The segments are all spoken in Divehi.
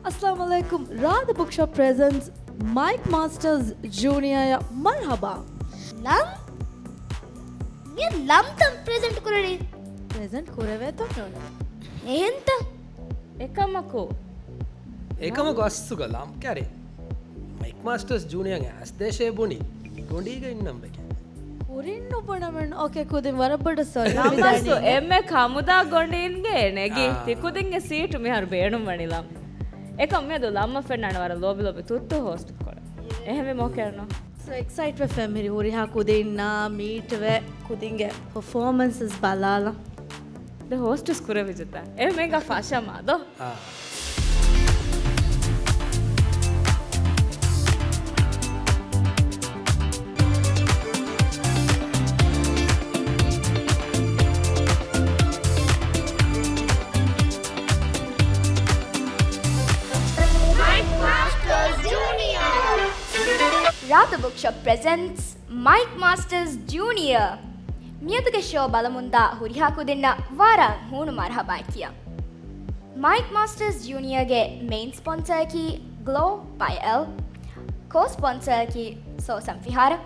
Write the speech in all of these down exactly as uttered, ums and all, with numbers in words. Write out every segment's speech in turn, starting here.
އައްސަލާމު ޢަލައިކުމް. ރާދަ ބުކްޝޮޕް ޕްރެޒެންޓްސް މައިކް މާސްޓަރސް ޖޫނިއަރ އަށް މަރުޙަބާ. ލަން؟ މި ލަންތަން ޕްރެޒެންޓް ކުރަނީ. ޕްރެޒެންޓް ކުރެވޭތޯ ނޫން؟ އެހެންތަ؟ އެކަމަކު. އެކަމަކު އަސްލުގަ ލަން ކަރޭ. މައިކް މާސްޓަރސް ޖޫނިއަރ އަސް ދޭށޭ ބުނި. ގޮނޑީގަ އިންނަން ވެގެން. ކުރިން ނުބުނަމެން. އޯކޭ، ކުދިން ވަރަށް ބޮޑަށް ސޯރީ. ނަމަސް އެންމެ ކަމުދާ ގޮނޑީންގެ ނެގި. އާ. ތި ކުދިންގެ ސީޓު މިހާރު ބޭނުންވަނީ ލަން. އެކަމް މިއަދު ލަންމަ ފެންނާނެ ވަރަށް ލޯބި ލޯބި ތުއްތު ހޯސްޓް ކޮޅެއް. އެހެންވީމަ އޯކޭ ނޯ؟ ސޯ އެކްސައިޓް ވެފަ މިހިރި ހުރިހާ ކުދިންނާ މީޓްވެ ކުދިންގެ ޕަފޯމަންސަސް ބަލާލަން. ދެ ހޯސްޓްސް ކުރެވިޖެތަ؟ އެހެންވީމަ ފަށަމާ ދޯ. އާ. މައިކް މާސްޓަރސް ޖޫނިއަރ. ރާދަ ބުކްޝޮޕް ޕްރެޒެންޓްސް މައިކް މާސްޓަރސް ޖޫނިއަރ. މިއަދުގެ ޝޯ ބަލަމުންދާ ހުރިހާ ކުދިންނަށް ވަރަށް ހޫނު މަރުޙަބާ ކިޔާ. މައިކް މާސްޓަރސް ޖޫނިއަރގެ މެއިން ސްޕޮންސަރަކީ ގްލޯ ބައި އެލް، ކޯ ސްޕޮންސަރަކީ ސޯސަން ފިހާރަ،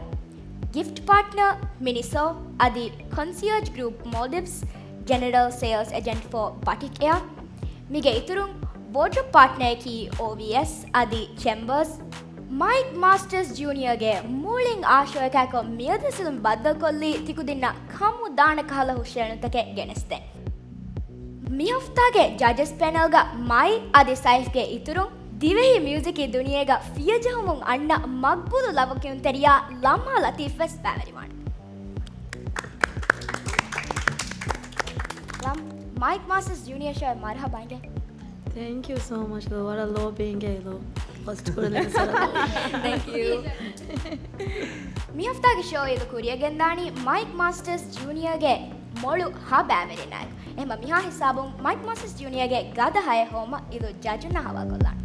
ގިފްޓް ޕާޓްނަރ މިނިސޯ އަދި ކޮންސިއާޖް ގްރޫޕް މޯލްޑިވްސް، ޖެނެރަލް ސޭލްސް އެޖެންޓް ފޯ ބަޓިކް އެއާ. މީގެ އިތުރުން ވޯޑްރޯބް ޕާޓްނަރަކީ އޯވީއެސް އަދި ޗެމްބަރސް. މައިކް މާސްޓަރސް ޖޫނިއަރގެ މޫޅިން އާ ޝޯއަކާއެކު މިއަދު ސިލުން ބައްދަލުކޮށްލީ ތިކުދިންނަށް ކަމުދާނެ ކަހަލަ ހުށައެޅުންތަކެއް ގެނެސްދޭން. މި ހަފްތާގެ ޖަޖަސް ޕެނަލްގަ މައި އަދި ސައިފްގެ އިތުރުން ދިވެހި މިއުޒިކީ ދުނިޔޭގަ ފިޔަޖަހުމުން އަންނަ މަގްބޫލު ލަވަކިޔުންތެރިޔާ ލަމްހާ ލަތީފް ވެސް ބައިވެރިވާނެ. ލަމް، މައިކް މާސްޓަރސް ޖޫނިއަރ ޝޯއަށް މަރުޙަބާ އިނގޭ. ތޭންކް ޔޫ ސޯ މަޗް ލޯ. ވަރަށް ލޯބި އިނގޭ ލޯ. ހޯސްޓް ކުރެވުނީ ވެސް ވަރަށް ލޯބި. ތޭންކް ޔޫ. މި ހަފްތާގެ ޝޯ އިދު ކުރިއަށް ގެންދާނީ މައިކް މާސްޓަރސް ޖޫނިއަރގެ މޮޅު ހަ ބައިވެރިންނާއެކު. އެހެންވީމަ މިހާ ހިސާބުން މައިކް މާސްޓަރސް ޖޫނިއަރގެ ގަދަ ހައެއް ހޮވުމަށް އިދު ޖަޖުންނާ ހަވާލުކޮށްލާނަން.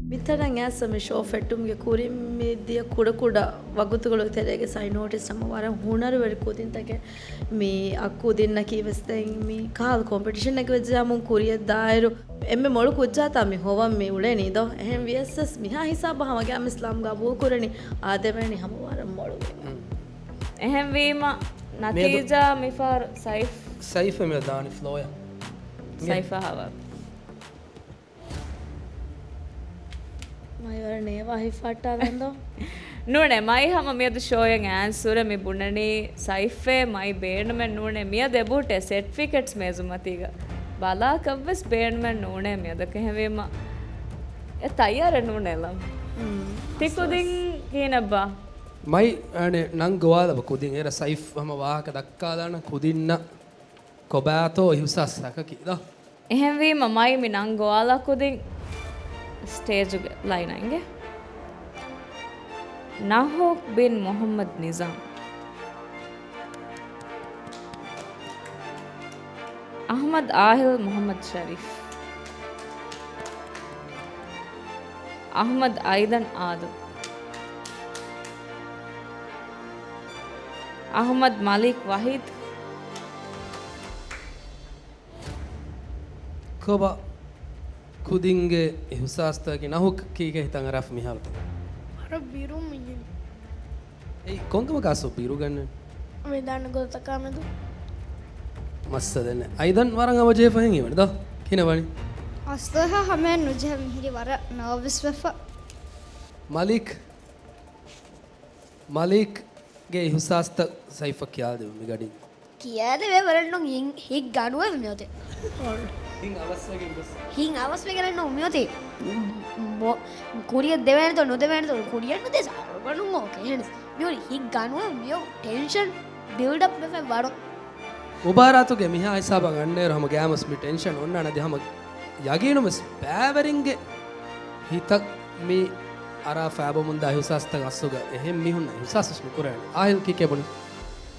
މިތަނަށް އައިސް މި ޝޯ ފެއްޓުމުގެ ކުރިން މި ދިޔަ ކުޑަކުޑަ ވަގުތުކޮޅުގެ ތެރޭގަ ސައި ނޯޓިސް ހަމަ ވަރަށް ހުނަރުވެރި ކުދިންތަކެއް މި އައްކު ދިންނަކީ ވެސް ދެން މި ކަހަލަ ކޮމްޕިޓިޝަންއެއްގަ ވެއްޖެޔާމުން ކުރިއަށް ދާއިރު އެންމެ މޮޅު ކުއްޖާތާ މި ހޮވަން މި އުޅެނީ ދޯ؟ އެހެން ވިޔަސް ވެސް މިހާ ހިސާބަށް ހަމަ ގައިމު އިސްލާމް ގަބޫލު ކުރަނީ އާދެވޭނީ ހަމަ ވަރަށް މޮޅުވީމަ. އެހެންވީމަ، ނަތީޖާ މިފަހަރު ސައިފް. ސައިފް މި ދާނީ ފްލޯއަށް. ސައިފާ ހަވާ. މައި ވަރަށް ނޭވާ ހިފަހައްޓާލަން ދޯ؟ ނޫނޭ، މައި ހަމަ މިއަދު ޝޯއަށް އައިސް ހުރެ މި ބުނަނީ ސައިފޭ މައި ބޭނުމެއް ނޫނޭ. މިއަދު އެބަހުއްޓޭ ސެޓްފިކެޓްސް މޭޒުމަތީގަ. ބަލާކަށްވެސް ބޭނުމެއް ނޫނޭ މިއަދަކު. އެހެންވީމަ އެ ތައްޔާރެއް ނޫނޭ ލަމް. ތި ކުދިން ކިހިނެއްބާ؟ މައި އަނެއް ނަން ގޮވާލަބަ ކުދިން އޭރަ ސައިފް ހަމަ ވާހަކަ ދައްކާލާނަން ކުދިންނަށް ކޮބާތޯ އިހުސާސް ހަކަކީ ދޯ؟ އެހެންވީމަ މައި މި ނަން ގޮވާލާ ކުދިން ސްޓޭޖުގެ ލައިނަށް އިނގޭ. ނަހޫކް ބިން މުޙައްމަދު ނިޒާމް. އަޙްމަދު އާހިލް މުޙައްމަދު ޝަރީފް. އަޙްމަދު އައިދަން އާދަމް. އަޙްމަދު މަލީކް ވަޙީދު. ކޮބާ ކުދިންގެ އިހުސާސްތަކަކީ؟ ނަހޫކް ކީކޭ ހިތަށް އަރާފަ މިހާރު؟ ވަރަށް ބިރު މި ޖިން. އެއީ ކޮންކަމަކާ ސޯ ބިރު ގަންނަނީ؟ މި ދާން ގޮތަކާ މެދު. މައްސަލައެއް ނެތް. އައިދަން ވަރަށް އަވަޖޭފަ ހެން ހީވަނީ ދޯ؟ ކިހިނެއް ވަނީ؟ އަސްލު ހަމައެއް ނުޖެހޭ މިހިރީ ވަރަށް ނާވަސް ވެފަ. މަލީކް، މަލީކްގެ އިހުސާސްތައް ސައިފަށް ކިޔާދެވުން މި ގަޑިން. ކިޔާދެވޭ ވަރަށް ނޫން. ހިތް، ހިތް ގަނުވެ މިއޮތީ. ހިތް އަވަސްވެގެން ގޮސް. ހިތް އަވަސްވެގެން ނޫން މިއޮތީ. މޮ-، ކުރިއަށް ދެވޭނެތޯ ނުދެވޭނެތޯ ކުރިއަށް ނުދޭ ސާރުގަނޑު މޯކެ. ހެންސް މިއޮތީ ހިތް ގަނުވެ މިއޮ ޓެންޝަން ބިލްޑް އަޕް ވެފަ ވަރު. މުބާރާތުގެ މިހާ ހިސާބަށް އަންނައިރު ހަމަ ގައިމުވެސް މި ޓެންޝަން އޮންނާނެ އަދި ހަމަ ޔަގީނުންވެސް ބައިވެރިންގެ ހިތަށް މި އަރާ ފާބަމުންދާ އިހުސާސްތައް އަސްލުގަ އެހެން މީހުންނަށް އިހުސާސްވެސް ނުކުރާނެ. އާހިލް ކީކޭ ބުނި؟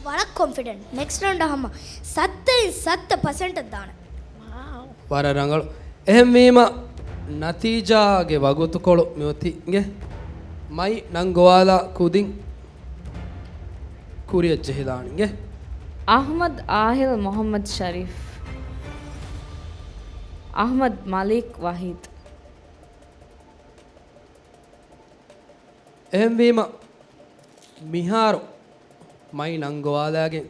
ވަރަށް ކޮންފިޑެންޓް. ނެކްސްޓް ރައުންޑަށް ހަމަ ސައްތައިން ސައްތަ ޕަސެންޓަށް ދާނެ. ވަރަށް ރަނގަޅު. އެހެންވީމަ ނަތީޖާގެ ވަގުތުކޮޅު މިއޮތީ އިނގޭ. މައި ނަން ގޮވާލާ ކުދިން ކުރިއަށް ޖެހިލާނެ އިނގޭ. އަޙްމަދު އާހިލް މުޙައްމަދު ޝަރީފް. އަޙްމަދު މަލީކް ވަޙީދު. އެހެންވީމަ، މިހާރު މައި ނަންގޮވާލާގެން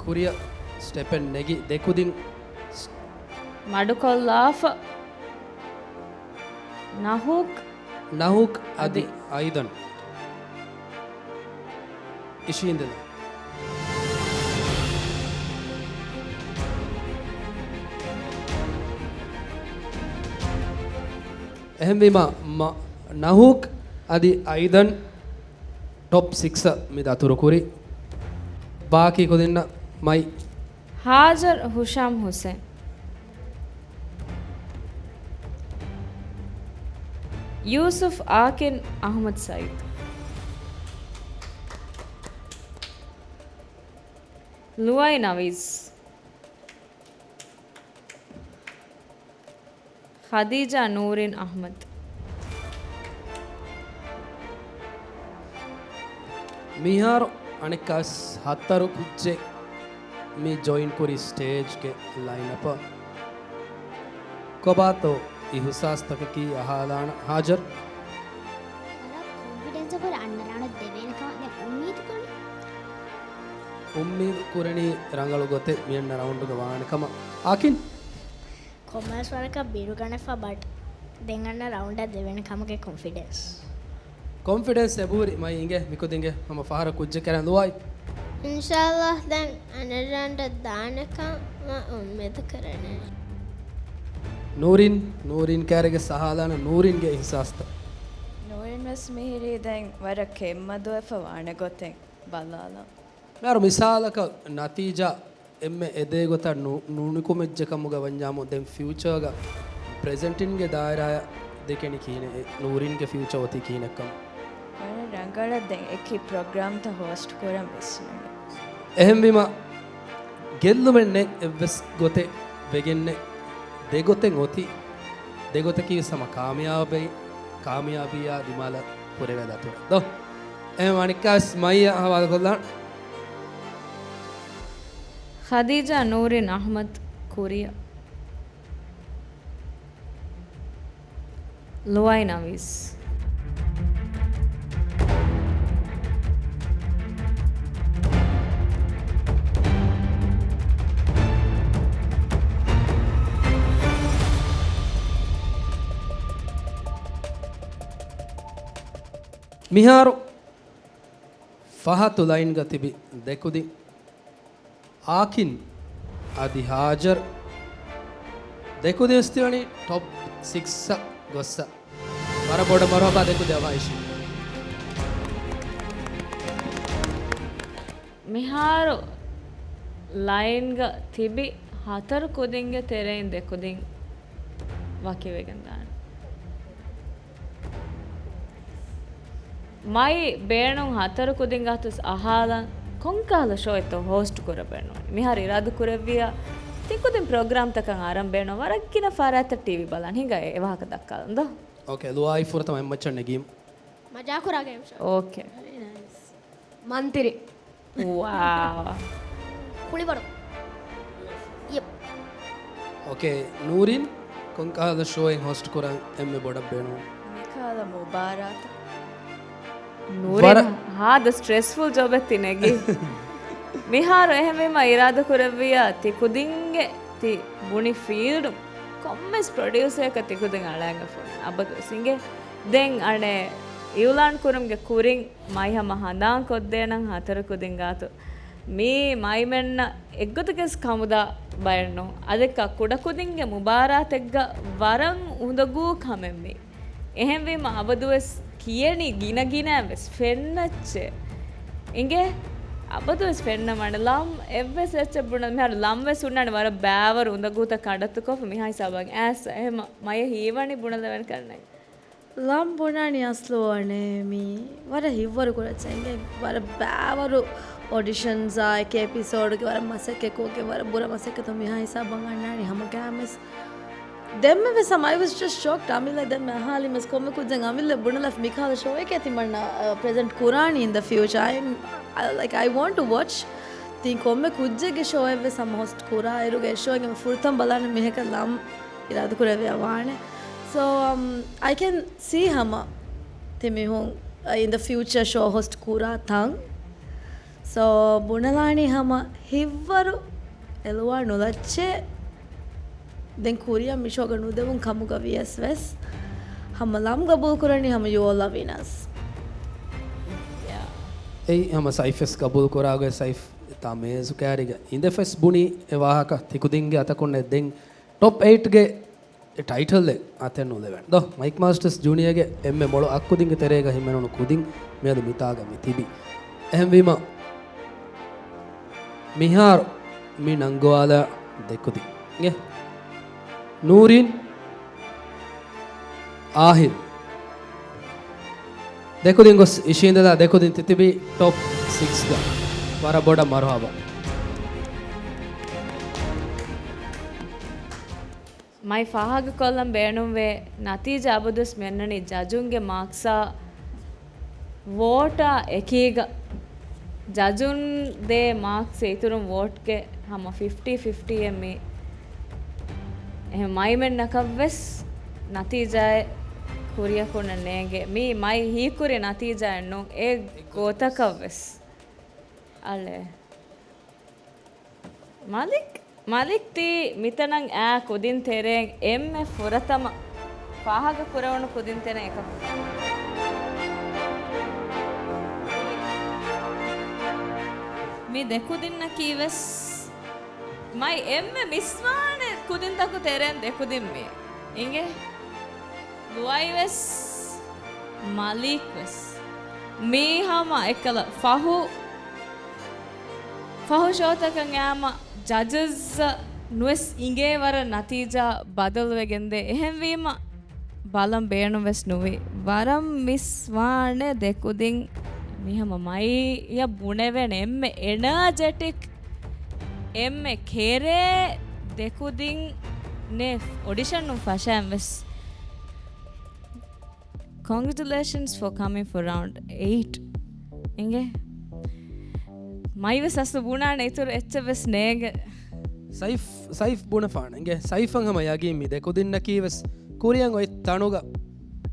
ކުރިއަށް ސްޓެޕެއް ނެގި ދެކުދިން މަޑުކޮށްލާފަ. ނަހޫކް. ނަހޫކް އަދި އަދި. އައިދަން. އިށީނދެލަ. އެހެންވީމަ، މަ-، ނަހޫކް އަދި އައިދަން ޓޮޕް ސިކްސް މި ދަތުރުކުރި. ބާކީ ކުދިންނަށް މައި. ހާޖަރު ހުޝާމް ހުސެން. ޔޫސުފް އާކިން އަޙްމަދު ސައީދު. ލުއައި ނަވީސް. ޚަދީޖާ ނޫރީން އަޙްމަދު. މިހާރު އަނެއްކާސް ހަތަރު ކުއްޖެއް މި ޖޮއިން ކުރި ސްޓޭޖްގެ ލައިންއަޕަށް. ކޮބާތޯ އިހުސާސްތަކަކީ އަހާލާނަ ހާޖަރު؟ ވަރަށް ކޮންފިޑެންސް ކުރެ އަންނަ ރައުންޑަށް ދެވޭނެ ކަމަށް ދެން އުއްމީދު ކުރަނީ. އުއްމީދު ކުރަނީ ރަނގަޅު ގޮތެއް މިއަންނަ ރައުންޑުގަ ވާނެ ކަމަށް. އާކިން؟ ކޮންމެސް ވަރަކަށް ބިރުގަނެފަ، ބަޓް ދެން އަންނަ ރައުންޑަށް ދެވޭނެ ކަމުގެ ކޮންފިޑެންސް. ކޮންފިޑެންސް އެބަހުރި މައި އިނގޭ މިކުދިންގެ ހަމަ ފަހަރަށް ކުއްޖެއް ކަރަން ލުއާއި. އިންޝާﷲ ދެން އަނެއް ރައުންޑަށް ދާނެ ކަމަށް އުއްމީދު ކުރަނީ. ނޫރީން، ނޫރީން ކާރެގެ ސަހާލާނަ ނޫރީންގެ އިހްސާސްތައް. ނޫރީން ވެސް މިހިރީ ދެން ވަރަށް ކެތްމަދުވެފަ ވާނެ ގޮތެއް ބަލާލަން. މިހާރު މިސާލަކަށް ނަތީޖާ އެންމެ އެދޭ ގޮތަށް ނު-، ނުނިކުމެއްޖެ ކަމުގަ ވަންޏާމު ދެން ފިއުޗާގަ ޕްރެޒެންޓިންގެ ދާއިރާއަށް ދެކެނީ ކިހިނެއް؟ އެ ނޫރީންގެ ފިއުޗާ އޮތީ ކިހިނެއްކަމަށް؟ ވަރަށް ރަނގަޅަށް ދެން އެކި ޕްރޮގްރާމްތައް ހޯސްޓް ކުރަން ވިސްނަނީ. އެހެންވީމަ، ގެއްލުމެއް ނެތް އެއްވެސް ގޮތެއް ވެގެންނެއް. ދެ ގޮތެއް އޮތީ. ދެ ގޮތަކީ ވެސް ހަމަ ކާމިޔާބެއް، ކާމިޔާބީއާ ދިމާލަށް ކުރެވޭ ދަތުރެއް ދޯ. އެހެން އަނެއްކާސް މައިޔަށް ހަވާލުކޮށްލާން. ޚަދީޖާ ނޫރީން އަޙްމަދު ކުރިއަށް. ލުއައި ނަވީސް. މިހާރު ފަހަތު ލައިންގަ ތިބި ދެކުދިން އާކިން އަދި ހާޖަރު ދެކުދިން ވެސް ތިވަނީ ޓޮޕް ސިކްސް އަށް ގޮއްސަ. ވަރަށް ބޮޑަށް މަރުޙަބާ ދެކުދިން އަވައިޝި. މިހާރު ލައިންގަ ތިބި ހަތަރު ކުދިންގެ ތެރެއިން ދެކުދިން ވަކިވެގެން ދާނެ. މައި ބޭނުން ހަތަރު ކުދިން ގާތުސް އަހާލަން ކޮންކަހަލަ ޝޯއެއްތޯ ހޯސްޓް ކުރަން ބޭނުން. މިހާރު އިރާދަ ކުރެއްވިއްޔާ ތި ކުދިން ޕްރޮގްރާމްތަކަށް އަރަން ބޭނުން ވަރަށް ގިނަ ފަރާތަށް ޓީވީ ބަލަން ހިނގާ އެ ވާހަކަ ދައްކާލަން ދޯ. އޯކޭ، ލުއާއި ފުރަތަމަ އެއްމައްޗަށް ނެގީމު. މަޖާކުރާ ގޭމް ޝޯ. އޯކޭ. ވެރީ ނައިސް. މަންތިރި. ވާ. ކުޅިވަރު. ޔެޕް. އޯކޭ، ނޫރީން ކޮންކަހަލަ ޝޯއެއް ހޯސްޓް ކުރަން އެންމެ ބޮޑަށް ބޭނުން؟ މިކަހަލަ މުބާރާތައް. ނޫރީން ވަރަށް ހާދަ ސްޓްރެސްފުލް ޖޮބެއް ތި ނެގީ. މިހާރު އެހެންވީމަ އިރާދަ ކުރެއްވިއްޔާ ތި ކުދިންގެ ތި ބުނި ފީލްޑު ކޮންމެސް ޕްރޮޑިއުސަރަކަށް ތި ކުދިން އަޅާގެން ފޮނުން އަބަދުވެސް އިނގޭ. ދެން އަނެއް އިއުލާން ކުރުމުގެ ކުރިން މައި ހަމަ ހަނދާން ކޮށްދޭނަން ހަތަރު ކުދިން ގާތު. މީ މައިމެންނަށް އެއްގޮތަކަސް ކަމުދާ ބައެއްނޫން. އަދެއްކާ ކުޑަކުދިންގެ މުބާރާތެއްގަ ވަރަށް އުނދަގޫ ކަމެއް މީ. އެހެންވީމަ އަބަދުވެސް ކިޔެނީ ގިނަ ގިނައިން ވެސް ފެންނައްޗޭ. އިނގޭ؟ އަބަދުވެސް ފެންނަމާނެ ލަމް އެއްވެސް އެއްޗެއް ބުނަ މިހާރު ލަމް ވެސް ހުންނާނެ ވަރަށް ބާވަރު އުނދަގޫތައް ކަނޑައްތުކޮށްފަ މިހާ ހިސާބަށް އައިސް އެހެމަ މަޔަށް ހީވަނީ ބުނެލެވެން ކަންނޭނގެ. ލަމް ބުނާނީ އަސްލު އަނެއް މީ ވަރަށް ހިތްވަރު ކުރައްޗެއް އިނގޭ ވަރަށް ބާވަރު އޮޑިޝަންސްއާ އެކި އެޕިސޯޑުގެ ވަރަށް މަސައްކަތް ކޯގެ ވަރަށް ބުރަ މަސައްކަތު މިހާ ހިސާބަށް އަންނާނީ ހަމަ ގާމެސް. ދެންމެ ވެސް ހަމަ I was just shocked. އަމިއްލަ ދެންމެ އަހާލިމެސް ކޮންމެ ކުއްޖެއް އަމިއްލަ ބުނެލަފް މިކާލަ ޝޯއެކޭ ތިމަންނަ ޕްރެޒެންޓް ކުރާނީ in the future. I, I, like, I want to watch. ތި ކޮންމެ ކުއްޖެއްގެ ޝޯއެއް ވެސް ހަމަ ހޮސްޓް ކުރާއިރުގެ ޝޯއެއްގެ ފުރަތަމަ ބަލާނެ މީހަކަށް ލަމް. އިރާދަކުރެއްވިޔާ ވާނެ. So, um, I can see ހަމަ ތިމީހުން، uh, in the future show host ކުރާ ތަން. So, ބުނެލާނީ ހަމަ ހިތްވަރު އެލުވާ ނުލައްޗޭ. ދެން ކުރިއަށް މި ޝޯގަ ނުދެވުން ކަމުގަ ވިޔަސް ވެސް ހަމަ ލަމް ގަބޫލު ކުރަނީ ހަމަ you all are winners. އެއީ ހަމަ ސައިފް ވެސް ގަބޫލު ކުރާގޮތް ސައިފް ތާ މޭޒު ކައިރީގަ އިނދެފަސް ބުނީ އެ ވާހަކަ ތިކުދިންގެ އަތަކުންނޭ. ދެން ޓޮޕް އެއިޓްގެ ޓައިޓަލްއެއް އަތެއް ނުލެވޭނެ ދޯ. މައިކް މާސްޓަސް ޖޫނިއަގެ އެންމެ މޮޅު އަށް ކުދިންގެ ތެރޭގަ ހިމެނުނު ކުދިން މިއަދު މިތާގަ މި ތިބީ. އެހެންވީމަ، މިހާރު މި ނަންގަވާލާ ދެ ކުދިން. އިނގޭ؟ ނޫރީން، އާހިލް. ދެ ކުދިން ގޮސް އިށީނދެލާ ދެ ކުދިން ތިތިބީ ޓޮޕް ސިކްސްގަ. ވަރަށް ބޮޑަށް މަރުހަބާ. މައި ފާހަގަކޮށްލަން ބޭނުންވޭ، ނަތީޖާ އަބަދުވެސް މިއަންނަނީ ޖަޖުންގެ މާކްސާ ވޯޓާ އެކީގަ. ޖަޖުން ދޭ މާކްސް އިތުރުން ވޯޓްގެ ހަމަ ފިފްޓީ ފިފްޓީއެއް މީ. އެހެން މައިމެންނަކަށްވެސް ނަތީޖާއެއް ކުރިއަކުންނަށް ނޭނގެ. މީ މައި ހީކުރި ނަތީޖާއެއް ނޫން. އެ ގޮތަކަށްވެސް. އަޅެ. މަލިކް، މަލިކް ތީ މިތަނަށް އާ ކުދިން ތެރޭން އެންމެ ފުރަތަމަ ފާހަގަ ކުރެވުނު ކުދިން ތެރެއިން އެކަކު. މި ދެ ކުދިންނަކީ ވެސް މައި އެންމެ މިސްވާނެ ކުދިންތަކު ތެރޭން ދެ ކުދިން މީ. އިނގޭ؟ ލުއައި ވެސް މަލީކް ވެސް މީ ހަމަ އެއްކަލަ ފަހު، ފަހު ޝޯތަކަށް އައިމަ ޖަޖަސް ނުވެސް އިނގޭ ވަރަށް ނަތީޖާ ބަދަލުވެގެންދޭ. އެހެންވީމަ ބަލަން ބޭނުން ވެސް ނުވި. ވަރަށް މިސް ވާނެ ދެ ކުދިން. މި ހަމަ މައިޔަށް ބުނެވޭނެ އެންމެ އެނާޖެޓިކް، އެންމެ ކެރޭ ދެ ކުދިން ނޭ އޮޑިޝަނުން ފަށައިން ވެސް. Congratulations for coming for round eight. އިނގޭ؟ މައިވެސް އަސްލު ބުނާނެ އިތުރު އެއްޗެއް ވެސް ނޭނގެ. ސައިފް، ސައިފް ބުނެފާނެ. އިނގޭ؟ ސައިފަށް ހަމަ ޔަގީން މި ދެ ކުދިންނަކީ ވެސް ކުރިއަށް އޮތް ތަނުގަ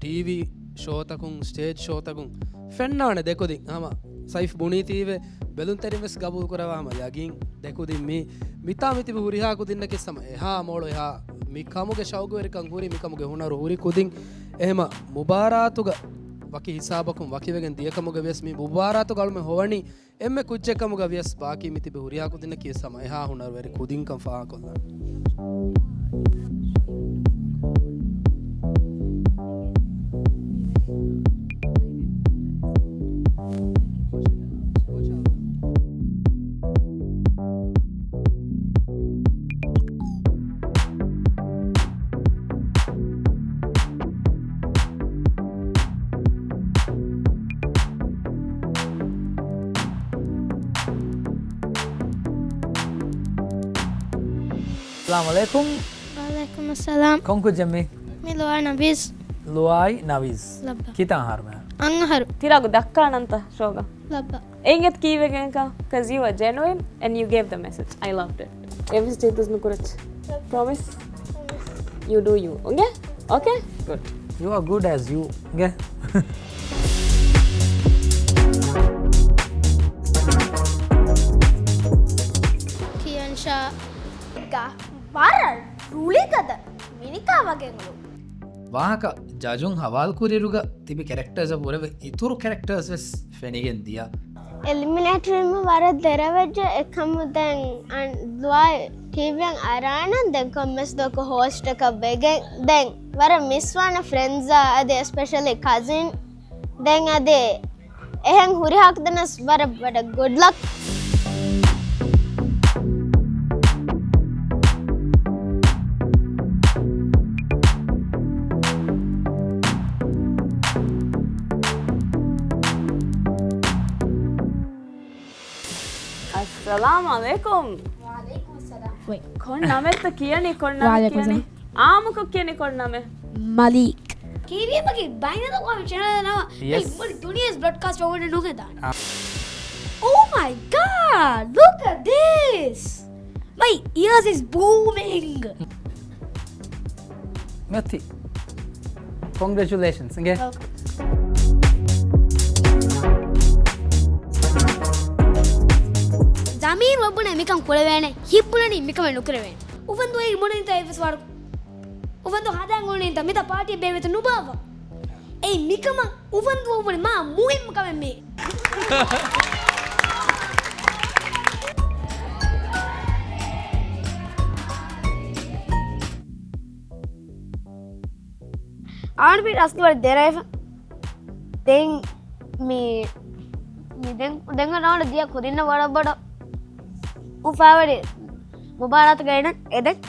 ޓީވީ ޝޯތަކުން، ސްޓޭޖް ޝޯތަކުން ފެންނާނެ ދެ ކުދިން. ހަމަ ސައިފް ބުނީތީވެ ބެލުންތެރިން ވެސް ގަބޫލު ކުރައްވާ ހަމަ ޔަގީން ދެ ކުދިން މީ. މިތާ މި ތިބި ހުރިހާ ކުދިންނަކީ ހަމަ އެހާ މޮޅު އެހާ މި ކަމުގެ ޝައުގުވެރިކަން ހުރި، މި ކަމުގެ ހުނަރު ހުރި ކުދިން. އެހެމަ މުބާރާތުގަ ވަކި ހިސާބަކުން ވަކިވެގެން ދިޔަ ކަމުގަ ވިޔަސް މި މުބާރާތުގަ އަޅުމެން ހޮވަނީ އެންމެ ކުއްޖެއް ކަމުގަ ވިޔަސް ބާކީ މި ތިބި ހުރިހާ ކުދިންނަކީ ހަމަ އެހާ ހުނަރުވެރި ކުދިންކަން ފާހަގަކޮށްލާނެ. އައްސަލާމު ޢަލައިކުމް. ވަޢަލައިކުމުއްސަލާމް. ކޮން ކުއްޖެއް މީ؟ މީ ލުއާ ނަވީޒް. ލުއާއި ނަވީޒް. ލައްބަ. ކިތަން އަހަރުމެއް؟ އަށް އަހަރު. ތި ރަގު ދައްކާނަންތަ ޝޯގަ؟ ލައްބަ. އެނގޭތަ ކީއްވެގެންކަން؟ 'Cause you are genuine and you gave the message. I loved it. އެއްވެސް ޖެހިދުސް ނުކުރައްޗޭ. Promise? You do you. Okay? Okay? Good. You are good as you. Okay? ކިޔަންޝާ. ގާ ވަރަށް ރުޅިގަދަ މިނިކާ ވަގެން އުޅުން. ވާހަކަ ޖަޖުން ހަވާލުކުރިއިރުގަ ތިބި ކެރެކްޓާސްއަށް ވުރެވެ އިތުރު ކެރެކްޓާސް ވެސް ފެނިގެން ދިޔަ. އެލިމިނޭޓަރީން ވަރަށް ދެރަވެއްޖެ އެކަމު ދެން އަން ލުއާ ޓީވީއަށް އަރާނަން ދެން ކޮންމެސް ދުވަހަކު ހޯސްޓަކަށް ވެގެން ދެން ވަރަށް މިސްވާނެ ފްރެންޑްސްއާ އަދި އެސްޕެޝަލީ ކަޒިން ދެން އަދި އެހެން ހުރިހާ ކުދިންނަސް ވަރަށް ވަރަށް ގުޑް ލަކް. އައްސަލާމު ޢަލައިކުމް. ވަޢަލައިކުމުއްސަލާމް. ކޮން ނަމެއްތަ ކިޔަނީ؟ ކޮން ނަމެއް ކިޔަނީ؟ އާއްމުކޮށް ކިޔަނީ ކޮން ނަމެއް؟ މަލީކް. ކީވީމަގެ ބައިނަލްއަގްވާމީ ޗެނަލް ނަމަ. ޔެސް. މުޅި ދުނިޔޭސް ބްރޮޑްކާސްޓް ވެވަޑައިގެން ނޫން ހެދާނެ. އާ. Oh my God, look at this. My ears is booming. މިއޮތީ. ކޮންގްރެޗުލޭޝަންސް އިނގޭ. ވެލްކަމް. ޒަމީރު އެބުނޭ މިކަން ކުރެވޭނެ، ހިތްބުނަނީ މިކަމެއް ނުކުރެވޭނެ. އުފަންދުވަހުގެ ބުނަނީތަ އެއްވެސް ވަރަކު؟ އުފަންދުވަހު ހަދާން އުޅުނީތަ މިތާ ޕާޓީ ބޭއްވިތަ ނުބާއްވާ. އެއީ މިކަމަށް އުފަންދުވަހު ބުނި މާ މުހިއްމު ކަމެއް މީ. އާންބި ރަސްލިވަރ ދެރައެފަ. ދެން މި، މި ދެން، ދެން ރައުންޑް ދިޔަ ކުދިންނަށް ވަރަށް ބޮޑަށް އުފާވެރި މުބާރާތުގައި އެދެން.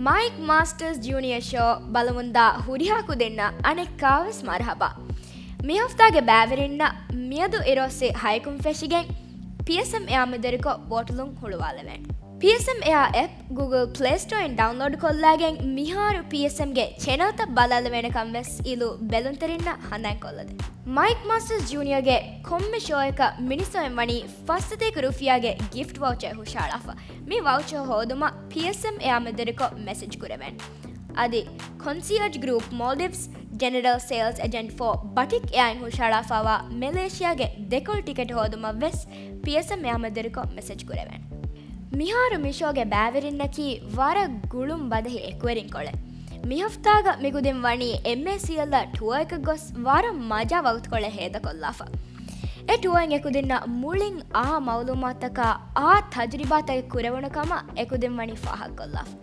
މައިކް މާސްޓަރސް ޖޫނިއަރ ޝޯ ބަލަމުންދާ ހުރިހާ ކުދިންނަށް އަނެއްކާވެސް މަރުހަބާ. މި ހަފްތާގެ ބައިވެރިންނަށް މިއަދު އިރުއޮއްސި ހައެކުން ފެށިގެން ޕީއެސްއެމް އެއާ މެދުވެރިކޮށް ބޯޓުލުން ހުޅުވާލެވޭނެ. ޕީއެސްއެމް އެއާ އެޕް ގޫގުލް ޕްލޭ ސްޓޯއިން ޑައުންލޯޑް ކޮށްލާގެން މިހާރު ޕީއެސްއެމްގެ ޗެނަލްތައް ބަލާލެވޭނެ ކަން ވެސް އިލު ބެލުންތެރިންނަށް ހަނދާންކޮށްލަދެން. މައިކް މާސްޓަރސް ޖޫނިއަރގެ ކޮންމެ ޝޯއަކަށް މިނިސް އޮތް ވަނީ ފަސް ސަތޭކަ ރުފިޔާގެ ގިފްޓް ވައުޗަރ ހުށަހަޅާފަ. މި ވައުޗަރ ހޯދުމަށް ޕީއެސްއެމް އެއާ މެދުވެރިކޮށް މެސެޖް ކުރެވޭނެ. އަދި ކޮންސިއާޖް ގްރޫޕް މޯލްޑިވްސް، ޖެނެރަލް ސޭލްސް އެޖެންޓް ފޯ ބަޓިކް އެއާއިން ހުށަހަޅާފައިވާ މެލޭޝިޔާގެ ދެކޮޅު ޓިކެޓް ހޯދުމަށް ވެސް ޕީއެސްއެމް އެއާ މެދުވެރިކޮށް މެސެޖް ކުރެވޭނެ. މިހާރު މި ޝޯގެ ބައިވެރިންނަކީ ވަރަށް ގުޅުން ބަދަހި އެކުވެރިންކޮޅެއް. މި ހަފްތާގަ މިކުދިން ވަނީ އެމްއޭސީއެލްއަށް ޓުއަރއަކަށް ގޮސް ވަރަށް މަޖާ ވަގުތުކޮޅެއް ހޭދަކޮށްލާފަ. އެ ޓުއަރއިން އެކުދިންނަށް މުޅިން އާ މައުލޫމާތުތަކާ އާ ތަޖުރިބާތަކެއް ކުރެވުނު ކަމަށް އެކުދިން ވަނީ ފާހަގަކޮށްލާފަ.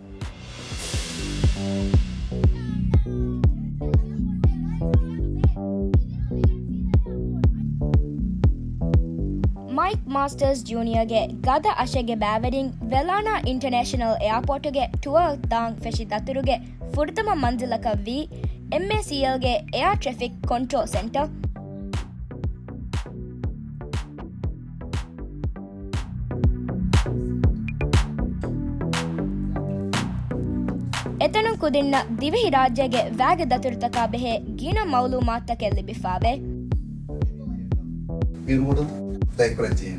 މައިކް މާސްޓަރސް ޖޫނިއަރގެ ގަދަ އަށެއްގެ ބައިވެރިން ވެލާނާ އިންޓަނޭޝަނަލް އެއާޕޯޓުގެ ޓުއަރ ދާން ފެށި ދަތުރުގެ ފުރަތަމަ މަންޒިލަކަށް ވީ އެމްއޭސީއެލްގެ އެއާ ޓްރެފިކް ކޮންޓްރޯލް ސެންޓަރ. އެތަނުން ކުދިންނަށް ދިވެހި ރާއްޖޭގެ ވައިގެ ދަތުރުތަކާ ބެހޭ ގިނަ މައުލޫމާތުތަކެއް ލިބިފާވޭ. މި ރޯޑު ދަތްކުރަން ޖެހޭ.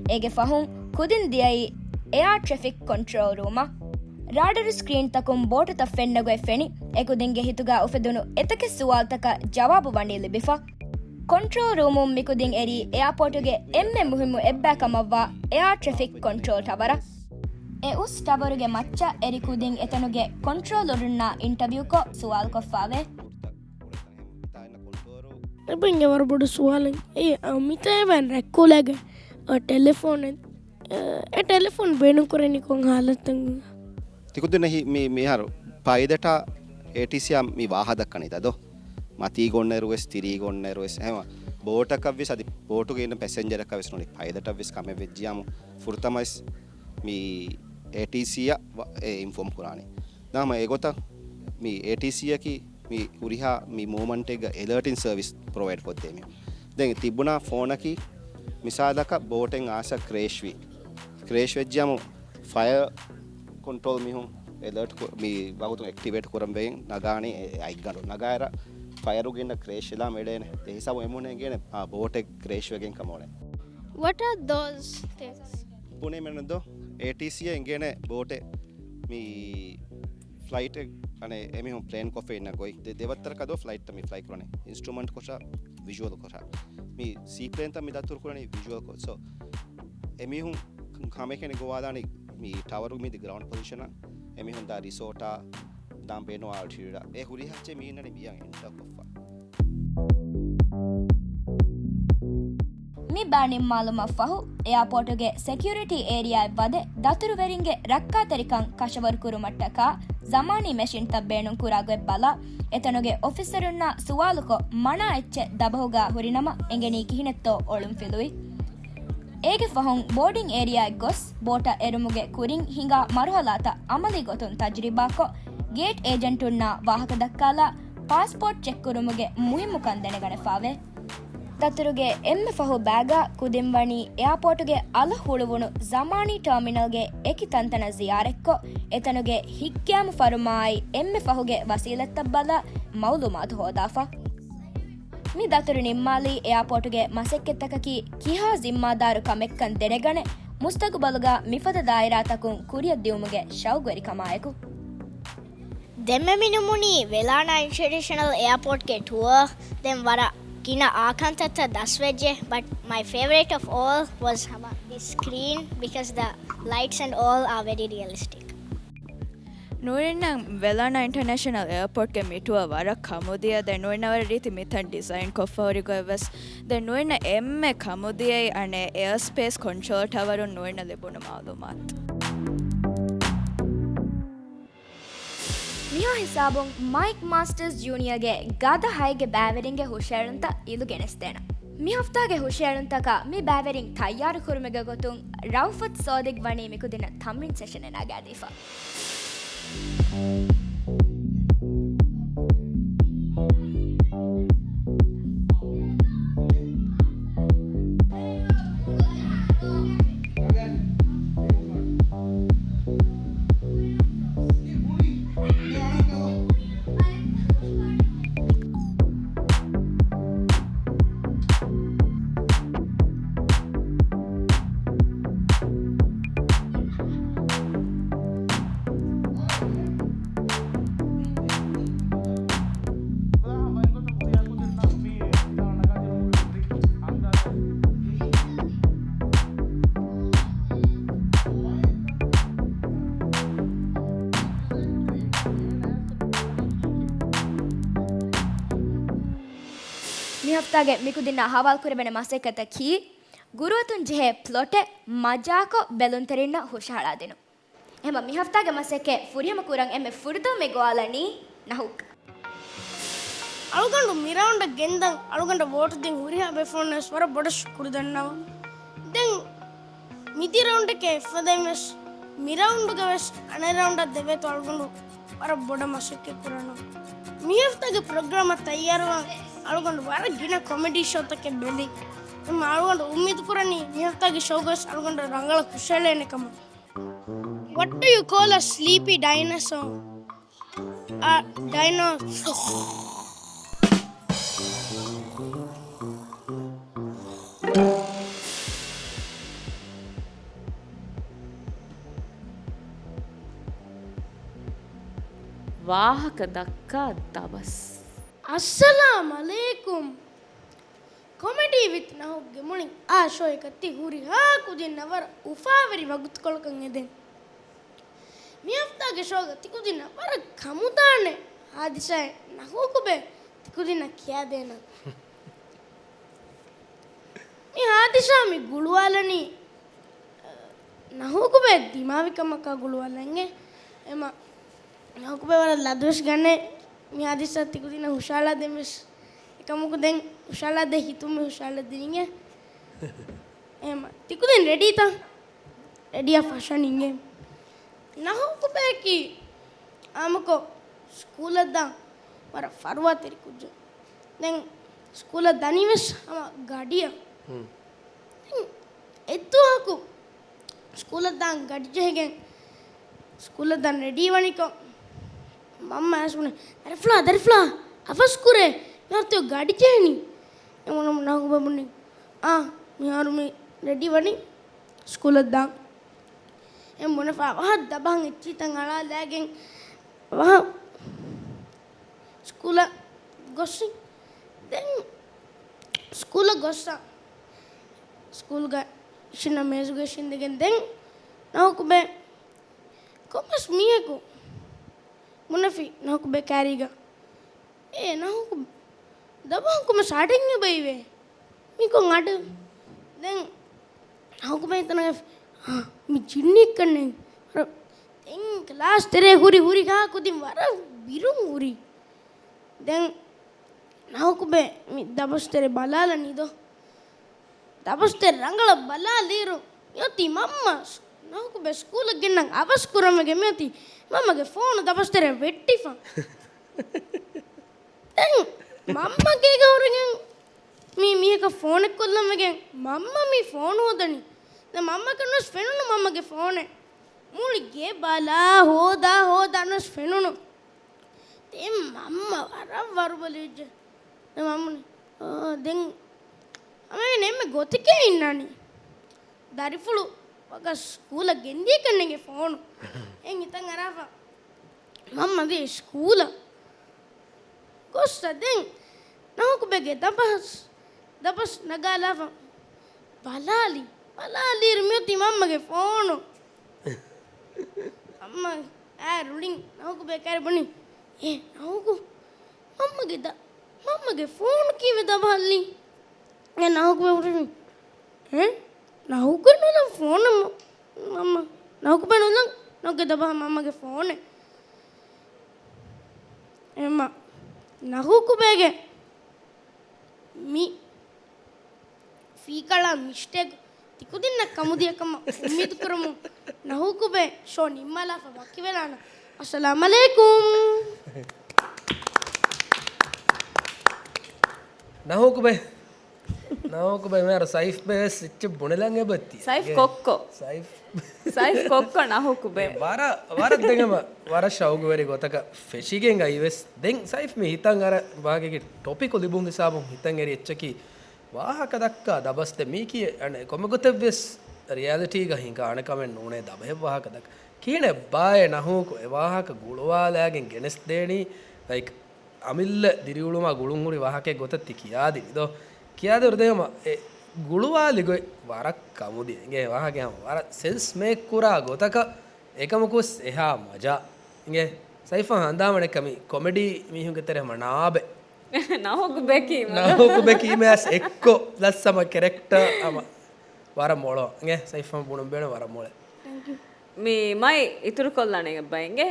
އޭގެ ފަހުން ކުދިން ދިޔައީ އެއާ ޓްރެފިކް ކޮންޓްރޯލް ރޫމަށް. ރާޑަރު ސްކްރީންތަކުން ބޯޓުތައް ފެންނަ ގޮތް ފެނި، އެކުދިންގެ ހިތުގަ އުފެދުނު އެތަކެއް ސުވާލުތަކަށް ޖަވާބު ވަނީ ލިބިފަ. ކޮންޓްރޯލް ރޫމުން މިކުދިން އެރީ އެއާޕޯޓުގެ އެންމެ މުހިއްމު އެއްބަޔަކަމަށްވާ އެއާ ޓްރެފިކް ކޮންޓްރޯލް ޓަވަރަށް. އެއުސް ޓަވަރުގެ މައްޗަށް އެރި ކުދިން އެތަނުގެ ކޮންޓްރޯލަރުންނާ އިންޓަވިއުކޮށް ސުވާލުކޮށްފާވޭ. އެބައިންގެ ވަރަށް ބޮޑު ސުވާލެއް. އެ، އަ، މިތާ އެބައިން ރަތްކޮޅެއްގެ، އަ، ޓެލެފޯނެއް، އެ، ޓެލެފޯން ބޭނުންކުރަނީ ކޮން ހާލަތެއް؟ ތިކުދިންނަށް މި، މިހާރު ޕައިލެޓާ އޭޓީސީއާ މި ވާހަކަ ދައްކަނީތަ ދޯ؟ މަތީގަ އޮންނައިރު ވެސް، ތިރީގަ އޮންނައިރު ވެސް، އެހެން ބޯޓަކަށް ވެސް އަދި ބޯޓުގަ އިންނަ ޕެސެންޖަރަކަށް ވެސް ނޫނީ ޕައިލެޓަށް ވެސް ކަމެއް ވެއްޖިޔާމު ފުރަތަމަ ވެސް މި އޭޓީސީއަށް ވަ-، އެ އިންފޯމް ކުރާނީ. ދާމަ އެގޮތަށް މި އޭޓީސީއަކީ މި ހުރިހާ މި މޫމަންޓެއްގަ އެލާޓިން ސަރވިސް ޕްރޮވައިޑް ކޮށްދޭ މި. ދެން ތިބުނާ ފޯނަކީ މިސާލަކަށް ބޯޓެއް އާސަ ކްރޭޝް ވީ. ކްރޭޝް ވެއްޖިޔަމު ފަޔަރ ކޮންޓްރޯލް މީހުން އެލާޓް ކު-، މި ވަގުތުން އެކްޓިވޭޓް ކުރަން ވެގެން ނަގާނީ އެ، އެ އަތްގަނޑު. ނަގާއިރަށް ފަޔަރުގެ އިންނަ ކްރޭޝް ވެލާ އެޅޭނެ. އެ ހިސާބު އެމޫނެ އެނގޭނެ، އާ، ބޯޓެއް ކްރޭޝް ވެގެން ކަމަށް އުޅޭ. What are those things? ބުނީމެއްނު ދޯ، އޭޓީސީއަށް އެނގޭނެ ބޯޓެއް މި ފްލައިޓެއް، އަނެއް އެމީހުން ޕްލޭން ކޮށްފަ އިންނަ ގޮތް. ދެ-، ދެވައްތަރަކަށް ދޯ ފްލައިޓްތައް މި ފްލައި ކުރަނީ. އިންސްޓްރުމަންޓް ކޮށާ، ވިޒުއަލް ކޮށާ. މި ސީޕްލޭންތައް މި ދަތުރު ކުރަނީ ވިޒުއަލް ކޮށް. ސޯ، އެމީހުން ކަމެކެނި ގޮވާލާނީ މި ޓަވަރު މީދި ގްރައުންޑް ޕޮޒިޝަނަށް. އެމީހުން ދާ ރިސޯޓާ ދާން ބޭނުން އާލްޓިޓިއުޑަށް. އެ ހުރިހާ އެއްޗެއް މީހުންނަނީ މިއަށް އެންޓަރ ކޮށްފަ. މި ބައި ނިންމާލުމަށް ފަހު، އެއާޕޯޓުގެ ސެކިއުރިޓީ އޭރިއާއަށް ވަދެ، ދަތުރުވެރިންގެ ރައްކާތެރިކަން ކަށަވަރު ކުރުމަށްޓަކާ، ޒަމާނީ މެޝިންތައް ބޭނުން ކުރާ ގޮތް ބަލާ، އެތަނުގެ އޮފިސަރުންނާ ސުވާލުކޮށް، މަނާ އެއްޗެއް ދަބަހުގާ ހުރިނަމަ، އެނގެނީ ކިހިނެއްތޯ އޮޅުންފިލުވި. އޭގެ ފަހުން ބޯޑިން އޭރިއާއަށް ގޮސް، ބޯޓަށް އެރުމުގެ ކުރިން ހިނގާ މަރުހަލާތައް އަމަލީ ގޮތުން ތަޖުރިބާކޮށް، ގޭޓް އޭޖެންޓުންނާ ވާހަކަ ދައްކާލާ ޕާސްޕޯޓް ޗެކްކުރުމުގެ މުހިއްމުކަން ދެނެގަނެފާވޭ. ދަތުރުގެ އެންމެ ފަހު ބާގާ ކުދިން ވަނީ އެއާޕޯޓުގެ އަލަށް ހުޅުވުނު ޒަމާނީ ޓާމިނަލްގެ އެކި ތަންތަނަށް ޒިޔާރަތްކޮށް، އެތަނުގެ ހިތްގައިމު ފަރުމާއި އެންމެ ފަހުގެ ވަސީލަތްތައް ބަލާ މައުލޫމާތު ހޯދާފަ. މި ދަތުރު ނިންމާލީ އެއާޕޯޓުގެ މަސައްކަތްތަކަކީ ކިހާ ޒިންމާދާރު ކަމެއްކަން ދެނެގަނެ، މުސްތަގުބަލުގަ މިފަދަ ދާއިރާތަކުން ކުރިއަށް ދިއުމުގެ ޝައުގުވެރިކަމާއެކު. ދެންމެ މި ނިމުނީ ވެލާނާ އިންޓަރނޭޝަނަލް އެއާޕޯޓްގެ ޓުއާ. ދެން ވަރަށް ގިނަ އާކަންތައްތައް ދަސްވެއްޖެ، but my favorite of all was ހަމަ ދިސް ސްކްރީން because the lights and all are very realistic. ނޫރިންނަށް ވެލާނާ އިންޓަރނޭޝަނަލް އެއާޕޯޓްގެ މި ޓުއާ ވަރަށް ކަމުދިޔަ. ދެން ނޫރިންނަށް ވަރަށް ރީތި މިތަން ޑިޒައިން ކޮށްފަ ހުރި ގޮތްވެސް. ދެން ނޫރިންނަށް އެންމެ ކަމުދިޔައީ އަނެއް އެއާސްޕޭސް ކޮންޓްރޯލް ޓަވަރުން ނޫރިންނަށް ލިބުނު މައުލޫމާތު. މިހާ ހިސާބުން މައިކް މާސްޓަރސް ޖޫނިއަރގެ ގަދަ ހައިގެ ބައިވެރިންގެ ހުށައެޅުންތައް އިލު ގެނެސްދޭނަން. މި ހަފްތާގެ ހުށައެޅުންތަކަށް މި ބައިވެރިން ތައްޔާރުކުރުމުގެ ގޮތުން ރައުފަތް ސޯދިގް ވަނީ މިކުދިންނަށް ތަމްރީން ސެޝަނެއް ނަގާދީފަ. މި ހަފްތާގެ މިކުދިންނާ ހަވާލުކުރެވޭނެ މަސައްކަތަކީ، ގުރުއަތުން ޖެހޭ ޕްލޮޓެއް މަޖާކޮށް ބެލުންތެރިންނަށް ހުށަހަޅާދިނުން. އެހެންވީމަ މި ހަފްތާގެ މަސައްކަތް ފުރިހަމަ ކުރަން އެންމެ ފުރަތަމަ މި ގޮވާލަނީ ނަހޫކް. އަޅުގަނޑު މި ރައުންޑަށް ގެންދަން އަޅުގަނޑަށް ވޯޓު ދިން ހުރިހާ ބޭފުޅުންނަށް ވެސް ވަރަށް ބޮޑަށް ޝުކުރު ދަންނަވަން. ދެން މިދިޔަ ރައުންޑެކޭ އެއްފަދައިން ވެސް މި ރައުންޑުގަ ވެސް އަނެއް ރައުންޑަށް ދެވޭތޯ އަޅުގަނޑު ވަރަށް ބޮޑަށް މަސައްކަތް ކުރަން. މި ހަފްތާގެ ޕްރޮގްރާމަށް ތައްޔާރުވާން އަޅުގަނޑު ވަރަށް ގިނަ ކޮމެޑީ ޝޯތަކެއް ބެލި. އެހެންވީމަ އަޅުގަނޑު އުއްމީދު ކުރަނީ މި ހަފްތާގެ ޝޯގަ ވެސް އަޅުގަނޑު ރަނގަޅަށް ހުށައެޅޭނެ ކަމަށް. What do you call a sleepy dinosaur? A dinosaur. ވާހަކަ ދައްކާ ދަބަސް. އައްސަލާމް އަލައިކުމް. ކޮމެޑީ ވިތް ނަހޫކްގެ މުޅިން އާ ޝޯއަކަށް ތި ހުރިހާ ކުދިންނަށް ވަރަށް އުފާވެރި ވަގުތުކޮޅަކަށް އެދެން. މި ހަފްތާގެ ޝޯގަ ތިކުދިންނަށް ވަރަށް ކަމުދާނެ ހާދިސާއެއް ނަހޫކުބެ ތިކުދިންނަށް ކިޔާދޭނަން. މި ހާދިސާ މި ގުޅުވާލަނީ ނަހޫކުބެ ދިމާވިކަމަކާ ގުޅުވާލަން. އެހެންވީމަ ނަހޫކުބެ ވަރަށް ލަދުވެސް ގަނެ މި ހާދިސާ ތިކުދިންނަށް ހުށަހަޅާދޭން ވެސް. އެކަމަކު ދެން ހުށަހަޅާދޭ ހިތުން މި ހުށަހަޅަދިނީ. އެހެންވީމަ ތިކުދިން ރެޑީތަ؟ ރެޑީއަށް ފަށަނީ. ނަހޫކުބެއަކީ އާއްމުކޮށް ސްކޫލަށް ދާން ވަރަށް ފަރުވާތެރި ކުއްޖެއް. ދެން ސްކޫލަށް ދަނީ ވެސް ހަމަ ގަޑިއަށް. ހުން. ދެން އެއްދުވަހަކު ސްކޫލަށް ދާން ގަޑި ޖެހިގެން ސްކޫލަށް ދާން ރެޑީ ވަނިކޮށް، މަންމަ އައިސް ބުނި، "ދަރިފުޅާ، ދަރިފުޅާ، އަވަސް ކުރޭ، މިހާރު ތި ގަޑި ޖެހެނީ." އެ ބުނުމުން ނަހޫކުބެ ބުނި، "އާ، މިހާރު މި ރެޑީ ވަނީ ސްކޫލަށް ދާން." އެ ބުނެފަ އަވަހަށް ދަބަހަން އެއްޗިތައް އަޅާލާގެން އަވަހަށް ސްކޫލަށް ގޮސްސިން. ދެން ސްކޫލަށް ގޮއްސަ ސްކޫލްގަ އިށިންނަ މޭޒުގަ އިށިނދެގެން ދެން ނަހޫކުބެ ކޮންމެސް މީހަކު ބުނެފި ނަހޫކުބެ ކާރީގަ. އޭ ނަހޫކުބެ، ދަބަހަން ކޮންމެސް އަޑެއް އެބައިވޭ. މީ ކޮން އަޑެއް؟ ދެން ނަހޫކުބެ ހިތަނަގަ، ހާ، މި ޖިންނިއެއްކަންނޭނގެ. ދެން ކްލާސް ތެރޭ ހުރި ހުރިހާ ކުދިން ވަރަށް ބިރުން ހުރި. ދެން ނަހޫކުބެ މި ދަބަސްތެރެ ބަލާލަނީ ދޯ. ދަބަސްތެރެ ރަނގަޅަށް ބަލާލިއިރު މިއޮތީ މަންމަ ނަހުކުބެ ސްކޫލަށް ގެންނަން އަވަސް ކުރަން ވެގެން މިއޮތީ މަންމަގެ ފޯނު ދަބަސްތެރެއަށް ވެއްޓިފަ. ދެން މަންމަ ގޭގަ ހުރެގެން މީ މީހަކަށް ފޯނެއް ކޮށްލަން ވެގެން މަންމަ މީ ފޯނު ހޯދަނީ. ދެން މަންމަކަށް ނުވެސް ފެނުނު މަންމަގެ ފޯނެއް. މުޅި ގެ ބަލާ ހޯދާ ހޯދާ ނުވެސް ފެނުނު. ދެން މަންމަ ވަރަށް ވަރުބަލިވެއްޖެ. ދެން މަންމަ އާ، ދެން ހަމަ އެންމެ ގޮތެކޭ އިންނާނީ. ދަރިފުޅު ވަގަށް ސްކޫލަށް ގެންދިޔަކަށް ނެގޭ ފޯނު. އެން ހިތަށް އަރާފަ. މަންމަ ދިޔަ ސްކޫލަށް ގޮއްސަ ދެން ނަހުކުބެގެ ދަބަހަސް ދަބަސް ނަގާލާފަ. ބަލާލި ބަލާލިއިރު މިއޮތީ މަންމަގެ ފޯނު. މަންމަ އާ ރުޅިން ނަހުކުބެ ކައިރި ބުނި. އޭ ނަހުކު މަންމަގެ ދަ-، މަންމަގެ ފޯނު ކީއްވެ ދަބަހައްލީ؟ އޭ ނަހުކުބެ ހުރި. އޭ ނަހުކު ނުލަން ފޯނަށް މަންމަ. ނަހުކުބެ ނުލަން ނަހުކުގެ ދަބަހަށް މަންމަގެ ފޯނެއް. އެމަ ނަހުކުބެގެ މި ފީކަޅާ މިސްޓޭކް ތިކުދިންނަށް ކަމުދިޔަކަމަށް އުއްމީދުކުރަމުން ނަހޫކުބެ ޝޯ ނިންމާލާފަ ވަކިވެލާނަން. އައްސަލާމް އަލައިކުމް. ނަހޫކުބެ، ނަހޫކުބެ މިހާރު ސައިފްބެ ވެސް އެއްޗެއް ބުނެލަން އެބައޮތީ. ސައިފް ކޮއްކޮ. ސައިފް. ސައިފް ކޮއްކޮ ނަހޫކުބެ. ވަރަށް، ވަރަށް ދެން ހަމަ ވަރަށް ޝައުގުވެރި ގޮތަކަށް ފެށިގެން އައިވެސް. ދެން ސައިފް މި ހިތަށް އަރަ ވާހަކަގެ ޓޮޕިކު ލިބުން ހިސާބުން ހިތަށް އެރި އެއްޗަކީ ވާހަކަ ދައްކާ ދަބަސް ދެ މީކީ އަނެއް ކޮންމެ ގޮތެއްވެސް ރިއަލިޓީގަ ހިނގާނެ ކަމެއް ނޫނޭ ދަބަހެއް ވާހަކަ ދައްކާ. ކިހިނެއް ބާއޭ ނަހޫކު އެ ވާހަކަ ގުޅުވާލާގެން ގެނެސްދޭނީ؟ ލައިކް، އަމިއްލަ ދިރިއުޅުމާ ގުޅުންހުރި ވާހަކައެއް ގޮތަށް ތި ކިޔާދިނީ ދޯ؟ ކިޔާދިއިރު ދެން ހަމަ އެ ގުޅުވާލި ގޮތް ވަރަށް ކަމުދިޔަ އިނގޭ ވާހަކަ ހަމަ ވަރަށް ސެންސް މޭކް ކުރާ ގޮތަކަށް އެކަމަކުވެސް އެހާ މަޖާ. އިނގޭ ސައިފާ ހަނދާންވަނީ ކަމީ ކޮމެޑީ މީހުންގެ ތެރޭ ހަމަ ނާބެ. ނަހޫކުބެ ކީމަ. ނަހޫކުބެ ކީމަ އެއްކޮށް ލަސް ހަމަ ކެރެކްޓަރ ހަމަ ވަރަށް މޮޅޯ. އިނގޭ ސައިފާ ބުނުން ބޭނުން ވަރަށް މޮޅޭ. ތެންކް ޔޫ. މި މައި އިތުރުކޮށްލާނެ ބައި އިނގޭ.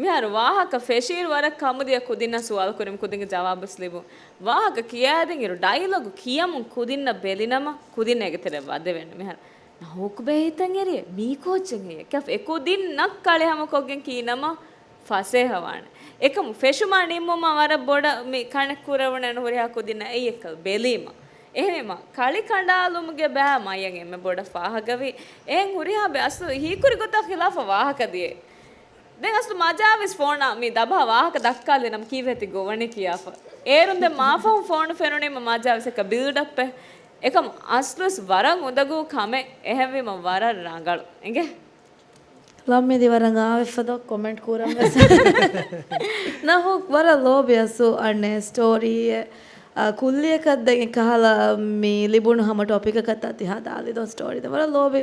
މިހާރު ވާހަކަ ފެށިއިރު ވަރަށް ކަމުދިޔަ ކުދިންނަށް ސުވާލު ކުރިން ކުދިންގެ ޖަވާބުވެސް ލިބުން. ވާހަކަ ކިޔާދިން އިރު ޑައިލޮގު ކިޔަމުން ކުދިންނަށް ބެލިނަމަ ކުދިން އޭގެ ތެރެއަށް ވަދެވޭނެ މިހާރު. ނަހޫކުބެ ހިތަށް އެރި މީ ކޯއްޗެއް ހެއްޔޭ؟ ކެފް އެ ކުދިންނަށް ކަޅި ހަމަކޮށްގެން ކީނަމަ ފަސޭހަވާނެ. އެކަމު ފެށުމާ ނިންމުމާ ވަރަށް ބޮޑަށް މި ކަނެކް ކުރެވުނެއް ނުހުރިހާ ކުދިންނަށް އެއީ އެއްކަލަ ބެލީމަ. އެހެންވީމަ ކަޅި ކަނޑާލުމުގެ ބައި މައިޔަށް އެންމެ ބޮޑަށް ފާހަގަވި. އެހެން ހުރިހާ ބައެއް އަސްލު ހީކުރި ގޮތަށް ޚިލާފަށް ވާހަކަ ދިޔައީ. ދެން އަސްލު މަޖާވެސް ފޯނާ މި ދަބަހަށް ވާހަކަ ދައްކާލި ނަމަ ކީއްވެ ތި ގޮވަނީ ކިޔާފަ. އޭރުން ދެން މާފަހުން ފޯނު ފެނުނީމަ މަޖާވެސް އެކަ ބިލްޑަޕެއް. އެކަމު އަސްލުވެސް ވަރަށް އުނދަގޫ ކަމެއް އެހެންވީމަ ވަރަށް ރަނގަޅު. އިނގޭ؟ ލައްމީދީ ވަރަށް އާވެފަ ދޯ ކޮމެންޓް ކުރަން ވެސް. ނަހޫ ވަރަށް ލޯބި އަސްލު އަންނޭ ސްޓޯރީއެއް. އާ، ކުއްލިއަކަށް ދެން އެކަހަލަ މި ލިބުނު ހަމަ ޓޮޕިކަކަށް ތާ ތި ހަދާލި ދޯ ސްޓޯރީ ދެ ވަރަށް ލޯބި.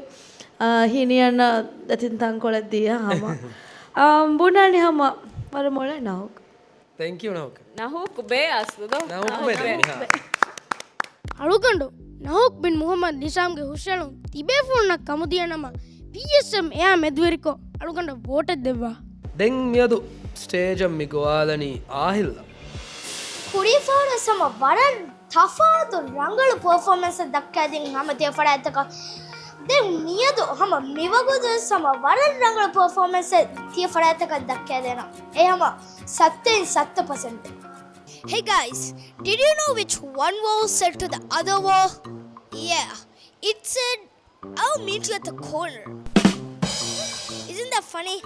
އާ، ހިނިއަންނަ ދެތިން ތަންކޮޅެއް ދިޔަ ހަމަ. އާ، ބުނާނީ ހަމަ ވަރަށް މޮޅޭ ނަހޫ. ތެންކް ޔޫ ނަހޫކް. ނަހޫކު ބޭ އަސްލު ދޯ؟ ނަހޫކު ބޭ ދެން މިހާ. އަޅުގަނޑު ނަހޫކް ބިން މުހައްމަދު ނިޒާމްގެ ހުށައެޅުން ތިބޭފުޅުންނަށް ކަމުދިޔަ ނަމަ، ޕީ އެސް އެމް އެއާ މެދުވެރިކޮށް އަޅުގަނޑަށް ވޯޓެއް ދެއްވާ. ދެން މިއަދު ސްޓޭޖަށް މި ގޮވާލަނީ އާހިލްއަށް. ކުރީފަހަރުވެސް ހަމަ ވަރަށް ތަފާތު ރަނގަޅު ޕަރފޯމެންސެއް ދައްކާދިން ހަމަ ތިޔަ ފަރާތްތަކަށް. ދެން މިއަދު ހަމަ މިވަގުތުވެސް ހަމަ ވަރަށް ރަނގަޅު ޕަރފޯމެންސެއް ތިޔަ ފަރާތްތަކަށް ދައްކާދޭނަން. އެ ހަމަ ސައްތައިން ސައްތަ ޕަސެންޓް. Hey guys, did you know which one wall said to the other wall? Yeah, it said, "I'll meet you at the corner." Isn't that funny?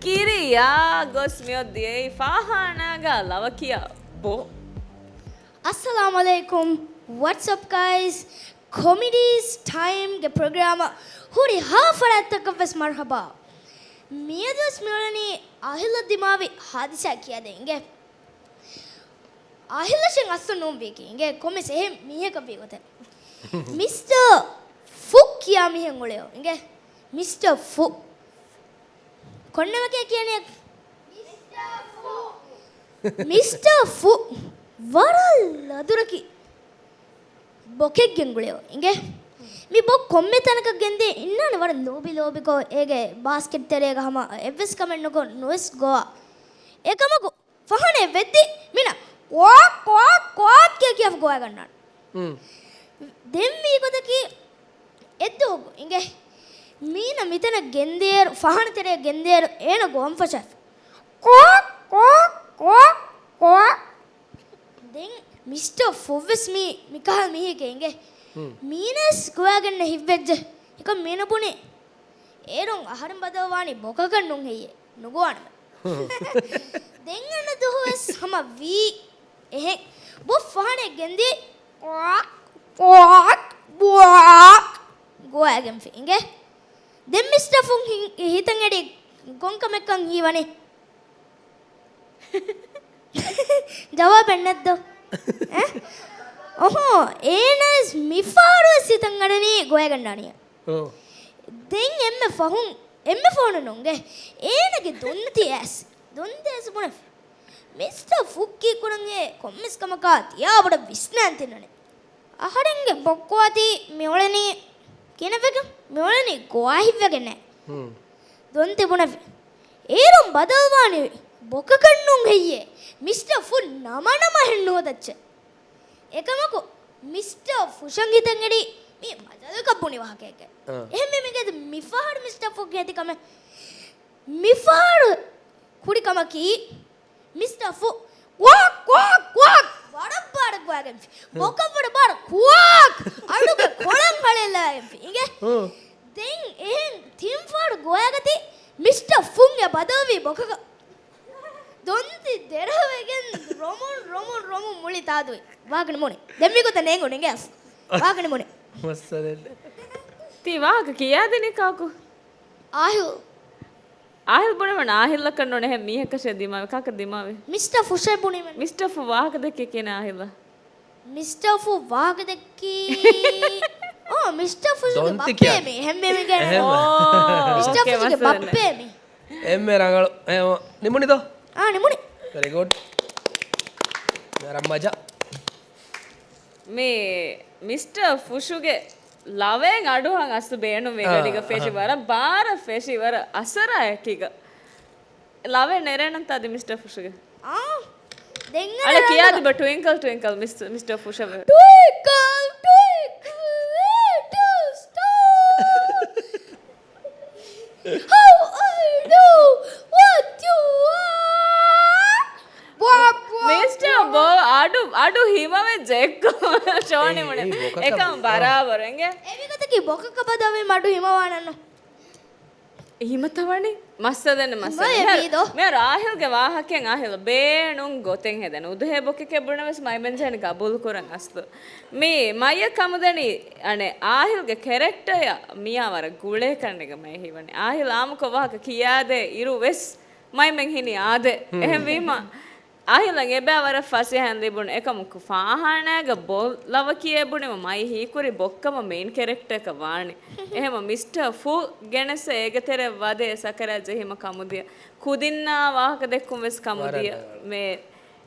ކިރިޔާ ގޮސް މިއޮއް ދިޔައީ ފާހާނާގާ ލަވަކިޔާ ބޯ. އައްސަލާމު ޢަލައިކުމް. What's up, guys? ކޮމެޑީސް ޓައިމްގެ ޕްރޮގްރާމަށް ހުރިހާ ފަރާތްތަކަށްވެސް މަރުޙަބާ. މިއަދުވެސް މިއުޅެނީ އާހިލަށް ދިމާވި ހާދިސާ ކިޔާދޭން އިނގޭ. އާހިލަށެއް އަސްލު ނޫން ވީކީ އިނގޭ ކޮންމެސް އެހެން މީހަކަށް ވީ ގޮތެއް. މިސްޓަ ފު ކިޔާ މީހެއް އުޅެޔޯ އިނގޭ. މިސްޓަ ފު. ކޮންނަވަކޭ ކިޔަނީ؟ މިސްޓަ ފު ވަރަށް ލަދުރަކި ބޮކެއްގެން ގުޅެޔޯ އިނގޭ. މި ބޮ ކޮންމެ ތަނަކަށް ގެންދޭ އިންނާނެ ވަރަށް ލޯބި ލޯބިކޮށް އޭގެ ބާސްކެޓް ތެރޭގަ ހަމަ އެއްވެސް ކަމެއް ނުކޮށް ނުވެސް ގޮވާ. އެކަމަކު ފަހަނައެއް ވެއްދި މިނަ ކޯކް ކޯކް ކޯކް ކިޔާ ކިޔާފަ ގޮވާގަންނާނެ. ދެން ވީ ގޮތަކީ އެއްދުވަހު އިނގޭ މީނަ މިތަނަށް ގެންދިޔައިރު، ފަހަނަ ތެރެއަށް ގެންދިޔައިރު އޭނަ ގޮވަން ފަށާފި. ކޯކް ކޯކް ކޯކް ކޯކް. ދެން މިސްޓަ ފުށްވެސް މީ މިކަހަލަ މީހެކޭ އިނގޭ. މީނަސް ގޮވާގެންނެއް ހިތްވެއްޖެ. އެކަމް މީނަ ބުނި، އޭރުން އަހަރެން ބަދަލުވާނީ ބޮކަކަށް ނޫން ހެއްޔޭ؟ ނުގޮވާނަމޭ. ދެން އަންނަ ދުވަހުވެސް ހަމަ ވީ އެހެން. ބޮ ފަހަނަ ގެންދިޔަ ކޯކް ކޯކް ކޯކް ގޮވާގެންފި އިނގޭ. ދެން މިސްޓަ ފުށް ހި-، ހިތަށް އެޅި ކޮންކަމެއްކަން ހީވަނީ؟ ޖަވާބެއް ނެތްދޯ؟ އެ؟ އޮހޯ، އޭނަވެސް މިފަހަރުވެސް ހިތަށް އަރަނީ ގޮވައިގަންނާނީ. އޯ. ދެން އެންމެ ފަހުން، އެންމެ ފަހުން ނޫންގެ އޭނަގެ ދޮންތި އައިސް، ދޮންތި އައިސް ބުނެފި. މިސްޓަ ފުށް ކީކުރަން އޭ ކޮންމެސް ކަމަކާ ތިޔާ ބޮޑަށް ވިސްނާން ތިންނަނީ. އަހަރެންގެ ބޮއްކު އަތީ މިއުޅެނީ ކިހިނެއްވެގެން؟ މިއުޅެނީ ގޮވާ ހިތްވެގެންނޭ. ދޮންތި ބުނެފި. އޭރުން ބަދަލުވާނީ ބޮކަކަށް ނޫން ހެއްޔޭ؟ މިސްޓަ ފުށް ނަމަނަމަ ހެން ނުހަދައްޗޭ. އެކަމަކު، މިސްޓަ ފުށަށް ހިތަށް އެޅީ މީ މަޖަލުކަށް ބުނި ވާހަކައެކޭ. އާ. އެހެންވީމަ މިގޭތަ މިފަހަރު މިސްޓަ ފުށްގެ އެތި ކަމެއް. މިފަހަރު ކުރި ކަމަކީ، މިސްޓަ ފުށް ކުއާކް ކުއާކް ކުއާކް ވަރަށް ބާރަށް ގޮވާގެންފި. ބޮކަށް ވަރަށް ބާރަށް ކުއާކް އަޑުގެ ކޮޅަށް ހަޅޭލާގެންފި. އިނގޭ. ދެން އެހެން ތިން ފަހަރު ގޮވާގަތީ މިސްޓަ ފުށް އެ ބަދަލުވީ ބޮކަކަށް. ދޮންތި ދެރަވެގެން ރޮމުން، ރޮމުން، ރޮމުން މުޅި ތާދުވި. ވާގަނެ މުނި. ދެން މިގޮތަށް ނޭނގުނި އިނގޭ އަސް. ވާގަނެ މުނި. މައްސަލައެއް ނެތް. ތީ ވާހަކަ ކިޔާދިނީ ކާކު؟ އާހިލް. އާހިލް ބުނެވަން އާހިލްއަކަށް ނޫން އެހެން މީހަކަށޭ ދިމާވި. ކާކަށް ދިމާވި؟ މިސްޓަ ފުށޭ ބުނީމަ. މިސްޓަ ފުށް ވާހަކަ ދެއްކީ ކިހިނެއް އާހިލްއަށް؟ މިސްޓަ ފުށް ވާހަކަ ދެއްކީ، އޯ، މިސްޓަ ފުށުގެ ދޮންތި ބައްޕައޭ ކިޔާ. މީ. އެހެންވީމަ އިނގޭ. އެހެން. އޯ، މިސްޓަ އޯކޭ، ފުށުގެ މައްސަލަ ނެތް. ބައްޕައޭ މީ. އެންމެ ރަނގަޅު. އެ، ނިމުނިދޯ؟ އާ، ނިމުނި. ވެރީ ގުޑް. ވަރަށް މަޖާ. މި މިސްޓަ ފުށުގެ ލަވައެއް އަޑުއަހަން އަސްލު ބޭނުންވީ. އާ، ގަޑިގަ ފެށި އަހަ. ވަރަށް ބާރަށް ފެށި ވަރަށް އަސަރާ އެކީގަ. ލަވައެއް ނެރޭނަންތާ ދި މިސްޓަ ފުށުގެ؟ އާ، ދެން އަޅެ އަނެއް ކިޔާދި ބަ ޓުވިންކަލް ޓުވިންކަލް މިސް-، މިސްޓަ ފުށަވެ. ޓުވިންކަލް ޓުވިންކަލް ލިޓަލް ސްޓާރ. How I know what you are. ބޮ، ބޮ، މިސްޓަ ބޮ. ބޮ، އަޑު، އަޑު ހިމަވެއްޖެ އެއްކޮ. ޝޯނި އޭ، މުނެ. އޭ، ބޮކަކަށް އެކަމް ބޮ. ބަރާބަރު އިނގޭ. އެމީގޮތަކީ ބޮކަކަށް ބަދަލުވީ މަޑު ހިމަވާނަންނު. ހިމަތަވަނީ މައްސަލަ ދެން މައްސަލަ. ހިމައެއް މި-، މީދޯ. މި ރާހިލްގެ ވާހަކައެއް އާހިލް ބޭނުން ގޮތެއް ހެދެން. އުދުހޭ ބޮކެކޭ ބުނަވެސް މައިމެންޖެހެން ގަބޫލު ކުރަން އަސްލު. މި މައްޔަ ކަމުދެނީ އަނެއް އާހިލްގެ ކެރެކްޓަރ މިޔާ ވަރަށް ގުޅޭ ކަންނޭނގެ މައެއް ހީވަނީ. އާހިލް އާމުކޮށް ވާހަކަ ކިޔާދޭ އިރު ވެސް މައިމެން ހިނި އާދޭ. ހުން. އެހެންވީމަ، އާހިލަށް އެބައި ވަރަށް ފަސޭހައިން ލިބުނު އެކަމަކު، ފާހާނާގެ ބޮ ލަވަ ކިޔޭ ބުނިމަ މައި ހީކުރި ބޮއްކަމަ މެއިން ކެރެކްޓަރަކަށް ވާނެ. އެހެމަ މިސްޓަ ފު ގެނެސް އޭގެ ތެރެއަށް ވަދެ ސަކަރާތް ޖެހީމަ ކަމުދިޔަ. ކުދިންނާ ވާހަކަ ދެއްކުން ވެސް ކަމުދިޔަ. ވަރަށް ވަރަށް. މޭ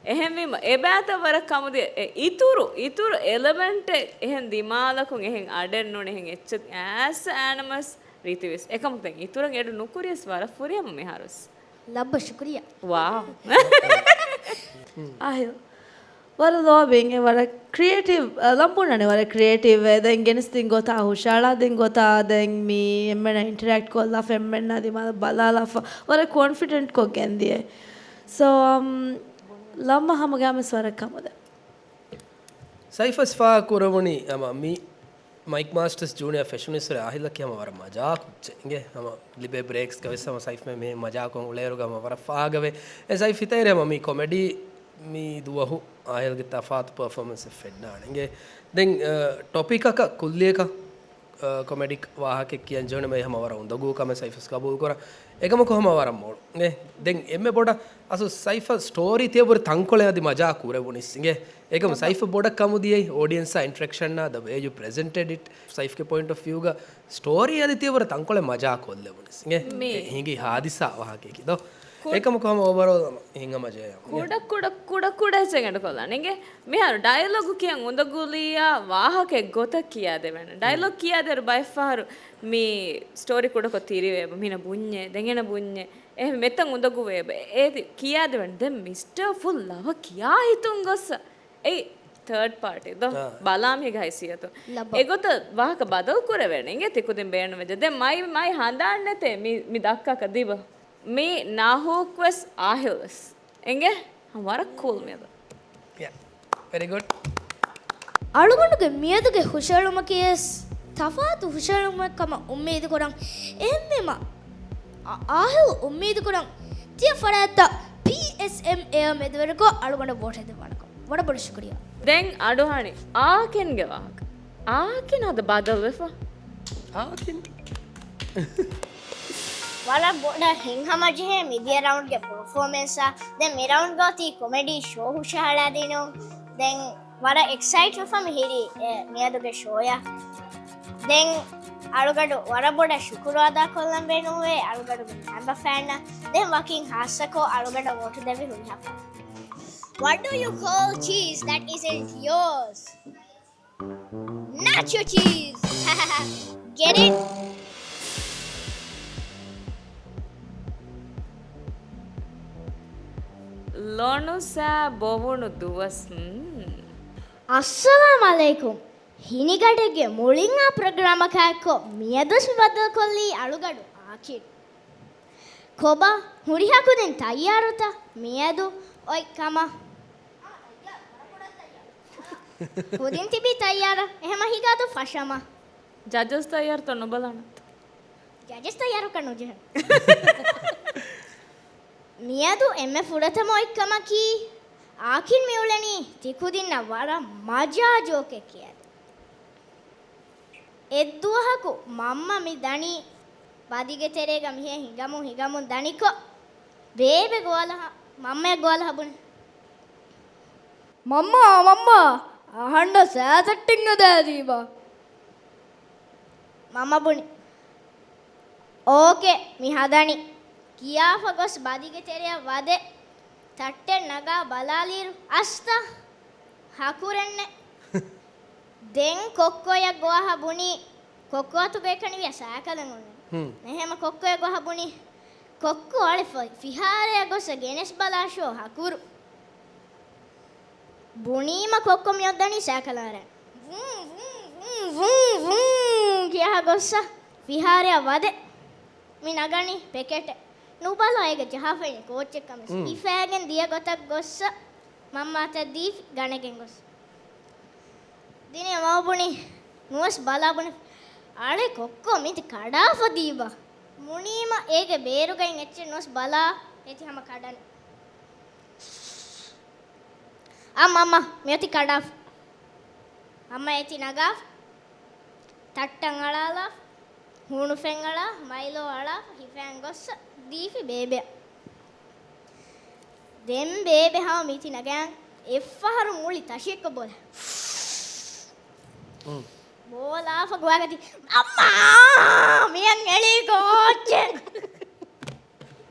އެހެންވީމަ، އެބައިތައް ވަރަށް ކަމުދިޔަ، އެ އިތުރު، އިތުރު އެލަމެންޓެއް އެހެން ދިމާލަކުން އެހެން އަޑެއް ނޫން އެހެން އެއްޗެއް އައިސް އަނިމަސް ރީތިވެސް. އެކަމަކު ދެން އިތުރަށް އެޑު ނުކުރިޔަސް ވަރަށް ފުރިހަމަ މިހާރުސް. ލައްބަ ޝުކުރިޔާ. ވާ. އާހިލް. ވަރަށް ލޯބިން އެ ވަރަށް ކްރިއޭޓިވް، އަ، ލަނބުންނަނެ ވަރަށް ކްރިއޭޓިވް އެ ދެން ގެނެސްދިން ގޮތާ ހުށަހަޅާދިން ގޮތާ ދެން މި އެންމެންނާ އިންޓަރެކްޓް ކޮށްލާފަ އެންމެންނާ ދިމާލަށް ބަލާލާފަ ވަރަށް ކޮންފިޑެންޓް ކޮށް ގެންދިޔަ. ސޯ، އަމް، ލަމްމަ ހަމަގައިމެސް ވަރަށް ކަމުދެން. ސައިފަސް ފާހަގަ ކުރެވުނީ ހަމަ މި މައިކް މާސްޓަރސް ޖޫނިއާ ފެށުނީއްސުރެ އާހިލަކީ ހަމަ ވަރަށް މަޖާ ކުއްޖެއް އިނގޭ. ހަމަ ލިބޭ ބްރޭކްސްގަ ވެސް ހަމަ ސައިފް މެ މިހެން މަޖާކޮށް އުޅޭއިރުގަ ހަމަ ވަރަށް ފާހަގަވޭ. އެ ސައިފް ހިތައިރޭ ހަމަ މި ކޮމެޑީ މި ދުވަހު އާހިލްގެ ތަފާތު ޕަރފޯމަންސް އެއް ފެންނާނެ އިނގޭ. ދެން، އަ، ޓޮޕިކަކަށް ކުއްލިއަކަށް، އަ، ކޮމެޑިކް ވާހަކައެއް ކިޔަން ޖެހުނު މެ ހަމަ ވަރަށް އުނދަގޫ ކަމެއް ސައިފަސް ގަބޫލު ކުރަން. އެކަމަކު ހަމަ ވަރަށް މޮޅު. އެ، ދެން އެންމެ ބޮޑަށް އަސްލު ސައިފަ ސްޓޯރީ ތިޔަބުރި ތަންކޮޅެއް އަދި މަޖާ ކުރެވުނިސް އިނގޭ. އެކަމު ސައިފަ ބޮޑަށް ކަމުދިޔައީ އޯޑިއެންސާ އިންޓަރެކްޝަންއާ ދަ ވޭ ޔޫ ޕްރެޒެންޓެޑް އިޓް. ސައިފްގެ ޕޮއިންޓް އޮފް ވިއުގަ ސްޓޯރީ އަދި ތިޔަބުރި ތަންކޮޅެއް މަޖާ ކޮށްލެވުނިސް އިނގޭ. މި އެ ހިނގި ހާދިސާ ވާހަކައަކީ ދޯ. ކު- އެކަމަކު ހަމަ އޯވަރޯލް ހަމަ ހިތްހަމަޖެހޭ ހަމަ. ކުޑަ ކުޑަ ކުޑަ ކުޑަ އެއްޗެއް އެޑް ކޮށްލާނެ. އިނގޭ މިހާރު ޑައިލޮގު ކިޔަން އުނދަގުލިއްޔާ ވާހަކައެއް ގޮތަށް ކިޔާދެވޭނެ. ޑައިލޮގް ކިޔާދޭއިރު ބައެއްފަހަރު މި ސްޓޯރީ ކުޑަކޮށް ތިރިވޭބަ، މިނަ ބުންޏޭ، ދެން އޭނަ ބުންޏޭ. އެހެން މެތަން އުނދަގޫވޭބަ. އޭތި ކިޔާދެވޭނެ. ދެން މިސްޓަރ ފުލް ލަވަ ކިޔާ ހިތުން ގޮއްސަ. އެއީ ތާޑް ޕާޓީ ދޯ؟ އާ. ބަލާ މީގެ ހައިސިއްޔަތު. ލައްބަ. އެގޮތަށް ވާހަކަ ބަދަލު ކުރެވޭނެ. އިނގޭ ތިކުދިން ބޭނުމެއްޖެ. ދެން މައި، މައި ހަނދާން ނެތޭ މި، މި ދައްކާކަށް ދީބަ. މީ ނާހޫކް ވެސް އާހިލް ވެސް. އިނގޭ؟ ވަރަށް ކޫލް މިއަދު. ޔާ. ވެރީ ގުޑް. އަޅުގަނޑުގެ މިއަދުގެ ހުށަހެޅުމަކީ ވެސް ތަފާތު ހުށަހެޅުމެއް ކަމަށް އުއްމީދު ކުރަން. އެހެންވީމަ، އާ-، އާހިލް އުއްމީދު ކުރަން ތިޔަ ފަރާތްތައް ޕީއެސްއެމްއޭއާ މެދުވެރިކޮށް އަޅުގަނޑަށް ވޯޓް ހެދިވާނެކަން. ވަރަށް ބޮޑަށް ޝުކުރިއްޔާ. ދެން އަޑުއަހަނީ އާކިންގެ ވާހަކަ. އާކިން އަދަ ބަދަލުވެފަ. އާކިން. ވަރަށް ބޮޑަށް ހިތްހަމަޖެހޭ މިދިޔަ ރައުންޑްގެ ޕަރފޯމެންސްއާ. ދެން މި ރައުންޑްގަ އޮތީ ކޮމެޑީ ޝޯ ހުށަހަޅާދިނުން. ދެން ވަރަށް އެކްސައިޓް ވެފަ މި ހިރީ، އެ، މިއަދުގެ ޝޯޔަށް. ދެން އަޅުގަޑު ވަރަށް ބޮޑަށް ޝުކުރު އަދާކޮށްލަން ބޭނުންވޭ އަޅުގަޑުގެ މެމްބަރ ފައިންނަށް. ދެން ވަކިން ހާއްސަކޮށް އަޅުގަޑަށް ވޯޓު ދެއްވި ހުރިހާ ފަރާތް. What do you call cheese that isn't yours? Nacho cheese! Get it? ލޮނުސާ ބޮވުނު ދުވަސް. ހުން. އައްސަލާމް އަލައިކުމް. ހިނިގަޑެއްގެ މުޅިން އާ ޕްރޮގްރާމަކާއެއްކޮށް މިއަދު ވަދަލުކޮށްލީ އަޅުގަޑު އާކިން. ކޮބާ ހުރިހާ ކުދިން ތައްޔާރުތަ މިއަދު އޮތް ކަމަށް؟ ކުދިން ތިބީ ތައްޔާރަށް. އެހެމަ ހިގާދު ފަށަމަ. ޖަޖަސް ތައްޔާރުތަ ނުބަލާނަންތަ؟ ޖަޖަސް ތައްޔާރުކަން ނުޖެހޭ. މިއަދު އެންމެ ފުރަތަމަ އޮތްކަމަކީ، އާކިން މިއުޅެނީ ތިކުދިންނަށް ވަރަށް މަޖާ ޖޯކެއް ކިޔާދޭން. އެއްދުވަހަކު މަންމަ މި ދަނީ ބަދިގެ ތެރޭގަ މިހެން ހިނގަމުން ހިނގަމުން ދަނިކޮށް، ބޭބެ ގޮވާލަހަ، މަންމަޔަށް ގޮވާލަހަ ބުނި. މަންމާ، މަންމާ، އަހަންނަށް ސައި ތައްޓެއް ހަދާދީބަ. މަންމަ ބުނި، އޯކޭ، މި ހަދަނީ. ކިޔާފަ ގޮސް ބަދިގެ ތެރެއަށް ވަދެ، ތައްޓެއް ނަގާ ބަލާލިއިރު އަސްތަ ހަކުރެއްނެއް. ދެން ކޮއްކޮޔަށް ގޮވާހަ ބުނީ، ކޮއްކޮ އަތުގަ އެކަނިވިޔަ ސައިކަލެއް އޮންނަނީ. ހުން. އެހެމަ ކޮއްކޮޔަށް ގޮވާހަ ބުނީ، ކޮއްކޮ އަޅެ ފި-، ފިހާރަޔަށް ގޮސް ގެނެސް ބަލާށޯ ހަކުރު. ބުނީމަ ކޮއްކޮ މިއޮއްދަނީ ސައިކަލާ ރެން. ވޫ، ވޫ، ވޫ، ވޫ، ވޫ ކިޔާ ގޮއްސަ ފިހާރަޔަށް ވަދެ. މި ނަގަނީ ޕެކެޓެއް. ނުބަލާ އޭގަ ޖަހާފައިން ކޯއްޗެއް ކަމެސް. ހުން. ހިފައިގެން ދިޔަ ގޮތަށް ގޮއްސަ މަންމަ އަތަށް ދީފި ގަނެގެން ގޮސް. ދިނީ މަންމަ ބުނި، ނުވަސް ބަލާ ބުނި. އަޅެ ކޮއްކޮ މިތި ކަޑާފަ ދީބަ. ބުނީމަ އޭގެ ބޭރުގައި އެއްޗެއް ނުވަސް ބަލާ އޭތި ހަމަ ކަޑަން. އާ މަންމަ، މިއޮތީ ކަޑާފަ. މަންމަ އޭތި ނަގާފަ. ތައްޓަށް އަޅާލާފަ. ހޫނުފެން އަޅާ، މައިލޯ އަޅާފަ، ހިފައިން ގޮއްސަ ދީފި ބޭބެއަށް. ދެން ބޭބެ ހަމަ މިތި ނަގާ އެއްފަހަރު މުޅި ތަށިއެއްކޮށް ބޯލާ. އުން. ބޯލާފަ ގޮވާގަތީ، މަންމާ! މިޔަން އެޅީ ކޯއްޗެއް.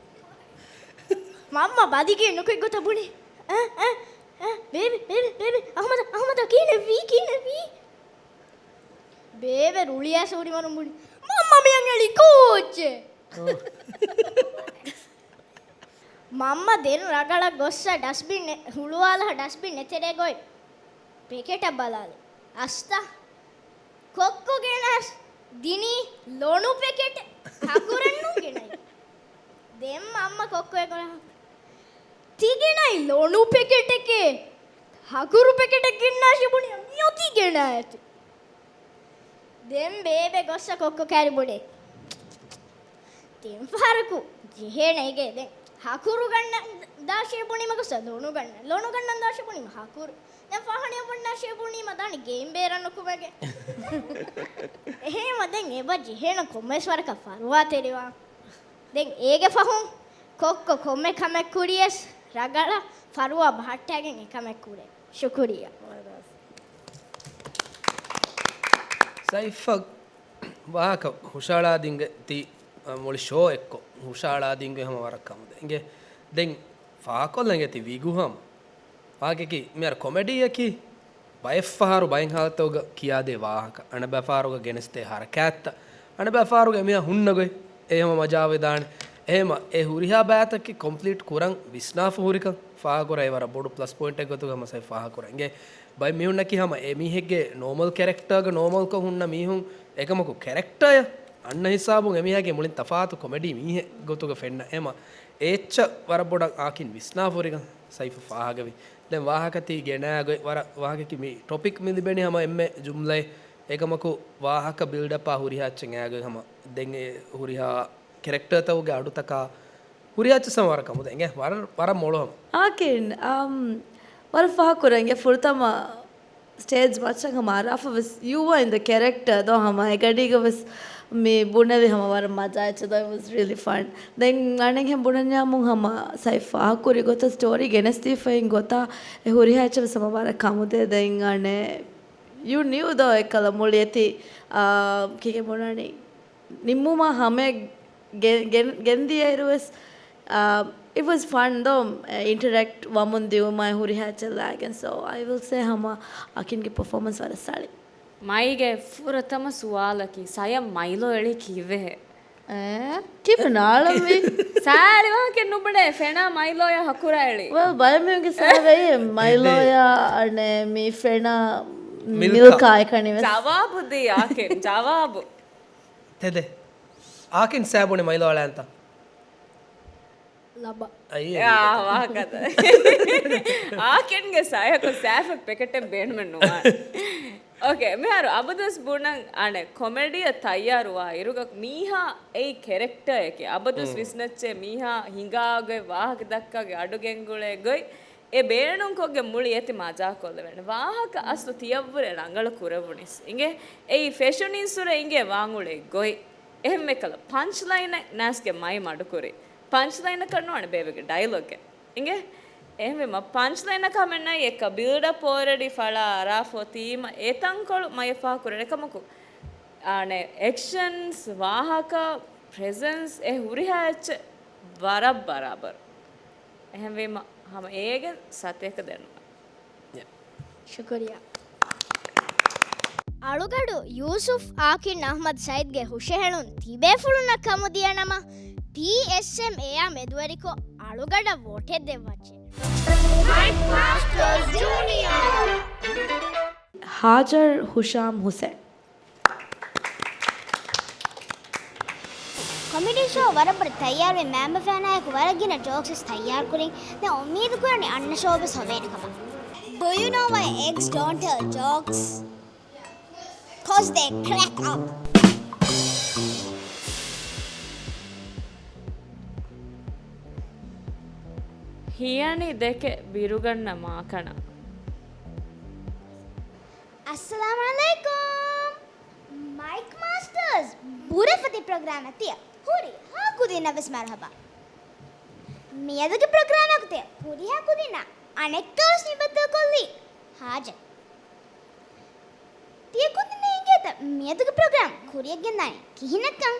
މަންމަ ބަދިގެ ނުކޮތް ގޮތަށް ބުނި. އަ، އަ، އަ، ބޭބެ، ބޭބެ، ބޭބެ، އަހުމަދަށް ކިހިނެއްވީ، ކިހިނެއްވީ؟ ބޭބެ ރުޅިއައިސް ހުރި މަރުން ބުނި. މަންމަ މިޔަން އެޅީ ކޯއްޗެއް. މަންމަ ދެން ރަގަޅަށް ގޮއްސަ ޑަސްބިން ހުޅުވާލާ ޑަސްބިން އެތެރޭ ގޮތް ޕެކެޓަށް ބަލާލި. އަސްތަ ކޮއްކޮ ގެނަސް ދިނީ ލޮނު ޕެކެޓެއް. ހަކުރެއްނު ގެނައި. ދެން މަންމަ ކޮއްކޮ އެކޮޅަށް ތި ގެނައި ލޮނު ޕެކެޓެކޭ، ހަކުރު ޕެކެޓެއް ގެންނާށޭ ބުނި މިއޮތީ ގެނައޭތި. ދެން ބޭބެ ގޮއްސަ ކޮއްކޮ ކައިރި ބުނި. ތިން ފަހަރަކު ޖެހޭނެ އޭގެ ދެން ހަކުރު ގަންނަން ދާށޭ ބުނީމަ ގޮއްސަ ލޮނު ގަންނަން. ލޮނު ގަންނަން ދާށޭ ބުނީމަ ހަކުރު. ދެން ފާހަނިޔަށް ބުންނާށޭ ބުނީމަ ދާނީ ގެއިން ބޭރަށް ނުކުމެގެން. އެހެންވީމަ ދެން އެބަ ޖެހޭނަން ކޮންމެސް ވަރަކަށް ފަރުވާ ތެރިވާން. ދެން އޭގެ ފަހުން ކޮއްކޮ ކޮންމެ ކަމެއް ކުރިޔަސް ރަގަޅަށް ފަރުވާ ބަހައްޓައިގެން އެ ކަމެއް ކުރޭ. ޝުކުރިއްޔާ. ސައިފަށް ވާހަކަ ހުށަހަޅާދިންގެ ތި މުޅި ޝޯ އެއްކޮށް ހުށައަޅާދިންގޮތް ހަމަ ވަރަށް ކަމުދޭ. އިނގޭ ދެން ފާހަކޮށްލަން އެތި ވީގޫ ހަމަ. ވާހަކައަކީ މިހާރު ކޮމެޑީއަކީ ބައެއްފަހަރު ބައެއް ހާލަތުގަ ކިޔާދޭ ވާހަކަ، އަނެއްބައިފަހަރުގަ ގެނެސްދޭ ހަރަކާތްތައް، އަނެއްބައިފަހަރުގަ އެމީހާ ހުންނަ ގޮތް އެ ހަމަ މަޖާވެދާނެ. އެހެމަ އެ ހުރިހާ ބައިތަކެއް ކޮމްޕްލީޓް ކުރަން ވިސްނާފަ ހުރިކަން ފާހަގަކުރާ އެ ވަރަށް ބޮޑު ޕްލަސް ޕޮއިންޓެއް ގޮތުގަ ހަމަ ސައި ފާހަގަކުރަން. އިނގޭ ބައެއް މީހުންނަކީ ހަމަ އެ މީހެއްގެ ނޯމަލް ކެރެކްޓާގަ ނޯމަލްކޮށް ހުންނަ މީހުން އެކަމަކު ކެރެކްޓާއަށް އަންނަ ހިސާބުން އެމީހާގެ މުޅިން ތަފާތު ކޮމެޑީ މީހެއް ގޮތުގަ ފެންނަ. އެމަ އޭއްޗަށް ވަރަށް ބޮޑަށް އާކިން ވިސްނާފަ ހުރިކަން ސައިފަ ފާހަގަވި. ދެން ވާހަކަތީ ގެނައިގޮތް ވަރަށް ވާހަކަކީ މި ޓޮޕިކް މި ލިބެނީ ހަމަ އެންމެ ޖުމްލައެއް. އެކަމަކު ވާހަކަ ބިލްޑަޕާ ހުރިހާ އެއްޗެއް އައިގޮތް ހަމަ ދެން އެ ހުރިހާ ކެރެކްޓާތަކުގެ އަޑުތަކާ ހުރިހާ އެއްޗެއް ހަމަ ވަރަށް ކަމުދޭ. އެނގޭ ވަރަށް، ވަރަށް މޮޅު ހަމަ. އާކިން، އަމް، ވަރަށް ފާހަގަކުރަން އެ ފުރަތަމަ ސްޓޭޖް މައްޗަށް ހަމަ އަރާފަ ވެސް ޔޫ އާ އިން ދަ ކެރެކްޓާ ދޯ ހަމަ އެ ގަޑީގަ ވެސް މި ބުނެލި ހަމަ ވަރަށް މަޖާ އެއްޗެއް ދޯ، it was really fun. ދެން އަނެއްހެން ބުނަންޏާމު ހަމަ ސައި ފާހަގަކުރި ގޮތަށް ސްޓޯރީ ގެނެސްދީފައި ގޮތާ އެ ހުރިހާ އެއްޗެއް ވެސް ހަމަ ވަރަށް ކަމުދޭ. ދެން އަނެއް ޔޫ ނިއު ދޯ އެއްކަލަ މުޅި އެތި، އާ، ކިކެ ބުނަނީ ނިންމުމާ ހަމަ ގެ-، ގެން-، ގެންދިޔައިރު ވެސް، އާ، it was fun ދޯ، އިންޓަރެކްޓް ވަމުން ދިއުމާ ހުރިހާ އެއްޗެއް ލާގެން. So, I will say ހަމަ އާކިންގެ ޕަފޯމަންސް ވަރަށް ސާޅި. މައިގެ ފުރަތަމަ ސުވާލަކީ، ސަޔަ މައިލޯ އެޅީ ކީއްވެހޭ؟ އޭ، ކީއްވެ ނާޅަންވީ؟ ސާޅި ވާހަކަ ނުބުނޭ، ފެނާ މައިލޯޔާ ހަކުރާ އެޅީ. ވެލް، ބައެއް މީހުންގެ ސާވެއް އެ މައިލޯޔާ އަނެއް މި ފެނާ މިލްކާ އެކަނި ވެސް. ޖަވާބު ދީ އާކިން، ޖަވާބު. ތެދެ. އާކިން ސާ ބުނި މައިލޯ އަޅާންތަ؟ ލަބަ. އައި، އެ، އާ، ވާހަކަ. އާކިންގެ ސައިހަކު ސާފެ ޕެކެޓެއް ބޭނުމެއް ނުވާނެ. އޯކޭ، މިހާރު އަބަދުވެސް ބުނަން އަނެއް ކޮމެޑީއަށް ތައްޔާރުވާ އިރުގަ މީހާ އެއީ ކެރެކްޓާއެކޭ. އަބަދުވެސް މް. ވިސްނައްޗޭ މީހާ ހިނގާގޮތް ވާހަކަ ދައްކާގޮތް އަޑު ގެންގުޅޭ ގޮތް އެ ބޭނުންކޮށްގެން މުޅި އެތި މަޖާކޮށްލެވޭނެ. ވާހަކަ އަސްލު ތިޔަށްވުރެ ރަނގަޅު ކުރެވުނީސް އިނގޭ. އެއީ ފެށުނީންސުރެ އިނގޭ ވާން އުޅޭ ގޮތް. އެހެންވެ ކަލަ ޕަންޗްލައިނެއް ނާސްގެ މައި މަޑުކުރި. ޕަންޗްލައިނަކަށް ނުވާނެ ބޭބެގެ ޑައިލޮގެއް. އިނގޭ؟ އެހެންވީމަ ޕަންޗްލައިނަކަށް މެންނައި އެކަ ބިލްޑަޕް އޯލްރެޑީ ފަޅާ އަރާފަ އޮތީމަ އެތަންކޮޅު މަޔަށް ފާހަގަކުރެވޭނެ ކަމަކު. އާނެ އެކްޝަންސް، ވާހަކަ، ޕްރެޒެންސް އެ ހުރިހާ އެއްޗެއް ވަރަށް ބަރާބަރު. އެހެންވީމަ ހަމަ އޭގެން ސަތޭކަ ދެންނު. ޝުކުރިއްޔާ. އަޅުގަޑު ޔޫސުފް އާކިން އަޙްމަދު ސައިދްގެ ހުށަހެޅުން ތިބޭފުޅުންނަށް ކަމުދިޔަ ނަމަ، ޕީއެސްއެމްއޭއާ މެދުވެރިކޮށް އަޅުގަޑަށް ވޯޓެއް ދެއްވައްޗޭ. ހާޖަރު ހުޝާމް ހުސެން. ކޮމެޑީ ޝޯ ވަރަށް ބޮޑަށް ތައްޔާރުވި މައިންބަފައިންނާއެކު ވަރަށް ގިނަ ޖޯކްސް ވެސް ތައްޔާރުކުރިން. ދެން އުއްމީދު ކުރަނީ އަންނަ ޝޯ ވެސް ހޮވޭނެ ކަމަށް. Do you know why eggs don't tell jokes? 'Cause they crack up. ހިޔަނި ދެކެ ބިރުގަންނަ މާކަނަ. އައްސަލާމު ޢަލައިކުމް. މައިކް މާސްޓަރސް ބުރެފަ ތި ޕްރޮގްރާމަށް ތިޔަ ހުރިހާ ކުދިންނަށް ވެސް މަރުޙަބާ. މިއަދުގެ ޕްރޮގްރާމަކު ތިޔަ ހުރިހާ ކުދިންނަށް އަނެއްކާވެސް މި ބައްދަލުކޮށްލީ ހާޖަތް. ތިޔަ ކުދިންނަށް އެނގޭތަ މިއަދުގެ ޕްރޮގްރާމް ކުރިޔަށް ގެންދާނީ ކިހިނެއްކަން؟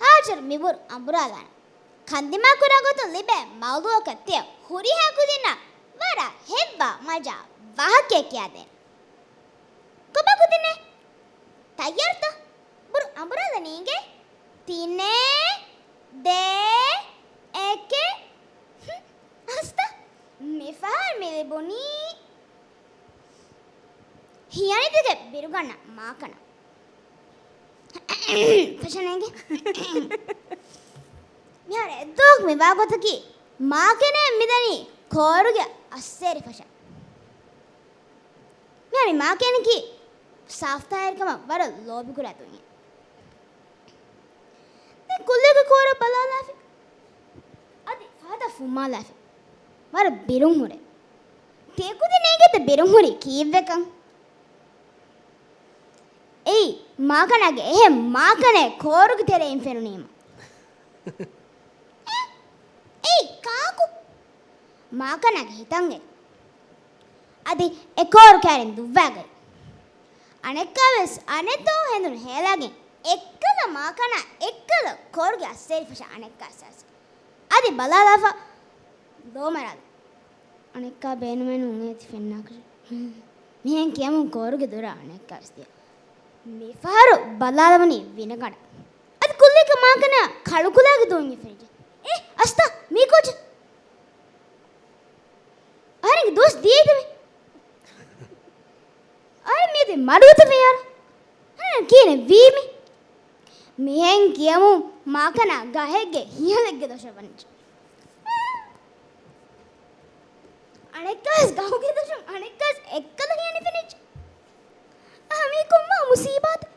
ހާޖަރު މިބުރު އަނބުރާލާނަން. ކަންދިމާ ކުރާ ގޮތުން ލިބޭ މައުޟޫޢަކަށް ތިޔަ ހުރިހާ ކުދިންނަށް ވަރަށް ހެއްވާ މަޖާ ވާހަކައެއް ކިޔާދޭން. ކޮބާ ކުދިންނޭ؟ ތައްޔާރުތަ؟ ބުރު އަނބުރާލަނީ އިނގޭ. ތިނެއް، ދޭއް، އެކެއް. ހުން، އަސްތަ. މިފަހަރު މި ލިބުނީ ހިޔަނިތުގެ ބިރުގަންނަ މާކަނަ. ފެށަނޭގެ. މިހާރު އެއްދުވަހަކު މި ވާގޮތަކީ މާކަނައަށް މިދަނީ ކޯރުގެ އައްސޭރި ފަށަން. މިހާރު މާކަނަކީ ސާފުތާހިރުކަމަށް ވަރަށް ލޯބިކުރާ ދުނިޔެ. ދެން ކުއްލިއުގެ ކޯރަށް ބަލާލާފި. އަދި ފަހަތަށް ފުއްމާލާފި. ވަރަށް ބިރުން ހުރޭ. ތިޔަ ކުދިން އެނގޭތަ ބިރުން ހުރީ ކީއްވެކަން؟ އެއީ، މާކަނާގެ އެހެން މާކަނައެއް ކޯރުގެ ތެރެއިން ފެނުނީމަ. އެ، އެއީ ކާކު؟ މާކަނާގެ ހިތަށް އެރި. އަދި އެ ކޯރު ކައިރިން ދުއްވާގަތް. އަނެއްކާވެސް އަނެއްދުވަހު ހެނދުނު ހޭލާގެން އެއްކަލަ މާކަނާ އެއްކަލަ ކޯރުގެ އައްސޭރި ފަށާ އަނެއްކާ އައްސާސް. އަދި ބަލާލާފަ ލޯމަރާލި. އަނެއްކާ ބޭނުމެއް ނޫނޭ ތި ފެންނާކަށެއް. މިހެން ކިޔަމުން ކޯރުގެ ދުރަށް އަނެއްކާ ވެސް ދިޔަ. މިފަހަރު ބަލާލަވަނީ ވިނަގަނޑަށް. އަދި ކުއްލިއަކަށް މާކަނާ ކަޅުކުލައިގެ ދޫންޏެއް ފެނިއްޖެ. އޭ، އަސްތާ، މީ ކޯޗެއް؟ އަހަރެންގެ ދުވަސް ދިޔައީތަ މި؟ އަހަރެން މިއަދި މަޑުވެތި ފެޔާރަ. އަހަރެން ކިހިނެއް ވީ މި؟ މިހެން ކިޔަމުން މާކަނާ ގަހެއްގެ ހިޔަލެއްގެ ދޮށަށް ވަނިއްޖެ. އަނެއްކާސް ގަހުގެ ދޮށުން އަނެއްކާސް އެއްކަލަ ހިޔަނި ފެނިއްޖެ. އާ، މީ ކޮންމާ މުސީބާތެއް؟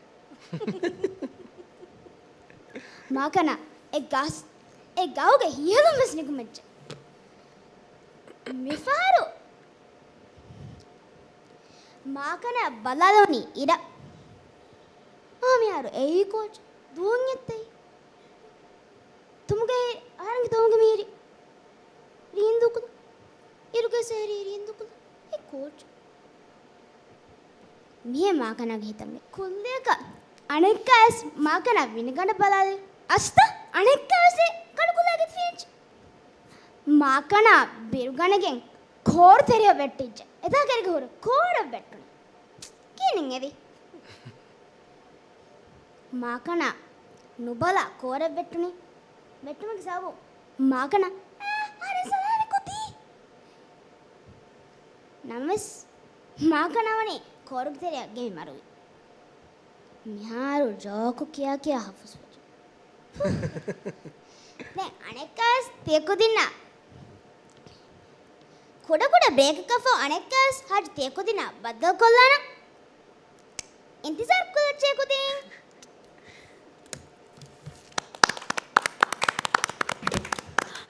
މާކަނާ އެ ގަސް، އެ ގަހުގެ ހިޔަލުން ވެސް ނިކުމެއްޖެ. މިފަހަރު މާކަނާ ބަލާލަވަނީ އިރަށް. އާ، މިހާރު އެއީ ކޯޗެއް ދޫންޏެއްތައް. ތުމުގެ އަހަރެންގެ ތުމުގެ މީރި ރީނދޫކުލަ. އިރުގެ ސޭރި ރީނދޫކުލަ. އެ ކޯޗެއް. މިހެން މާކަނާގެ ހިތަށް މި ކުއްލިއަކަށް އަނެއްކާވެސް މާކަނާ ވިނިގަނޑަށް ބަލާލި. އަސްތަ އަނެއްކާވެސް އެ ކަޅުކުލައިގެ ފިނިއްޖެ. މާކަނާ ބިރުގަނެގެން ކޯރު ތެރެއަށް ވެއްޓިއްޖެ. އެތާ ކެރިގެ ހުރެ ކޯރަށް ވެއްޓުނީ. ކިހިނެއް އެވީ؟ މާކަނާ ނުބަލާ ކޯރަށް ވެއްޓުނީ. ވެއްޓުމުގެ ސަބަބު މާކަނާ އާ، އަހަރެން ސަލާމަތް ކުއްދީ. ނަމަވެސް މާކަނާ ވަނީ ކޯރުގެ ތެރެއަށް ގެން މަރުވި. މިހާރު ޖޯކު ކިޔާ ކިޔާ ހަފުސް ވެއްޖެ. ދެން އަނެއްކާވެސް ތިޔަކުދިންނާ ކުޑަކުޑަ ބްރޭކަކަށްފަހު އަނެއްކާވެސް ހާޖު ތިޔަކުދިންނާ ބައްދަލުކޮށްލާނަން. އިންތިޒާރު ކުރައްޗޭ ކުދިން.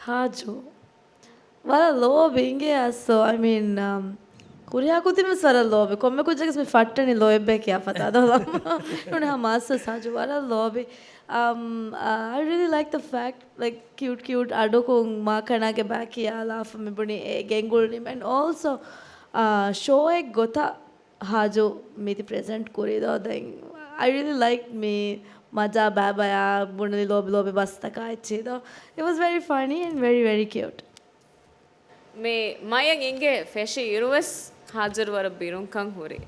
ހާޖު. ވަރަށް ލޯބި އިނގޭ އަސްސޯ. I mean, އަމް، ހުރިހާ ކުދިން ވެސް ވަރަށް ލޯބި. ކޮންމެ ކުއްޖަކަސް މި ފައްޓަނީ ލޯތްބޭ ކިޔާ ފަތާ ދޯލަމް. ނޫން ހަމަ އަސްސޯ ހާޖު ވަރަށް ލޯބި. އަމް، އާ، I really like the fact, like, cute, cute އަޑުކުން މާކަނާގެ ބައި ކިޔާލާފަ މި ބުނި އެ ގެންގުޅުނީމަ. And also, އާ، ޝޯއެއް ގޮތަށް ހާޖު މިތި ޕްރެޒެންޓް ކުރީ ދޯ. ދެން I really like މި މަޖާ ބައިބަޔާ ބުނެލި ލޯބި ލޯބި ބަސްތަކާ އެއްޗެއް ދޯ. It was very funny and very, very cute. މި މަޔަން އިނގޭ ފެށި އިރުވެސް ހާޖަރު ވަރަށް ބިރުންކަން ހުރި.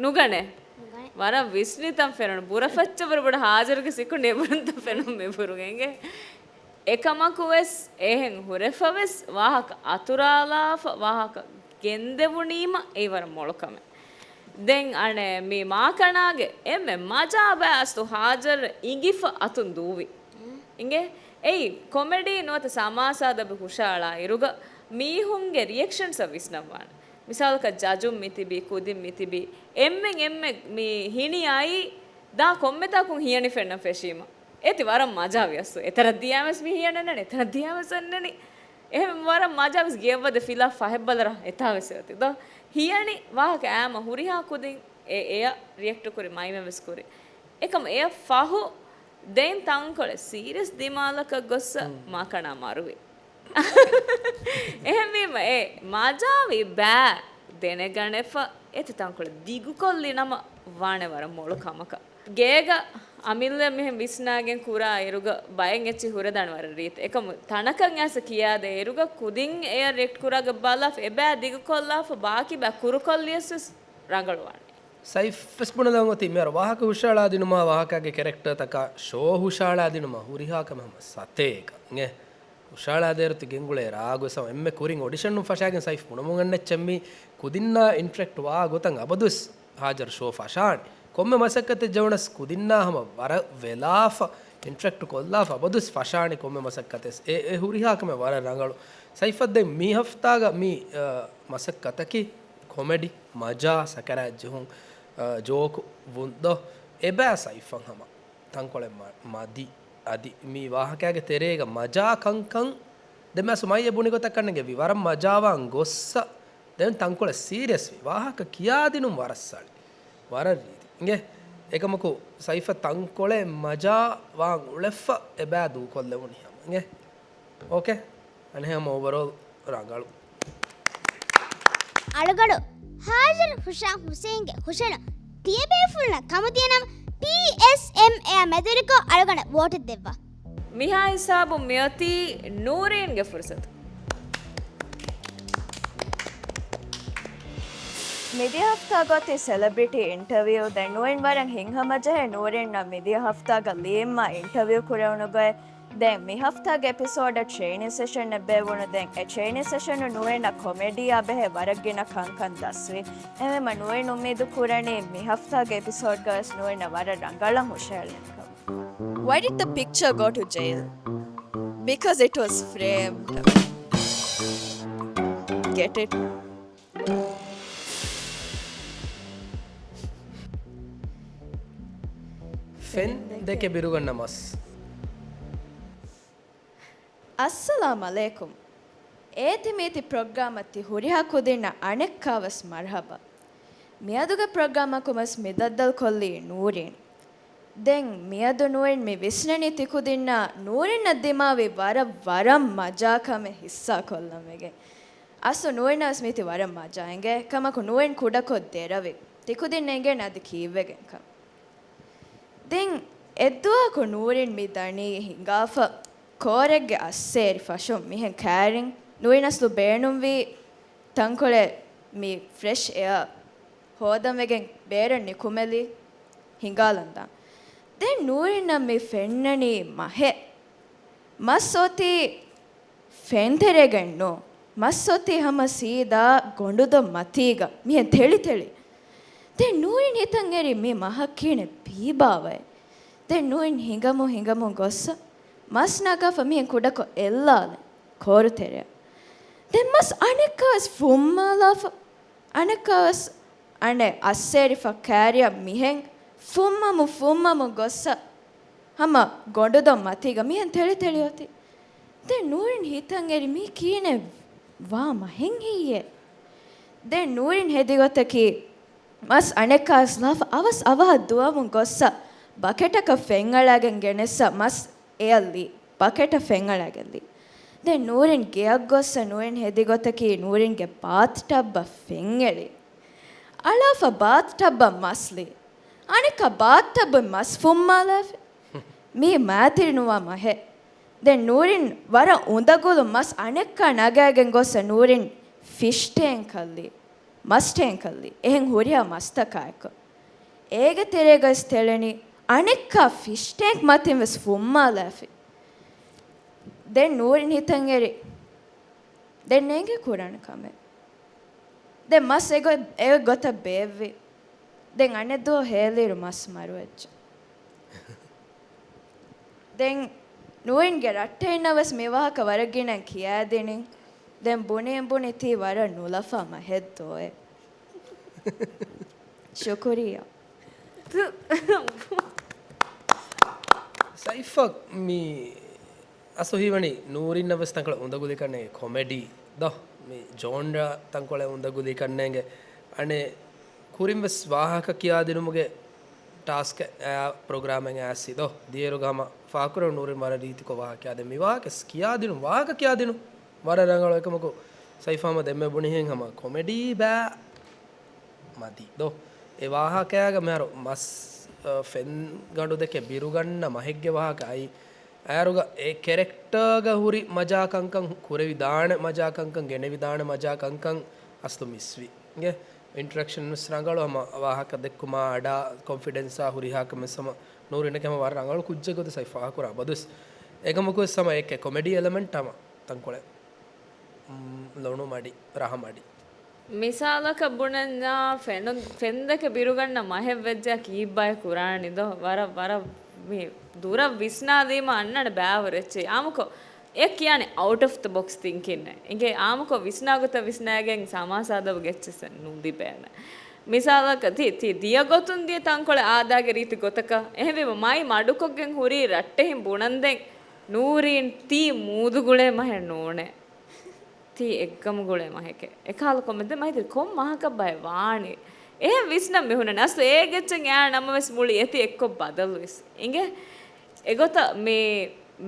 ނުގަނެ. ނުގަނެ. ވަރަށް ވިސްނިތަން ފެނުނު. ބުރަ ފައްޗަށް ވަރަށް ބޮޑަށް ހާޖަރުގެ ސިކުނޑި އެބުރުންތަން ފެނުނު މި ބުރުގެ އިނގޭ. އެކަމަކުވެސް އެހެން ހުރެފަވެސް ވާހަކަ އަތުރާލާފަ ވާހަކަ ގެންދެވުނީމަ އެއީ ވަރަށް މޮޅު ކަމެއް. ދެން އަނެއް މި މާކަނާގެ އެންމެ މަޖާ ބައި އަސްލު ހާޖަރު އިނގިފަ އަތުން ދޫވި. އިނގޭ އެއީ ކޮމެޑީ ނުވަތަ ސަމާސާ ދަބި ހުށައަޅާ އިރުގަ މީހުންގެ ރިއެކްޝަންސްއަށް ވިސްނައްވާނެ. މިސާލަކަށް ޖަޖުން މި ތިބީ، ކުދިން މި ތިބީ. އެންމެން އެންމެ މި ހިނި އައީ ދާ ކޮންމެތާކުން ހިޔަނި ފެންނަން ފެށީމަ. އޭތި ވަރަށް މަޖާވި އަސްލު. އެތަނަށް ދިޔާމަސް މި ހިޔަންނަންނަނީ، އެތަނަށް ދިޔާމަސް އަންނަނީ. އެހެން ވަރަށް މަޖާވިސް ގެޔަށްވަދެ ފިލާ ފަހެއްބަލަރަ އެތާވެސް އޮތި ދޯ. ހިޔަނި ވާހަކަ އާމަ ހުރިހާ ކުދިން އެ އެޔަށް ރިއެކްޓް ކުރި މައިމެން ވެސް ކުރި. އެކަމަ އެޔަށް ފަހު ދެން ތަންކޮޅެއް ސީރިއަސް ދިމާލަކަށް ގޮއްސަ މާކަނާ މަރުވި. އެހެންވީމަ އެ މަޖާވި ބައި ދެނެގަނެފަ އެތި ތަންކޮޅެއް ދިގުކޮށްލި ނަމަ ވާނެ ވަރަށް މޮޅު ކަމަކަށް. ގޭގަ އަމިއްލަ މިހެން ވިސްނާގެން ކުރާ އިރުގަ ބައެއް އެއްޗި ހުރެދާނެ ވަރަށް ރީތި. އެކަމު ތަނަކަށް އައިސް ކިޔާދޭ އިރުގަ ކުދިން އެޔަށް ރިއެކްޓް ކުރާގަ ބަލާފަ އެބައި ދިގުކޮށްލާފަ ބާކީ ބައި ކުރުކޮށްލިޔަސް ވެސް ރަނގަޅުވާނެ. ސައިފް ވެސް ބުނެލަން އޮތީ މިހާރު ވާހަކަ ހުށައަޅާދިނުމާ ވާހަކައިގެ ކެރެކްޓަރތަކާ ޝޯ ހުށައަޅާދިނުމާ ހުރިހާ ކަމެއް ހަމަ ސަތޭކަ އިނގޭ. ހުށައަޅާދޭއިރު ތި ގެންގުޅޭ ރާގު ވެސް ހަމަ އެންމެ ކުރިން އޮޑިޝަނުން ފަށާގެން ސައިފް ބުނަމުން އަންނަ އެއްޗެއް މީ ކުދިންނާ އިންޓްރެކްޓް ވާ ގޮތަށް އަބަދުވެސް ހާޖަރު ޝޯ ފަށާނެ. ކޮންމެ މަސައްކަތެއް ޖެހުނަސް ކުދިންނާ ހަމަ ވަރަށް ވެލާފަ، އިންޓްރެކްޓް ކޮށްލާފަ އަބަދުވެސް ފަށާނެ ކޮންމެ މަސައްކަތެއް. އެ، އެ ހުރިހާ ކަމެއް ވަރަށް ރަނގަޅު. ސައިފަށް ދެން މި ހަފްތާގަ މި، އަ، މަސައްކަތަކީ ކޮމެޑި، މަޖާ، ސަކަރާތް ޖެހުން، އަ، ޖޯކު ވުންދޯ އެބައި ސައިފަށް ހަމަ ތަންކޮޅެއް މަ-، މަދި. އަދި މި ވާހަކައިގެ ތެރޭގަ މަޖާ ކަންކަން ދެމައަސް މައިޔަށް ބުނި ގޮތަށް ކަންނެގެވި ވަރަށް މަޖާވާން ގޮއްސަ ދެން ތަންކޮޅެއް ސީރިއަސްވި. ވާހަކަ ކިޔާދިނުން ވަރަށް ސަޅި. ވަރަށް ރީތި. އިނގޭ؟ އެކަމަކު ސައިފަށް ތަންކޮޅެއް މަޖާ ވާން އުޅެފަ އެބައި ދޫކޮށްލެވުނީ ހަމަ. އިނގޭ؟ އޯކޭ؟ އަނެއް ހަމަ އޯވަރޯލް ރަނގަޅު. އަޅުގަނޑު ހާޖަރު ހުށާ ހުސެއިންގެ ހުށަނު ތިޔަބޭފުޅުންނަށް ކަމުދިޔަ ނަމަ، ޕީއެސްއެމްއޭއާ މެދުވެރިކޮށް އަޅުގަނޑަށް ވޯޓެއް ދެއްވާ. މިހާ ހިސާބުން މިއޮތީ ނޫރީންގެ ފުރުސަތު. މިދިޔަ ހަފްތާގަ އޮތީ ސެލެބްރިޓީ އިންޓަވިއު. ދެން ނޫރީން ވަރަށް ހިތްހަމަޖެހޭ ނޫރީންނަށް މިދިޔަ ހަފްތާގަ ލީމްއާ އިންޓަވިއު ކުރެވުނު ގޮތް. ދެން މި ހަފްތާގެ އެޕިސޯޑަށް ޓްރެއިނިން ސެޝަންއެއް ބޭއްވުނު. ދެން އެ ޓްރެއިނިން ސެޝަނު ނޫރީންނަށް ކޮމެޑީއާ ބެހޭ ވަރަށް ގިނަ ކަންކަން ދަސްވި. އެހެންވީމަ ނޫރީން އުއްމީދު ކުރަނީ މި ހަފްތާގެ އެޕިސޯޑްގަވެސް ނޫރީންނަށް ވަރަށް ރަނގަޅަށް ހުށަހެޅޭނެ ކަމަށް. Why did the picture go to jail? Because it was framed. Get it? ފެން ދެކެ ބިރުގަންނަ މަސް. އައްސަލާމް އަލައިކުމް. އޭތި މީތި ޕްރޮގްރާމަށް ތި ހުރިހާ ކުދިންނަށް އަނެއްކާވެސް މަރުހަބާ. މިއަދުގެ ޕްރޮގްރާމަކު މަސް މި ދައްދަލުކޮށްލީ ނޫރީން. ދެން މިއަދު ނޫރީން މި ވިސްނަނީ ތިކުދިންނާ ނޫރީންނަށް ދިމާވި ވަރަށް ވަރަށް މަޖާ ކަމެއް ހިއްސާ ކޮށްލަން ވެގެން. އަސްލު ނޫރީންނަށް ވެސް މީތި ވަރަށް މަޖާ އިނގޭ ކަމަކު ނޫރީން ކުޑަކޮށް ދެރަވި. ތިކުދިންނަށް އިނގޭނެ އަދި ކީއްވެގެންކަން. ދެން އެއްދުވަހަކު ނޫރީން މި ދަނީ ހިނގާފަ ކޯރެއްގެ އައްސޭރި ފަށުން މިހެން ކައިރިން. ނޫރީން އަސްލު ބޭނުންވީ ތަންކޮޅެއް މި ފްރެޝް އެއާ ހޯދަން ވެގެން ބޭރަށް ނިކުމެލި ހިނގާލަންދާން. ދެން ނޫރީންނަށް މި ފެންނަނީ މަހެއް. މަސް އޮތީ ފެންތެރޭގައެއް ނޫން. މަސް އޮތީ ހަމަ ސީދާ ގޮނޑުދޮށް މަތީގަ މިހެން ތެޅިތެޅި. ދެން ނޫރީން ހިތަށް އެރި މި މަހަށް ކިހިނެއް ބީބާވައޭ. ދެން ނޫރީން ހިނގަމުން ހިނގަމުން ގޮއްސަ މަސް ނަގާފަ މިހެން ކުޑަކޮށް އެއްލާލެ ކޯރު ތެރެއަށް. ދެން މަސް އަނެއްކާވެސް ފުއްމާލާފަ. އަނެއްކާވެސް އަނެއް އައްސޭރިފަ ކައިރިއަށް މިހެން ފުއްމަމުން ފުއްމަމުން ގޮއްސަ ހަމަ ގޮނޑުދޮށް މަތީގަ މިހެން ތެޅިތެޅި އޮތީ. ދެން ނޫރީން ހިތަށް އެރި މީ ކިހިނެއް ވާ މަހެއް ހެއްޔޭ؟ ދެން ނޫރީން ހެދި ގޮތަކީ މަސް އަނެއްކާވެސް ލާފަ އަވަސް އަވަހަށް ދުވަމުން ގޮއްސަ ބަކެޓަކަށް ފެންއަޅާގެން ގެނެއްސަ މަސް އެއަށްލީ. ބަކެޓަށް ފެންއަޅާގެންލީ. ދެން ނޫރީން ގެއަށް ގޮއްސަ ނޫރީން ހެދި ގޮތަކީ ނޫރީންގެ ބާތް ޓައްބަށް ފެންއެޅި. އަޅާފަ ބާތް ޓައްބަށް މަސްލީ. އަނެއްކާ ބާތް ޓައްބުން މަސް ފުއްމާލާފި. މީ މާތިރި ނުވާ މަހެއް. ދެން ނޫރީން ވަރަށް އުނދަގުލުން މަސް އަނެއްކާ ނަގާގެން ގޮއްސަ ނޫރީން ފިޝް ޓޭންކަށްލީ. މަސް ޓޭންކަށްލީ. އެހެން ހުރިހާ މަސްތަކާއެކު. އޭގެ ތެރޭގަސް ތެޅެނީ އަނެއްކާ ފިޝް ޓޭންކް މަތިން ވެސް ފުއްމާލާފި. ދެން ނޫރީން ހިތަށް އެރި. ދެން ނޭނގޭ ކުރާނެ ކަމެއް. ދެން މަސް އެގޮތް، އެގޮތަށް ބޭއްވި. ދެން އަނެއް ދުވަހު ހޭލިއިރު މަސް މަރުވެއްޖެ. ދެން ނޫރީންގެ ރައްޓެހިންނަށް ވެސް މި ވާހަކަ ވަރަށް ގިނަ ކިޔާދިނިން. ދެން ބުނިން ބުނި ތީ ވަރަށް ނުލަފާ މަހެއް ދޯއޭ. ޝުކުރިއްޔާ. ސައިފަ މި އަސްލު ހީވަނީ ނޫރީންނަށް ވެސް ތަންކޮޅެއް އުނދަގުލިކަންނޭނގެ ކޮމެޑީ ދޯ؟ މި ޖޯންރާ ތަންކޮޅެއް އުނދަގުލިކަންނޭނގެ. އަނެއް ކުރިން ވެސް ވާހަކަ ކިޔާދިނުމުގެ ޓާސްކެއް އާ ޕްރޮގްރާމެއް އައިސް ދޯ؟ ދިޔައިރުގަ ހަމަ ފާކުރެވުނު ނޫރީން ވަރަށް ރީތިކޮށް ވާހަކަ ކިޔާދެން. މި ވާހަކަ ކިޔާދިނުން، ވާހަކަ ކިޔާދިނުން ވަރަށް ރަނގަޅު. އެކަމަކު ސައިފާ ހަމަ ދެންމެ ބުނިހެން ހަމަ ކޮމެޑީ ބާ މަތި ދޯ؟ އެ ވާހަކައިގަ މިހާރު މަސް، އަ، ފެންގަނޑު ދެކެ ބިރުގަންނަ މަހެއްގެ ވާހަކަ އައި، އައިރުގަ އެ ކެރެކްޓާގަ ހުރި މަޖާ ކަންކަން، ކުރެވިދާނެ މަޖާ ކަންކަން، ގެނެވިދާނެ މަޖާ ކަންކަން އަސްލު މިސްވި. އިންގޭ އިންޓަރެކްޝަން ވެސް ރަނގަޅު، ހަމަ ވާހަކަ ދެއްކުމާ އަޑާ ކޮންފިޑެންސާ ހުރިހާ ކަމެއް ހަމަ ނޫރީނަކީ ހަމަ ވަރަށް ރަނގަޅު ކުއްޖެއް ގޮތަށް ސައިފާ ކުރާ ބަދުވެސް. އެކަމަކުވެސް ހަމަ އެކެއް ކޮމެޑީ އެލަމެންޓް ހަމަ ތަންކޮޅެއް، މް، ލޮނުމަޑި، ރަހަމަޑި. މިސާލަކަށް ބުނަންޏާ ފެނުން، ފެންދެކެ ބިރުގަންނަ މަހެއް ވެއްޖާ ކީއްބާއޭ ކުރާނީ ދޯ؟ ވަރަށް، ވަރަށް މި ދުރަށް ވިސްނާލީމަ އަންނަން ބައިވަރު އެއްޗެއް. އާއްމުކޮށް އެ ކިޔާނެ އައުޓް އޮފް ދަ ބޮކްސް ތިންކިންއޭ. އިނގޭ އާއްމުކޮށް ވިސްނާ ގޮތަށް ވިސްނާގެން ސަމާސާދަބުގެ އެއްޗެއް ނުލިބޭނެ. މިސާލަކަށް ތި، ތި ދިޔަ ގޮތުން ދިޔަ ތަންކޮޅެއް އާދާގެ ރީތި ގޮތަކަށް. އެހެންވީމަ މައި މަޑުކޮށްގެން ހުރީ ރައްޓެހިން ބުނަންދެން ނޫރީން ތީ މޫދުގުޅޭ މަހެއް ނޫނޭ. ތީ އެއްގަމުގުޅޭ މަހެކޭ. އެކަހަލަ ކޮމެއް ދެ މައިތިރި ކޮން މަހަކަށް ބައެއް ވާނީ؟ އެހެން ވިސްނަން މި ހުންނަނީ. އަސްލު އޭގެ އެއްޗެއް އެއާ ނަމަވެސް މުޅި އެތި އެއްކޮށް ބަދަލުވިސް. އިނގޭ؟ އެގޮތަށް މި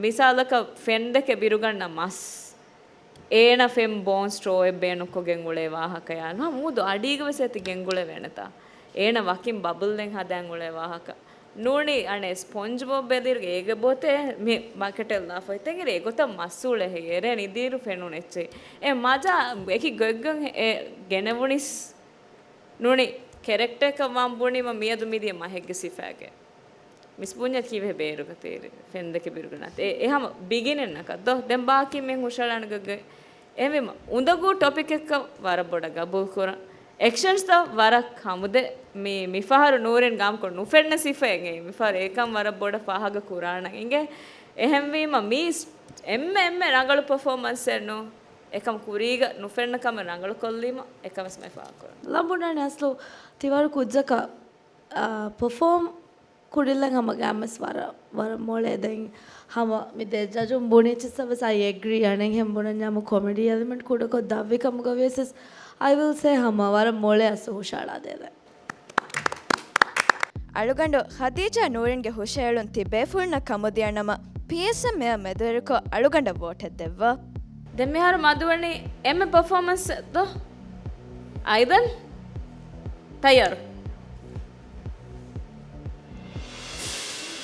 މިސާލަކަށް ފެންދެކެ ބިރުގަންނަ މަސް. އޭނަ ފެން ބޯން ސްޓްރޯއެއް ބޭނުންކޮށްގެން އުޅޭ ވާހަކަޔާ ނުވަ މޫދު އަޑީގަވެސް އެތި ގެންގުޅެވޭނެތާ. އޭނަ ވަކިން ބަބުލްއެއް ހަދާން އުޅޭ ވާހަކަ. ނޫނީ އަނެއް ސްޕޮންޖް ބޮބް އެދިރުގެ އޭގެ ބޯތޭ މި މާކެޓެއް ލާފަ އޮތްތެން އިރު އެގޮތަށް މަސްއޫލެއް ހެއްޔޭ އެރޭ ނިދީރު ފެނުނެއްޗެއް. އެ މަޖާ އެކި ގޮތްގޮތް އެ ގެނެވުނިސް ނޫނީ ކެރެކްޓަރަކަށް ވާން ބުނީމަ މިއަދު މިދިޔަ މަހެއްގެ ސިފައިގެ. މިސް ބުންޏަށް ކީވެ ބޭރުގަ ތޭރި ފެންދެކެ ބިރުގަނާ. އެ، އެ ހަމަ ބިގިނެއްނަކަށް ދޯ. ދެން ބާކީ މި ހުށަޅަނިގަ ގެ. އެހެންވީމަ، އުނދަގޫ ޓޮޕިކެއްކަށް ވަރަށް ބޮޑަށް ގަބޫލުކުރަން. އެކްޝަންސްތައް ވަރަށް ހަމުދެ މި، މިފަހަރު ނޫރިން ގާމްކޮށް ނުފެންނަ ސިފައެއް އެ. މިފަހަރު އެކަން ވަރަށް ބޮޑަށް ފާހަގަ ކުރާނަން އިނގޭ. އެހެންވީމަ، މީ އެންމެ، އެންމެ ރަނގަޅު ޕަފޯމަންސެއް ނޫ. އެކަމް ކުރީގަ ނުފެންނަ ކަމެއް ރަނގަޅު ކޮށްލީމަ، އެކަމެސް މެ ފާހަގަ ކުރަން. ލަނބުނާނެ އަސްލު ތިވަރު ކުއްޖަކަށް، އާ، ޕަފޯމް ކުރިލަން ހަމަ ގާމެސް ވަރަށް، ވަރަށް މޮޅޭ. ދެން ހަމަ މި ދެ ޖަޖުން ބުނިއްޗިއްސަވެސް އައި އެގްރީ. އަނެއްހެން ބުނަންޏާމު ކޮމެޑީ އެލިމެންޓް ކުޑަކޮށް ދަށްވި ކަމުގަ ވިޔަސް އައި ވިލް ސޭ ހަމަ ވަރަށް މޮޅޭ އަސް ހުށައަޅާދޭނެ. އަޅުގަނޑު ޚަދީޖާ ނޫރިންގެ ހުށައެޅުން ތި ބޭފުޅުންނަށް ކަމުދިޔަ ނަމަ، ޕީއެސްއެމް އެއަށް މެދުވެރިކޮށް އަޅުގަނޑަށް ވޯޓެއް ދެއްވާ. ދެން މިހާރު މަދުވަނީ އެންމެ ޕަފޯމަންސް ދޯ؟ އައިދަން؟ ތައްޔާރު؟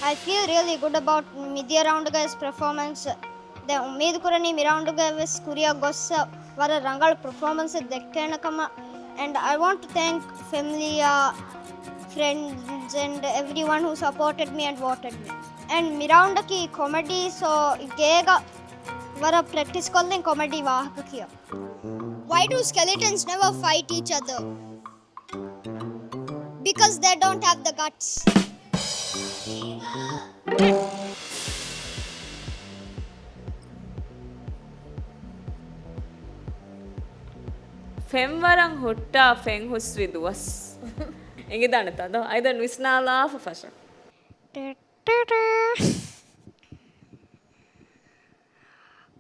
I feel really good about މިދިޔަ ރައުންޑްގައި ޕަފޯމަންސް. ދެން އުއްމީދު ކުރަނީ މި ރައުންޑްގައި ވެސް ކުރިއަށް ގޮއްސަ ވަރަށް ރަނގަޅު ޕަފޯމަންސެއް ދެއްކޭނެ ކަމަށް. And I want to thank family, friends and everyone who supported me and voted me. And މި ރައުންޑަކީ ކޮމެޑީ، ސޯ ގޭގަ ވަރަށް ޕްރެކްޓިސް ކޮށްލިން ކޮމެޑީ ވާހަކަ ކިޔަން. Why do skeletons never fight each other? Because they don't have the guts. ފެންވަރަށް ހުއްޓާ ފެން ހުސްވި ދުވަސް. އެނގިދާނެތަ ދޯ؟ އައިދަން ވިސްނާލާފަ ފަށަން.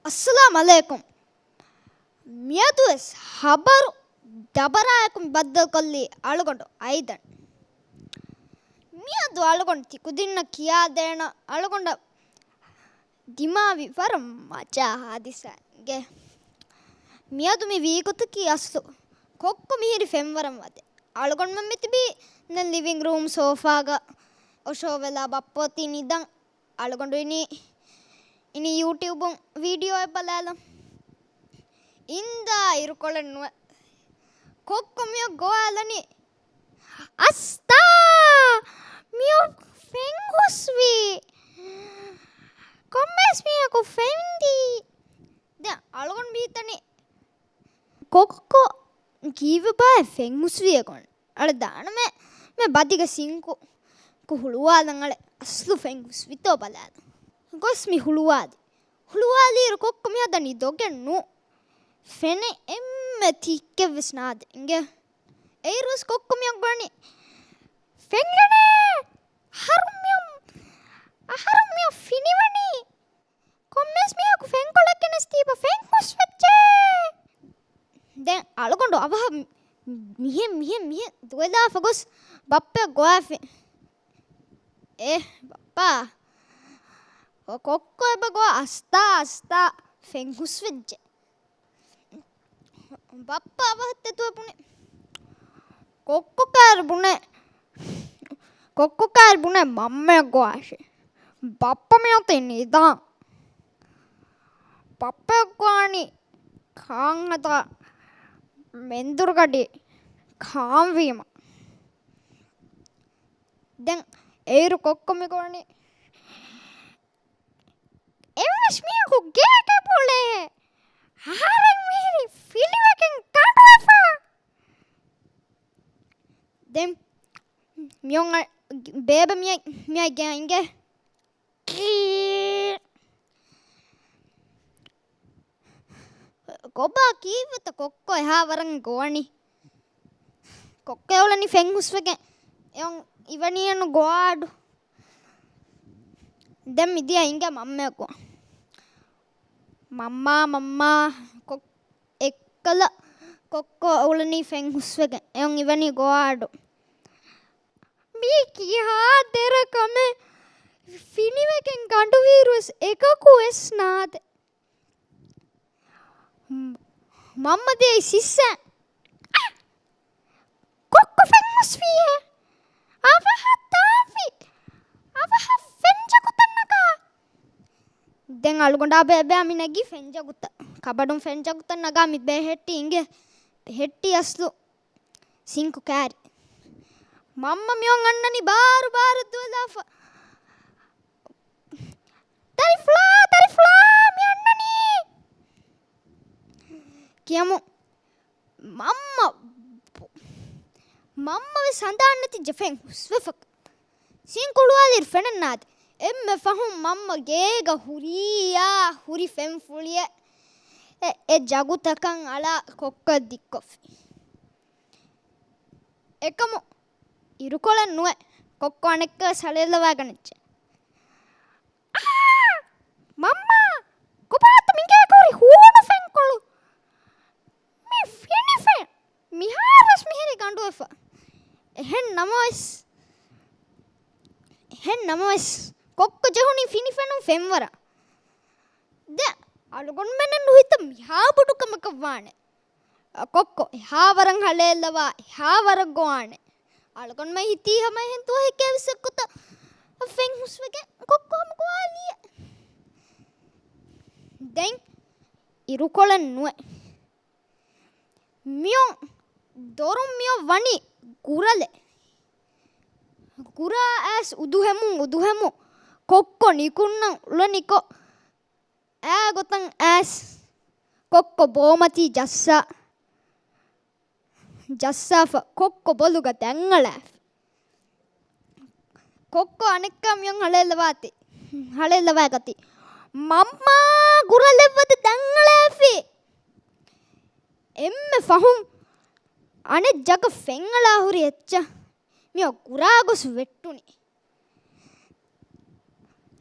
އައްސަލާމް ޢަލައިކުމް. މިއަދުވެސް ހަބަރު ދަބަރާއެކު މި ބައްދަލުކޮށްލީ އަޅުގަނޑު އައިދަން. މިއަދު އަޅުގަނޑު ތިކުދިންނަށް ކިޔާދޭނަ އަޅުގަނޑަށް ދިމާވި ވަރަށް މަޖާ ހާދިސާއެއް. މިއަދު މި ވީގޮތަކީ އަސްލު ކޮއްކޮ މިހިރި ފެންވަރަށް ވަދެ. އަޅުގަނޑުމެން މިތިބީ ދެން ލިވިން ރޫމް ސޯފާގަ އޮށޯވެލާ ބައްޕަ އޮތީ ނިދަން. އަޅުގަނޑު އިނީ، އިނީ ޔޫޓިއުބުން ވީޑިއޯއެއް ބަލާލަން. އިންދާ އިރުކޮޅެއް ނުވެ. ކޮއްކޮ މިއޮށް ގޮވާލަނީ. އަސްތާ! މިއޮށް ފެން ހުސްވީ. ކޮންމެސް މީހަކު ފެން ދީ. ދެން އަޅުގަނޑު މި ހިތަނީ ކޮއްކޮ ކީއްވެ ބާއެއް ފެން ހުސްވީ އެގޮން. އަޅެ ދާނަމޭ މެ ބަދިގެ ސިންކު ކު ހުޅުވާލަން އަޅެ އަސްލު ފެން ހުސްވިތޯ ބަލާލަން. ގޮސް މި ހުޅުވާލި. ހުޅުވާލިއިރު ކޮއްކޮ މި ހަދަނީ ދޮގެއް ނޫ. ފެނެއް އެންމެ ތިއްކެއްވެސް ނާދެ އިނގޭ. އެއިރުވެސް ކޮއްކޮ މިއަށް ގޮވަނީ ފެން ގެނޭ. އަހަރުން މިއަށް، އަހަރުން މިއަށް ފިނިވަނީ. ކޮންމެސް މީހަކު ފެންކޮޅެއް ގެނެސްދީބަ ފެން ހުސްވެއްޖެ. ދެން އަޅުގަނޑު އަވަހަށް މިހެން، މިހެން، މިހެން ދުވެލާފަ ގޮސް ބައްޕަ ގޮވާފި. އޭ ބައްޕާ، ކޮއްކޮ އެބަ ގޮވާ އަސްތާ، އަސްތާ ފެން ހުސްވެއްޖެ. ބައްޕަ އަވަހަށް ދެތުވެ ބުނި. ކޮއްކޮ ކާރި ބުނެ، ކޮއްކޮ ކާރި ބުނެ މަންމައަށް ގޮވާށޭ. ބައްޕަ މިއޮތީ ނިދާން. ބައްޕައަށް ގޮވާނީ ކާން ހަދާ މެންދުރުގަޑި ކާން ވީމަ. ދެން އޭރު ކޮއްކޮ މި ގޮވަނީ. އެއްވެސް މީހަކު ގޭގެ ބުޅޭ. އަހަރެން މިހިރީ ފިލިވެގެން ގަނޑުވެފަ. ދެން މިއޮން ބޭބެ މިއައި، މިއައި ގެއަށް އިނގޭ. ކޮބާ ކީއްވެތަ ކޮއްކޮ އެހާ ވަރަށް ގޮވަނީ؟ ކޮއްކޮ އުޅެނީ ފެން ހުސްވެގެން. އެއޮން އިވަނީއަން ގޮވާޑު. ދެން މިދިޔަ އިނގޭ މަންމައަކު. މަންމާ، މަންމާ، ކޮ-، އެއްކަލަ ކޮއްކޮ އުޅެނީ ފެން ހުސްވެގެން. އެއޮން އިވަނީ ގޮވާޑު. މީ ކިހާ ދެރަ ކަމެއް؟ ފިނިވެގެން ގަނޑުވީރުވެސް އެކަކު ވެސް ނާދެ. މަންމަ ދިޔައީ ސިއްސަ. ކޮއްކޮ ފެން ހުސްވީހޭ. އަވަހަށް ދާއްވި. ފަހަށް ފެން ޖަގުތައް ނަގާ. ދެން އަޅުގަނޑާ ބޭބެއާ މި ނެގީ ފެން ޖަގުތައް. ކަބަޑުން ފެން ޖަގުތައް ނަގާ މި ބެހެއްޓި އިނގޭ. ބެހެއްޓި އަސްލު ސިންކު ކާރި. މަންމަ މިއޮން އަންނަނީ ބާރު ބާރު ދުވަލާފަ. ދަރިފުޅާ، ދަރިފުޅާ، މި އަންނަނީ. ކިޔަމު. މަންމަ، މަންމަ ވެސް ހަނދާން ނެތިއްޖެ ފެން ހުސްވެފަ. ސިންކު ހުޅުވާލިއިރު ފެނެއް ނާދެ. އެންމެ ފަހުން މަންމަ ގޭގަ ހުރިއްޔާ ހުރި ފެންފުޅިއެއް އެ، އެ ޖަގުތަކަށް އަޅާ ކޮއްކޮ ދިއްކޮށްފި. އެކަމު އިރުކޮޅެއް ނުވެ، ކޮއްކޮ އަނެއްކާ ސަޅޭލަވާގަނެއްޖެ. އާ! މަންމާ! ކޮބާތަ މިގޭގަ ހުރި ހޫނު ފެންކޮޅު؟ މި ފިނި ފެން! މިހާރުވެސް މިހިރީ ގަނޑުވެފަ. އެހެން ނަމަވެސް، އެހެން ނަމަވެސް، ކޮއްކޮ ޖެހުނީ ފިނި ފެނުން ފެންވަރަށް. ދެ އަޅުގަނޑުމެންނަށް ނުހިތަ މިހާ ބޮޑު ކަމަކަށް ވާނެ. ކޮއްކޮ އެހާވަރަށް ހަޅޭއްލަވާ، އެހާވަރަށް ގޮވާނެ. އަޅުގަނޑުމެން ހިތީ ހަމަ އެހެން ދުވަހެއްގެ އެއްވެސް އެއްގޮތަށް ފެން ހުސްވެގެން ކޮއްކޮ ހަމަ ގޮވާލިއެ. ދެން އިރުކޮޅެއް ނުވެ. މިއޮން ދޮރުން މިއޮން ވަނީ ގުރަލެއް. ގުރާ އައިސް އުދުހެމުން އުދުހެމުން ކޮއްކޮ ނިކުންނަން އުޅެނިކޮށް، އާ ގޮތަށް އައިސް ކޮއްކޮ ބޯމަތީ ޖައްސާ، ޖައްސާފަ ކޮއްކޮ ބޮލުގަ ދަތްއަޅާފި. ކޮއްކޮ އަނެއްކާ މިއޮން ހަޅޭލަވާތި، ހަޅޭލަވާގަތީ. މަންމާ ގުރަލެއްވަދެ ދަތްއަޅާފި. އެންމެ ފަހުން އަނެއް ޖަގަ ފެންއަޅާ ހުރި އެއްޗެއް މިއޮ ގުރާ ގޮސް ވެއްޓުނީ.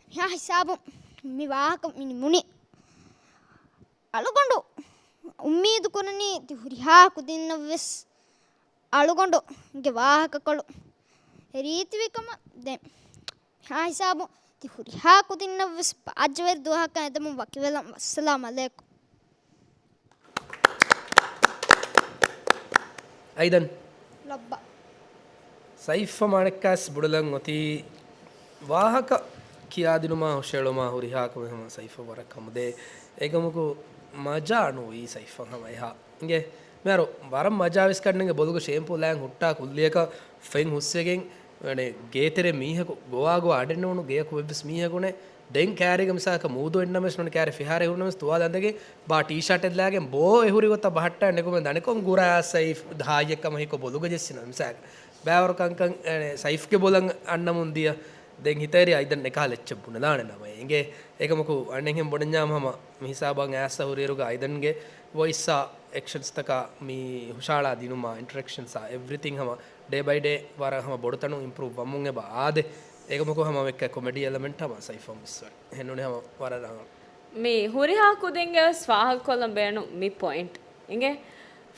މިހާ ހިސާބުން މި ވާހަކަ މި ނިމުނީ. އަޅުގަނޑު އުއްމީދު ކުރަނީ ތި ހުރިހާ ކުދިންނަށްވެސް އަޅުގަނޑުގެ ވާހަކަކޮޅު ރީތިވި ކަމަށް. ދެން މިހާ ހިސާބުން ތި ހުރިހާ ކުދިންނަށްވެސް ބާއްޖަވެރި ދުވަހަކަށް އެދެމުން ވަކިވެލަން. ވައްސަލާމް އަލައިކުމް. އައިދަން. ލައްބަ. ސައިފް ހަމަ އަނެއްކާސް ބުޑުލަން އޮތީ ވާހަކަ ކިޔާދިނުމާ ހުށައެޅުމާ ހުރިހާ ކަމެއް ހަމަ ސައިފަށް ވަރަށް ކަމުދޭ. އެކަމަކު މަޖާ ނުވީ ސައިފަށް ހަމަ އެހާ. އިނގޭ މިހާރު ވަރަށް މަޖާވެސް ކަންނެނގެ ބޮލުގަ ޝޭމްޕޫ ލާން ހުއްޓާ ކުއްލިއަކަށް ފެން ހުސްވެގެން، ގޭތެރެ މީހަކު ގޮވާ ގޮވާ އަޑެއް ނޫނު ގެޔަކު އެއްވެސް މީހަކު ނެ. ދެން ކާރީގަ މިސާލަކަށް މޫދު އިންނަމެސް ނޫން ކާރި ފިހާރަ ހުންނަމެސް ތުވާލަ އަނދަގެ ބާ ޓީޝާޓެއް ލާގެން ބޯ އެހުރި ގޮތަށް ބަހައްޓާ ނެގުމެ ދަނިކޮން ގުރާ ސައިފް ހާއްޔެއް ކަމަށް ހިކޮ ބޮލުގަ ޖެއްސިނަ މިސާލަކަށް. ބާވަރު ކަންކަން ސައިފްގެ ބޮލަށް އަންނަމުން ދިޔަ. ދެން ހިތަށް އެރި އައިދަން އެކަހަލަ އެއްޗެއް ބުނެލާނެ ނަމަ އެނގޭ. އެކަމަކު އަނެއްހެން ބުނަންޏާ ހަމަ މި ހިސާބަށް އައިސް ހުރިއިރުގަ އައިދަންގެ ވޮއިސްއާ އެކްޝަންސްތަކާ މި ހުށައަޅާ ދިނުމާ އިންޓަރެކްޝަންސްއާ އެވްރިތިން ހަމަ ޑޭ ބައި ޑޭ ވަރަށް ހަމަ ބޮޑުތަނުން އިމްޕްރޫވް ވަމުން އެބަ އާދެ. އެކަމަކު ހަމަ އެއްކަ ކޮމެޑީ އެލަމެންޓް ހަމަ ސައިފަށް ވެސް ވަނީ. ހެންނޫނީ ހަމަ ވަރަށް ރަނގަޅު. މި ހުރިހާ ކުދިންގެ ވެސް ފާހަގަކޮށްލަން ބޭނުން މި ޕޮއިންޓް. އިނގޭ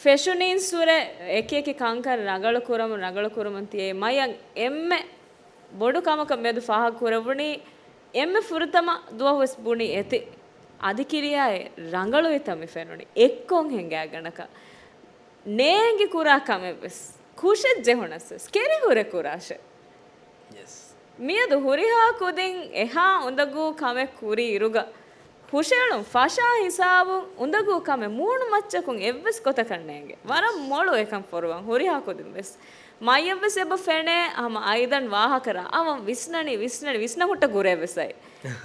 ފެޝަނީންސުރެ އެކި އެކި ކަންކަން ރަނގަޅު ކުރަމުން ރަނގަޅު ކުރަމުން ތިޔައީ މަޔަށް އެންމެ ބޮޑު ކަމަކަށް މިއަދު ފާހަގަ ކުރެވުނީ، އެންމެ ފުރަތަމަ ދުވަހުވެސް ބުނި އެތި އަދި ކިރިޔާއެއް ރަނގަޅުވިތަ މި ފެނުނީ. އެއްކޮން ހިނގާގަނޑަކަށް ނޭނގި ކުރާ ކަމެއްވެސް، ކުށެއް ޖެހުނަސްވެސް، ކެރިހުރެ ކުރާށެ. ޔެސް. މިއަދު ހުރިހާ ކުދިން އެހާ އުނދަގޫ ކަމެއް ކުރި އިރުގަ، ހުށައެޅުން ފަށާ ހިސާބުން އުނދަގޫ ކަމެއް މޫނު މައްޗަކުން އެއްވެސް ގޮތަކަށް ނޭނގެ. ވަރަށް މޮޅު އެކަން ފޮރުވަން ހުރިހާ ކުދިން ވެސް. މައިޔަށްވެސް އެބަ ފެނޭ ހަމަ އައިދަން ވާހަކަ ރާވަން ވިސްނަނީ، ވިސްނަނީ، ވިސްނަ ހުއްޓަ ގުރޭ ވެސް އައި.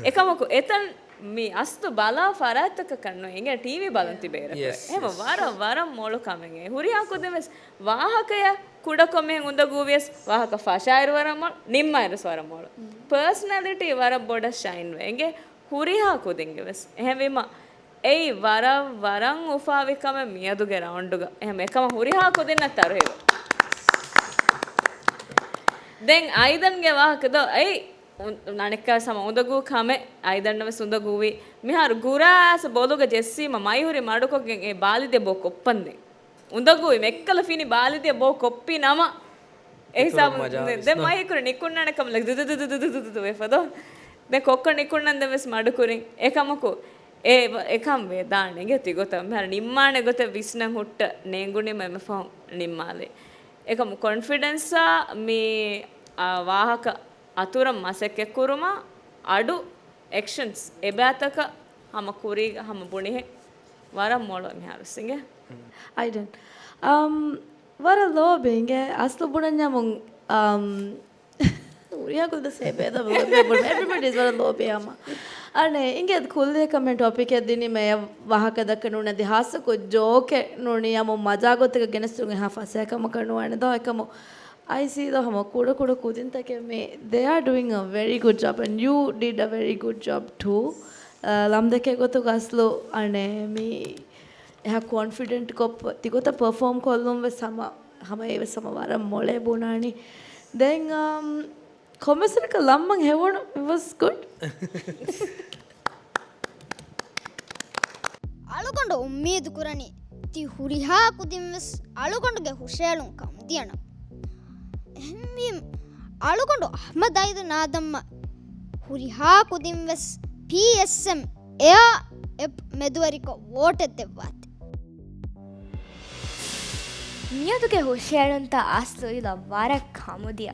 އެކަމަކު އެތަން މި އަސްލު ބަލާ ފަރާތްތަކަކަށް ނު އެނގޭ ޓީވީ ބަލަން ތިބޭރަކު. އެހެމަ ވަރަށް، ވަރަށް މޮޅު ކަމެއް އެ. ހުރިހާ ކުދިން ވެސް ވާހަކަޔަށް ކުޑަކޮށް މިހެން އުނދަގޫވިޔަސް ވާހަކަ ފަށާއިރު ވަރަށް މޮޅު، ނިންމާއިރުސް ވަރަށް މޮޅު. ޕާސަނަލިޓީ ވަރަށް ބޮޑަށް ޝައިން ވޭ. އެނގޭ ހުރިހާ ކުދިންގެ ވެސް. އެހެންވީމަ އެއީ ވަރަށް، ވަރަށް އުފާވި ކަމެއް މިއަދުގެ ރައުންޑުގަ. އެހެން އެކަމަށް ހުރިހާ ކުދިންނަށް ތަރުހީބު. ދެން އައިދަންގެ ވާހަކަ ދޯ، އެއީ އު-، އަނެއްކާ ސަމަ އުނދަގޫ ކަމެއް، އައިދަންނަށް ވެސް އުނދަގޫވީ. މިހާރު ގުރާ އައިސް ބޮލުގަ ޖެއްސީމަ މައިހުރި މަޑުކޮށްގެން އެ ބާލިދެ ބޯ ކޮށްޕަންދެން. އުނދަގޫވި މެއްކަލަ ފިނި ބާލިދެ ބޯ ކޮށްޕި ނަމަ، އެ ހިސާބު ދެ މައިކުރު މަޖާ ވިސްނާ. މައިކުރު ނިކުންނާނެ ކަމަލަ ދުދު ދުދު ވެފަ ދޯ. ދެ ކޮއްކޮ ނިކުންނަން ދެ ވެސް މަޑުކުރިން. އެކަމަކު އެ ވ-، އެކަން ވެ ދާނެ ގެ ތިގޮތަށް. މިހާރު ނިންމާނެ ގޮތެއް ވިސްނަން ހުއްޓަ ނޭނގުނީމަ އެމެ ފަހުން ނިންމާލެ. އެކަމު ކޮންފިޑެންސާ މި، އާ، ވާހަކަ އަތުރަށް މަސައްކަތްކުރުމާ އަޑު އެކްޝަންސް އެބައިތަކަށް ހަމަ ކުރީގަ ހަމަ ބުނިހެން ވަރަށް މޮޅު މިހާރު ސިނގެ. I don't. އަމް، ވަރަށް ލޯބި އިނގޭ އަސްލު ބުނަންޏަމުން، އަމް، ހުރިހާ ކުދިން ސޭބޭދަ ލޯބި ބުން. Everybody is ވަރަށް ލޯބި ހަމަ. އަނެ އިނގޭ ކުއްލި ކަމެން ޓޮޕިކެއް ދިނީމަ ވާހަކަ ދައްކަ ނޫނެ ދި ހާއްސަ ކު ޖޯކެއް ނޫނީ އަމު މަޖާ ގޮތަކަށް ގެނެސްދުން އެހާ ފަސޭހަ ކަމަކަށް ނުވާނެ ދޯ އެކަމު. އައިސީ ދޯ ހަމަ ކުޑަ ކުޑަ ކުދިންތަކެއް މީ they are doing a very good job and you did a very good job too. އަ، ލަމްދެކޭ ގޮތުގަ އަސްލު އަނެ މީ އެހާ ކޮންފިޑެންޓް ކޮށް ތިގޮތަށް ޕަރފޯމް ކޮށްލުން ވެސް ހަމަ، ހަމަ އެވެސް ހަމަ ވަރަށް މޮޅޭ ބުނާނީ. ދެން، އަމް، ކޮންމެސް ވަރަކަށް ލައްމަން ހެވުނު. It was good. އަޅުގަނޑު އުއްމީދު ކުރަނީ ތި ހުރިހާ ކުދިން ވެސް އަޅުގަނޑުގެ ހުށައެޅުން ކަމުދިޔަނަމަ. އެހެންވީމަ، އަޅުގަނޑު އަޙްމަދު އައިދަން އާދަމްއަށް ހުރިހާ ކުދިން ވެސް ޕީއެސްއެމް އެއާ އެޕް މެދުވެރިކޮށް ވޯޓެއް ދެއްވާތި. މިއަދުގެ ހުށައެޅުންތައް އަސްލު އިލަށް ވަރަށް ކަމުދިޔަ.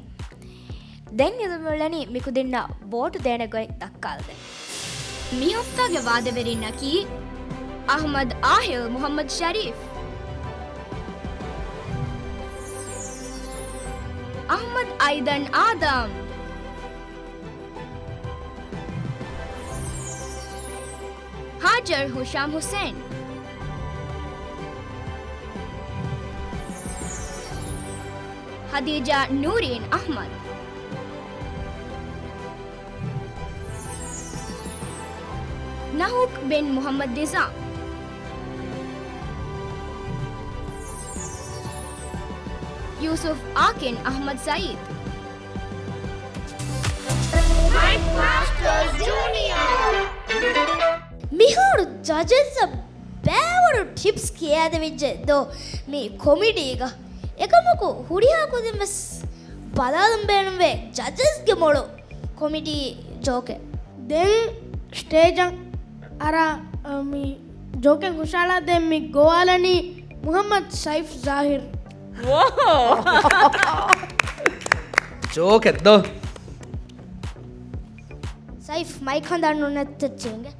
ދެން އިލުމުޅެނީ މިކުދިންނަށް ވޯޓު ދޭނެ ގޮތް ދައްކާލަދޭން. މި ހަފްތާގެ ވާދަވެރިންނަކީ އަޙްމަދު އާހިލް މުޙައްމަދު ޝަރީފް، އަޙްމަދު އައިދަން އާދަމް، ހާޖަރު ހިޝާމް ހުސެން، ހަދީޖާ ނޫރީން އަޙްމަދު، ނަހޫކް ބިން މުޙައްމަދު ނިޒާމް، ޔޫސުފް އާކިން އަޙްމަދު ސައީދު. މިހާރު ޖަޖަސްއަށް ބައިވަރު ޓިޕްސް ކިޔާދެވިއްޖެ ދޯ މި ކޮމިޑީގަ. އެކަމަކު ހުރިހާ ކުދިން ވެސް ބަލާލަން ބޭނުންވޭ ޖަޖަސްގެ މޮޅު ކޮމިޑީ ޖޯކެއް. ދެން ސްޓޭޖަށް އަރާ، އަ، މި ޖޯކެއް ހުށައަޅާދޭން މި ގޮވާލަނީ މުޙައްމަދު ސައިފް ޒާހިރު. ޖޯކެއް ދޯ. ސައިފް މައިކް ހަނދާން ނުނައްތައްޗޭ އިނގޭ.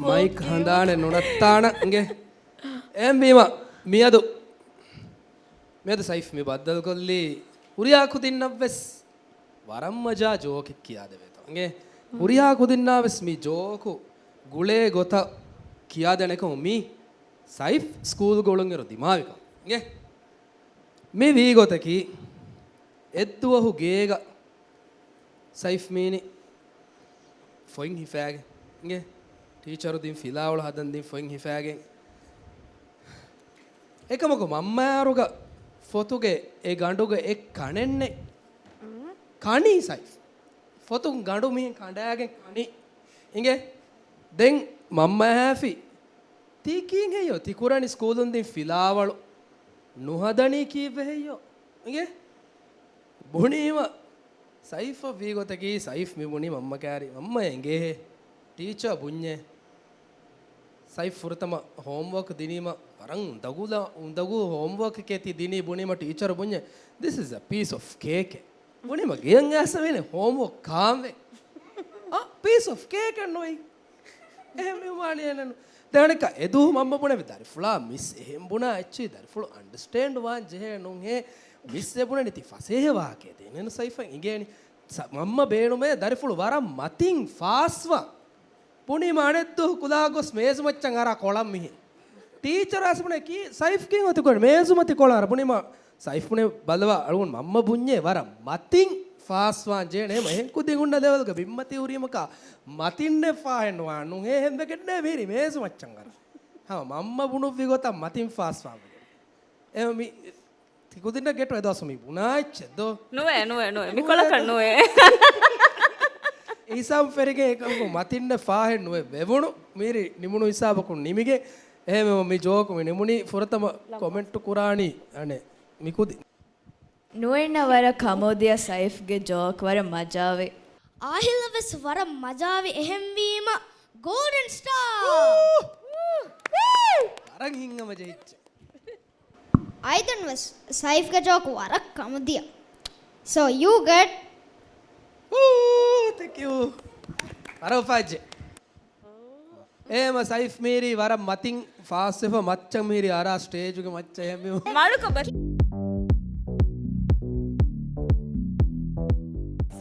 މައިކް ހަނދާނެއް ނުނައްތާނަ އިނގޭ. އެހެންވީމަ މިއަދު، މިއަދު ސައިފް މި ބައްދަލުކޮށްލީ ހުރިހާ ކުދިންނަށްވެސް ވަރަށް މަޖާ ޖޯކެއް ކިޔާދެވޭތޯ. އިނގޭ؟ ހުރިހާ ކުދިންނާވެސް މި ޖޯކު ގުޅޭ ގޮތަށް ކިޔާދޭނެ ކަމު މީ ސައިފް ސްކޫލްގަ އުޅުންއިރު ދިމާވި ކަމު. އިނގޭ؟ މި ވީ ގޮތަކީ، އެއްދުވަހު ގޭގަ ސައިފް މީނި ފޮތް ހިފާގެން އިނގޭ، ޓީޗަރު ދިން ފިލާވަޅު ހަދަން ދިން ފޮތް ހިފާގެން، އެކަމަކު މަންމައާރުގަ ފޮތުގެ އެ ގަނޑުގަ އެއް ކަނެއްނެއް ކަނީ ސައިފް. ފޮތުން ގަނޑު މިހެން ކަނޑާގެން ކަނީ އިނގޭ. ދެން މަންމަ އަހާފި، ތީ ކީއް ހެއްޔޯ؟ ތި ކުރަނީ ސްކޫލުން ދިން ފިލާވަޅު ނުހަދަނީ ކީއްވެ ހެއްޔޯ؟ އިނގޭ. ބުނީމަ ސައިފަށް ވީ ގޮތަކީ، ސައިފް މި ބުނީ މަންމަ ކާރި. މަންމަ އެނގޭހޭ. ޓީޗަރ ބުންޏޭ. ސައިފް ފުރަތަމަ ހޯމްވޯކް ދިނީމަ ވަރަށް އުނދަގޫލާ، އުނދަގޫ ހޯމްވޯކެކޭ ތި ދިނީ ބުނީމަ ޓީޗަރ ބުންޏޭ، "This is a piece of cake." ބުނީމަ ގެޔަށް އައިސް ވީނެ ހޯމްވޯކް ކާންވެ. އަ، ޕީސް އޮފް ކޭކެއް ނުވެ. އެހެން މި ވާނީ އެނެއްނު. ދެން އަނެއްކާ އެދުވަހު މަންމަ ބުނެވި ދަރިފުޅާ މިސް އެހެން ބުނާ އެއްޗެހި ދަރިފުޅު އަންޑަސްޓޭންޑް ވާން ޖެހޭ ނޫންހޭ. މިސް އެ ބުނެނީ ތި ފަސޭހަ ވާހަކައެއް ދޭނެނު ސައިފަށް އިނގޭނީ. ސަ-، މަންމަ ބޭނުމޭ ދަރިފުޅު ވަރަށް މަތިން ފާސްވާން. ބުނީމަ އަނެއްދުވަހު ކުލާ ގޮސް މޭޒުމައްޗަށް އަރާ ކޮޅަށް މިހެން. ޓީޗަރ އައިސް ބުނޭ ކީ ސައިފް ކީއް އޮތި ކޮޅެއް މޭޒުމަތި ކޮޅަށް އަރާ ބުނީމަ ސައިފް ބުނޭ ބަލަވާ އަޅުގަނޑު މަންމަ ބުންޏޭ ވަރަށް މަތިން ފާސްވާން ޖެހޭނެ އެހެން ކުދިން ހުންނަ ލެވެލްގަ ބިންމަތި ހުރީމަކާ މަތިންނެއް ފާހެއް ނުވާން ނޫން ހޭ ހެންވެގެންނޭ މިހިރީ މޭޒުމައްޗަށް އަރާ. ހަމަ މަންމަ ބުނުއްވި ގޮތަށް މަތިން ފާސްވާ ވެގެން. އެ މި ތި ކުދިންނަށް ގެއްޓު އެދުވަސް މި ބުނާ އެއްޗެއް ދޯ؟ ނުވޭ، ނުވޭ، ނުވޭ. މިކޮޅަކަށް ނުވޭ. ހިސާބު ފެރިގެން އެކަމަކު މަތިންނެއް ފާހެއް ނުވެ ވެވުނު. މިރި ނިމުނު ހިސާބަކުން ނިމިގެން. އެހެންވެ މި ޖޯކު މި ނިމުނީ ފުރަތަމަ ކޮމެންޓު ކުރާނީ އަނެއް މި ކުދިން. ނުވެންނަ ވަރަށް ކަމޯދިޔަ ސައިފްގެ ޖޯކް ވަރަށް މަޖާވި. އާހިލަށް ވެސް ވަރަށް މަޖާވި އެހެންވީމަ ގޯލްޑެން ސްޓާ! ވަރަށް ހިތްހަމަޖެހިއްޖެ. އައިދަން ވެސް ސައިފްގެ ޖޯކު ވަރަށް ކަމުދިޔަ. So you get Ooh, thank you. ވަރަށް އުފާވެއްޖެ. އޭ މަ ސައިފް މީރީ ވަރަށް މަތިން ފާސްވެފަ މައްޗަށް މިހިރީ އަރާ ސްޓޭޖުގެ މައްޗަށް އެހެންވީމަ. މަޑުކޮށް ބަ.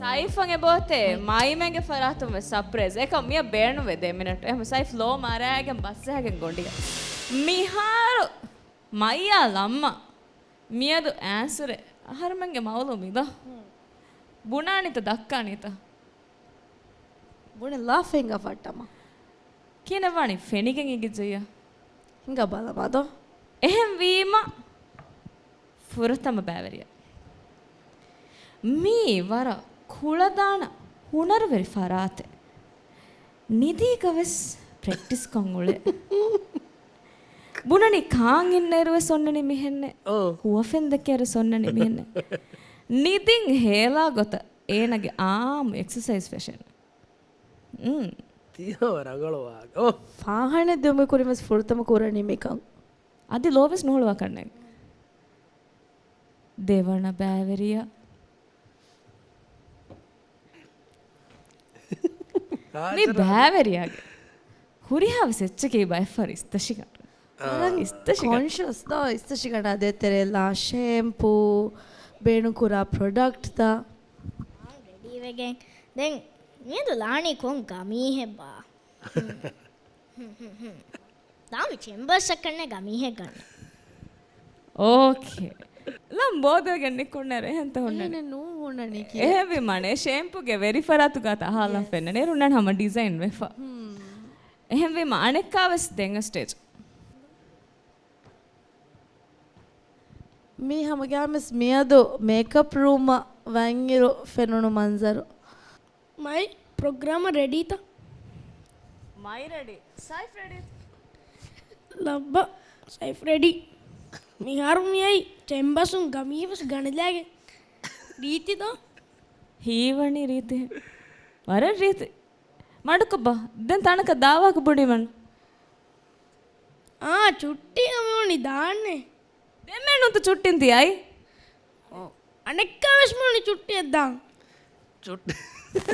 ސައިފަށް އެބައޮތޭ މައިމެންގެ ފަރާތުން ވެސް ސަޕްރައިޒް. އެކަމް މިއަށް ބޭނުންވޭ ދެ މިނެޓް. އެހެން ސައިފް ލޯ މަރާގެން ބަސްޖަހައިގެން ގޮނޑިއަށް. މިހާރު މައްޔާ ލައްމަ. މިއަދު އާންސަރެއް. އަހަރުމެންގެ މައުލޫމީ ދޯ. ބުނާނީތަ ދައްކާނީތަ؟ ބުނެލާފަ ހިނގާފަ އައްޓަމާ. ކިހިނެއް ވާނީ ފެނިގެން އިނގިއްޖެއްޔާ؟ ހިނގާ ބަލަމާ ދޯ. އެހެންވީމަ ފުރަތަމަ ބައިވެރިޔާ. މީ ވަރަށް ކުޅަދާނަ ހުނަރުވެރި ފަރާތެއް. ނިދީގަ ވެސް ޕްރެކްޓިސްކޮށް އުޅޭ. ބުނަނީ ކާން އިންނައިރު ވެސް އޮންނަނީ މިހެންނޭ. އޯ. ހުވަފެން ދެކޭއިރު ވެސް އޮންނަނީ މިހެންނޭ. ނިދިން ހޭލާ ގޮތަށް އޭނަގެ އާއްމު އެކްސަސައިޒް ފެށެން. އުން. ތިޔަ ރަނގަޅު ވާގޮތް. އޯ. ފާހަނަ ދިއުމުގެ ކުރިން ވެސް ފުރަތަމަ ކުރަނީ މިކަން. އަދި ލޯ ވެސް ނުހުޅުވާ ކަންނޭނގެ. ދެވަނަ ބައިވެރިޔާ. މި ބައިވެރިޔާގެ ހުރިހާ ވެސް އެއްޗަކީ ބައެއްފަހަރު އިސްތަށިގަނޑު. އާ. އިސްތަށިގަނޑު. ކޮންޝަސް ދޯ އިސްތަށިގަނޑާ ދޭތެރޭ ލާ ޝޭމްޕޫ، ބޭނުންކުރާ ޕްރޮޑަކްޓްތައް. ރެޑީވެގެން. ދެން މިއަދު ލާނީ ކޮން ގަމީހެއްބާ؟ ދާ މި ޗެމްބަސްއަކަށްނެ ގަމީހެއް ގަންނަ. އޯކޭ. ލަން ބޯދަލްގެ ނިކުންނަރ އެހެންތަ ހުންނަނީ؟ އެހެން ނޫން ހުންނަނީ ކިޔޭ. އެހެންވީމަ އަނެއް ޝޭމްޕޫގެ ވެރި ފަރާތުގާތަ އަހާލަން ފެންނަނީ. އޭރުންނަން ހަމަ ޑިޒައިން ވެފަ. އެހެންވީމަ އަނެއްކާވެސް ދެން އަ ސްޓޭޖް. މީ ހަމަގައިމުވެސް މިއަދު މޭކަޕް ރޫމަށް ވަންއިރު ފެނުނު މަންޒަރު. މައި ޕްރޮގްރާމަށް ރެޑީތަ؟ މައި ރެޑީ. ސައިފް ރެޑީ. ލައްބަ ސައިފް ރެޑީ. މިހާރު މިއައީ ޗެމްބަސުން ގަމީހެއް ވެސް ގަނެލާގެން. ރީތި ދޯ؟ ހީވަނީ ރީތި. ވަރަށް ރީތި. މަޑުކޮށްބަ. ދެން ތަނަކަށް ދާވާކަށް ބުނީމަން. އާ، ޗުއްޓީ ހަމަ މިވަނީ ދާންނޭ. ދެންމެ ނުތަ ޗުއްޓިން ތިއައި. އަނެއްކާ ވެސް މިވަނީ ޗުއްޓިއެއް ދާން. ޗުއްޓި.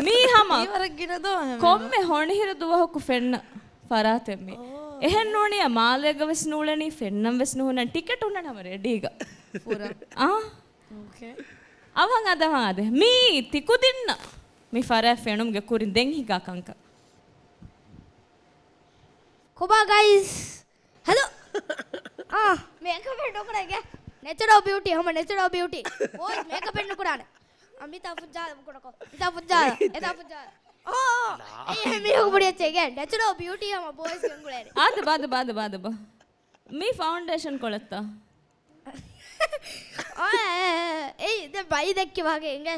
މީ ހަމަ މީ ވަރަށް ގިނަ ދޯ ހަމަ. ކޮންމެ ހޮނިހިރު ދުވަހަކު ފެންނަ ފަރާތެއް މީ. އޯ. އެހެން ނޫނިއްޔާ މާލޭގަ ވެސް ނޫޅެނީ ފެންނަން ވެސް ނުހުންނަން ޓިކެޓް ހުންނަން ހަމަ ރެޑީގަ. ފުރަ. އާ. އޯކޭ. އަވަން އަދަ އަވަން އަދެ. މީ ތިކުދިންނަށް މި ފަރާތް ފެނުމުގެ ކުރިން ދެން ހިނގާ ކަންކަން. ކޮބާ ގައިސް؟ ހަލޯ. އާ، މޭކަޕެއް ނުކުރޭ ގެ. ނެޗަރަލް ބިއުޓީ، ހަމަ ނެޗަރަލް ބިއުޓީ. ބޯއިޒް މޭކަޕެއް ނުކުރާނެ. އާ، މިތާ ފުއްޖާލަ ބުކުނަކޮ. މިތާ ފުއްޖާލަ. އެތާ ފުއްޖާލަ. އޯ، އޯ. އެ، މީހުން ބުޑި އެއްޗެއް ގެ. ނެޗަރަލް ބިއުޓީ ހަމަ ބޯއިޒް ގެންގުޅޭނެ. އާދެ، ބާދެ، ބާދެ، ބާދެ، ބާ. މީ ފައުންޑޭޝަން ކޮޅެއްތަ؟ އާ، އެ، އެ، އެ، އެ، ދެ ބައި ދެއްކި ވާގެ އިނގޭ.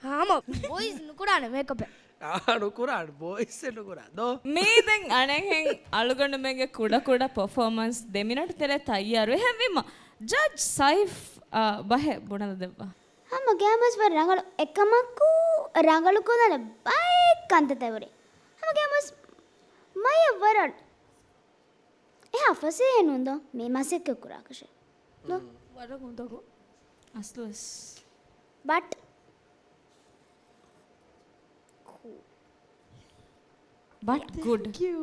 ހަމަ ބޯއިޒް ނުކުރާނެ މޭކަޕެއް. އާ، ނުކުރާނެ، ބޯއިޒް ނުކުރާ، ދޯ. މީ ދެން އަނެއްހެން އަޅުގަނޑުމެންގެ ކުޑަކުޑަ ޕަފޯމަންސް ދެ މިނެޓް ތެރޭ ތައްޔާރު. އެހެންވީމަ، ޖަޖް ސައިފް، އާ، ބަހެއް ބުނަލަ ދެއްވާ. ހަމަ ގައިމުވެސް ވަރަށް ރަނގަޅު، އެކަމަކު ރަނގަޅު ކުލަނަ ބައެއް ކަންތައްތައް ވުރެ. ހަމަ ގައިމުވެސް މަޔަށް ވަރަށް އެހާ ފަސޭހަ ނޫން ދޯ މި މަސައްކަތް ކުރާކަށެއް. ދޯ؟ ވަރަށް އުނދަގޫ. އަސްލުވެސް. ބަޓް. ބަޓް ގުޑް. ތެންކް ޔޫ.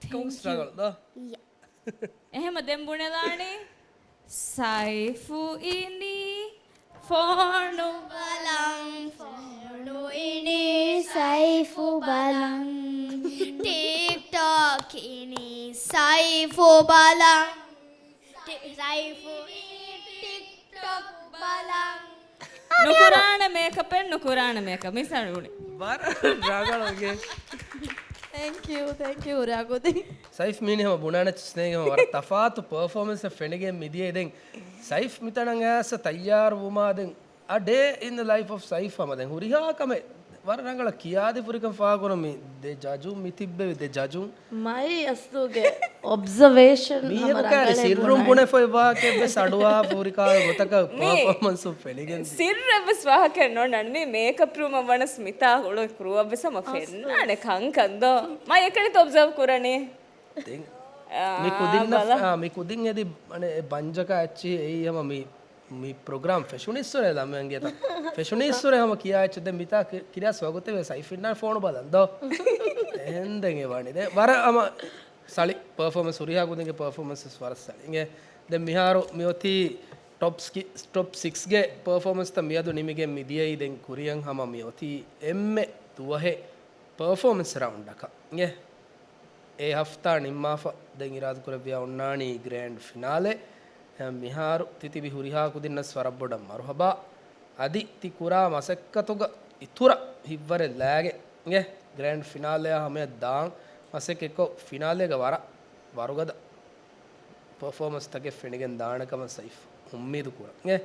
ތެންކް ޔޫ. ރަނގަޅު ދޯ؟ ޔާ. އެހެމަ ދެން ބުނެލާނީ. ސައިފު އިނީ ފޯނު ބަލަން، ފޯނު އިނީ ސައިފު ބަލަން. ޓިކްޓޮކް އިނީ ސައިފު ބަލަން. ޓި-، ސައިފު އިނީ ޓިކްޓޮކް ބަލަން. ނުކުރާނެ މޭކަޕެއް، ނުކުރާނެ މޭކަޕް. މިސާލު ބުނި. ވަރަށް ރަނގަޅު ގެ. ތެންކް ޔޫ، ތެންކް ޔޫ، ރަގުދީ. ސައިފް މީނި ހަމަ ބުނާނެ ޗިސްނޭގެ ހަމަ ވަރަށް ތަފާތު ޕަރފޯމެންސް އެއް ފެނިގެން މިދިޔައީ. ދެން ސައިފް މިތަނަށް އައިސް ތައްޔާރު ވުމާ ދެން އަ ޑޭ އިން ދަ ލައިފް އޮފް ސައިފް ހަމަ ދެން ހުރިހާ ކަމެއް ވަރަށް ރަނގަޅަށް ކިޔާދި ފުރިކަން ފާހަގަކުރަން މި ދެ ޖަޖުން މި ތިއްބެވި ދެ ޖަޖުން. މައި އަސްލުގެ އޮބްޒަވޭޝަން ހަމަ މީހަކު ކާރި ރަނގަޅޭ ސިއްރުން ބުނަނީ. ބުނެފައިވާކަށްވެސް އަޑުއާ ފުރިކާ ގޮތަކަށް މީ ޕާފޯމަންސު ފެނިގެން. ސިއްރެއްވެސް ވާހަކައެއް ނޯންނާނެ. މީ މޭކަޕް ރޫމަށް ވަނަސް މިތާ ހުޅު ކްރޫއަށްވެސް ހަމަ އަސްލު. ފެންނާނެ ކަންކަން ދޯ. މައި އެކަނިތަ އޮބްޒަވް ކުރަނީ؟ ދެން އާ، މި ކުދިންނަށް، ބަލަ. އާ، މި ކުދިން އެދި އަނެ އެ ބަންޖަކާ އެއްޗިހި އެއީ ހަމަ މި މި ޕްރޮގްރާމް ފެށުނީއްސުރެ ލަމްއެންގޭތަ؟ ފެށުނީއްސުރެ ހަމަ ކިޔާ އެއްޗެއް. ދެން މިތާ ކި-، ކިރިޔާސް ވަގުތެއް ވެސް ސައިފިންނާ ފޯނު ބަލަން ދޯ. އެހެން ދެން އެ ވާނީ. ދެ ވަރަށް ހަމަ ސަޅި ޕަރފޯމަންސް، ހުރިހާ ކުދިންގެ ޕަރފޯމަންސް ވެސް ވަރަށް ސަޅި. އިނގޭ ދެން މިހާރު މި އޮތީ ޓޮޕް ސްކި-، ޓޮޕް ސިކްސްގެ ޕަރފޯމަންސްތައް މިއަދު ނިމިގެން މިދިޔައީ. ދެން ކުރިޔަށް ހަމަ މި އޮތީ އެންމެ ދުވަހެއް ޕަރފޯމަންސް ރައުންޑަކަށް. އިނގޭ އެ ހަފްތާ ނިންމާފަ ދެން އިރާދަކުރެއްވިޔާ އޮންނާނީ ގްރޭންޑް ފިނާލެ. އެ، މިހާރު ތިތިބި ހުރިހާ ކުދިންނަސް ވަރަށް ބޮޑަށް މަރުހަބާ. އަދި ތި ކުރާ މަސައްކަތުގަ އިތުރަށް ހިތްވަރެއް ލާގެ، އިނގޭ ގްރޭންޑް ފިނާލެއާ ހަމަޔަށް ދާން މަސައްކަތްކޮށް، ފިނާލޭގަ ވަރަށް ވަރުގަދަ ޕަރފޯމަންސްތަކެއް ފެނިގެން ދާނެ ކަމަށް ސައިފް އުއްމީދު ކުރަން. އެ،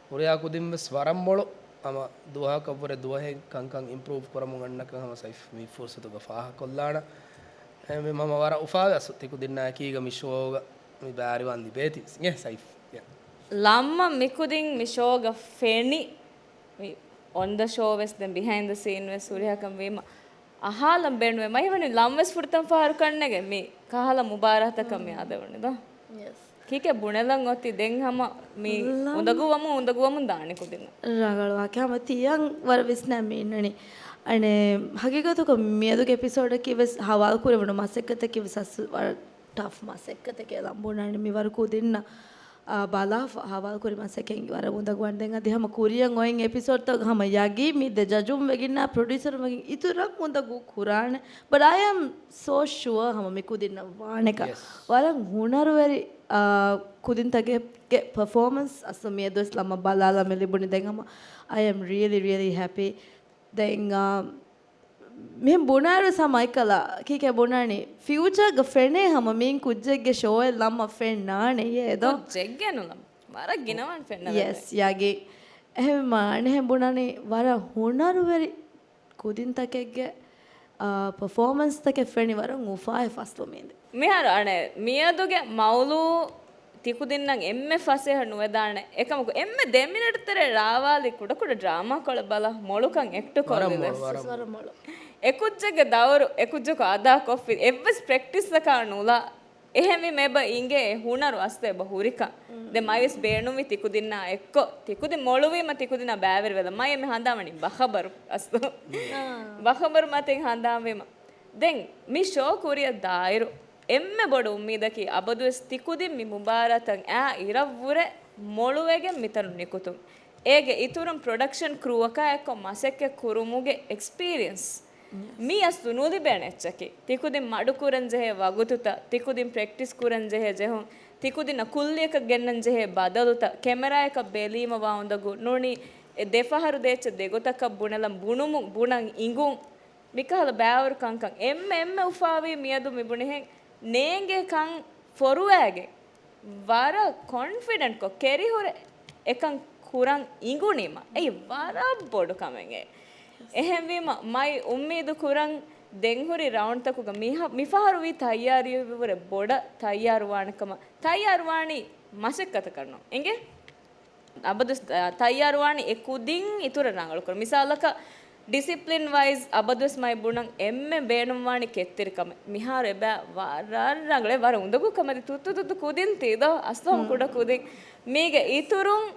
ހުރިހާ ކުދިން ވެސް ވަރަށް މޮޅު ހަމަ ދުވަހަކަށްވުރެ ދުވަހެއް ކަންކަން އިމްޕްރޫވް ކުރަމުން އަންނަކަން ހަމަ ސައިފް މި ފުރުސަތުގަ ފާހަގަކޮށްލާނަ. އެ، މި ހަމަ ވަރަށް އުފާވެ އަސް ތި ކުދިންނާ އެކީގަ މި ޝޯގަ މި ބައިވެރިވާން ލިބޭތީ. އެ، ސައިފް. އެ. ލަމްމަ މި ކުދިން މި ޝޯގަ ފެނި މި އޮން ދަ ޝޯ ވެސް ދެން ބިހައިން ދަ ސީން ވެސް ހުރިހާކަން ވީމަ އަހާލަން ބޭނުމޭ. މައިވަނި ލަމް ވެސް ފުރަތަމަ ފަހަރު ކަންނޭގެ މި ކަހަލަ މުބާރާތަކަށް މި އާދެވުނީ ދޯ. ކީކޭ ބުނެލަން އޮތީ ދެން ހަމަ މި ލަމް އުނދަގޫވަމުން އުނދަގޫވަމުން ދާނެ ކުދިން. ރަނގަޅުވާކި ހަމަ ތިޔަން ވަރަށް ވިސްނާ މި އިންނަނީ. އަނެއް ހަގީގަތުގަ މިއަދުގެ އެޕިސޯޑަކީ ވެސް ހަވާލު ކުރެވުނު މަސައްކަތަކީ ވެސް އަސް ވަރަށް ޓަފް މަސައްކަތެކޭ ލަމް ބުނާނެ މިވަރު ކުދިންނަށް، އާ، ބަލާފަ ހަވާލުކުރި މަސައްކަތް ވަރަށް އުނދަގޫވާނެ. ދެން އަދި ހަމަ ކުރިޔަށް އޮތް އެޕިސޯޑްތައް ހަމަ ޔަގީ މި ދެ ޖަޖުން ވެގިންނާ ޕްރޮޑިއުސަރުން ވެގިން އިތުރަށް އުނދަގޫ ކުރާނެ. But I am so sure ހަމަ މި ކުދިންނަށް ވާނެކަ. ވަރަށް ހުނަރުވެރި، އާ، ކުދިންތަކެއްގެ ޕަރފޯމަންސް އަސްލު މިއަދުވެސް ލަމަށް ބަލާލަ މި ލިބުނީ. ދެން ހަމަ I am really, really happy. ދެން، އާ، މިހެން ބުނާއިރު ސަމައިކަލާ ކީކޭ ބުނާނީ؟ ފިއުޗާގަ ފެނޭ ހަމަ މީން ކުއްޖެއްގެ ޝޯއެއް ލަމަށް ފެންނާނެޔޭ ދޯ؟ ކުއްޖެއްގެ ނުލަމް. ވަރަށް ގިނަވާން ފެންނަ. ޔެސް، ޔަގީ. އެހެން މާ އަނެހެން ބުނާނީ ވަރަށް ހުނަރުވެރި ކުދިންތަކެއްގެ، އާ، ޕަފޯމަންސްތަކެއް ފެނި ވަރަށް އުފާވެ ފަސްލު މީނދެ. މިހާރު އަނެއް މިއަދުގެ މައުލޫ ތިކުދިންނަށް އެންމެ ފަސޭހަ ނުވެދާނެ. އެކަމަކު އެންމެ ދެ މިނެޓް ތެރޭ ރާވާލި ކުޑަކުޑަ ޑްރާމާކޮޅެއް ބަލަ މޮޅުކަން އެކްޓު ކޮށްލި. އެކުއްޖެއްގެ ދައުރު އެކުއްޖަކު އަދާ ކޮށްފި އެއްވެސް ޕްރެކްޓިސްއަކާ ނުލާ. އެހެންވީމަ އެބަ އިނގޭ އެ ހުނަރު އަސްލު އެބަ ހުރިކަން. ދެން މައިވެސް ބޭނުންވި ތިކުދިންނާ އެއްކޮށް، ތިކުދިން މޮޅުވީމަ ތިކުދިންނާ ބައިވެރިވެލަ. މައި އެމެ ހަނދާންވަނީ ބަޚަބަރު އަސްލު. ބަޚަބަރު މަތިން ހަނދާންވީމަ. ދެން މި ޝޯ ކުރިއަށް ދާއިރު އެންމެ ބޮޑު އުއްމީދަކީ އަބަދުވެސް ތިކުދިން މި މުބާރާތަށް އާ އިރަށްވުރެ މޮޅުވެގެން މިތަނުން ނިކުތުން. އޭގެ އިތުރުން ޕްރޮޑަކްޝަން ކްރޫއަކާ އެއްކޮށް މަސައްކަތް ކުރުމުގެ އެކްސްޕީރިއަންސް މީ އަސްލު ނުލިބޭނެ އެއްޗަކީ. ތިކުދިން މަޑުކުރަން ޖެހޭ ވަގުތުތައް، ތިކުދިން ޕްރެކްޓިސް ކުރަން ޖެހޭ ޖެހުން، ތިކުދިންނަށް ކުއްލިއަކަށް ގެންނަން ޖެހޭ ބަދަލުތައް، ކެމެރާއަކަށް ބެލީމަ ވާ އުނދަގޫ ނޫނީ އެ ދެފަހަރު ދޭއްޗެއް ދެގޮތަކަށް ބުނެލަން ބުނުމުން ބުނަން އިނގުން. މިކަހަލަ ބައިވަރު ކަންކަން އެންމެ އެންމެ އުފާވީ މިއަދު މިބުނިހެން ނޭނގޭ ކަން ފޮރުވައިގެން ވަރަށް ކޮންފިޑެންޓްކޮށް ކެރިހުރެ އެކަން ކުރަން އިނގުނީމަ އެއީ ވަރަށް ބޮޑު ކަމެއް. އެހެންވީމަ މައި އުއްމީދު ކުރަން ދެންހުރި ރައުންޑްތަކުގަ މިހަ-، މިފަހަރު ވީ ތައްޔާރީވިވުރެ ބޮޑަށް ތައްޔާރުވާނެކަމަށް. ތައްޔާރުވާނީ މަސައްކަތަކަށް ނޫން. އިނގޭ؟ އަބަދުވެސް، އަ، ތައްޔާރުވާނީ އެ ކުދިން އިތުރަށް ރަނގަޅުކުރަން. މިސާލަކަށް، ޑިސިޕްލިން ވައިޒް އަބަދުވެސް މައި ބުނަން އެންމެ ބޭނުންވާނީ ކެތްތެރިކަމެއް. މިހާރު އެބަ ވަރަށް ރަނގަޅޭ، ވަރަށް އުނދަގޫ ކަމެއް. ތުއްތު ތުއްތު ކުދިން ތީ ދޯ، އަސްލު ހަމަ ކުޑަ ކުދިން. މީގެ އިތުރުން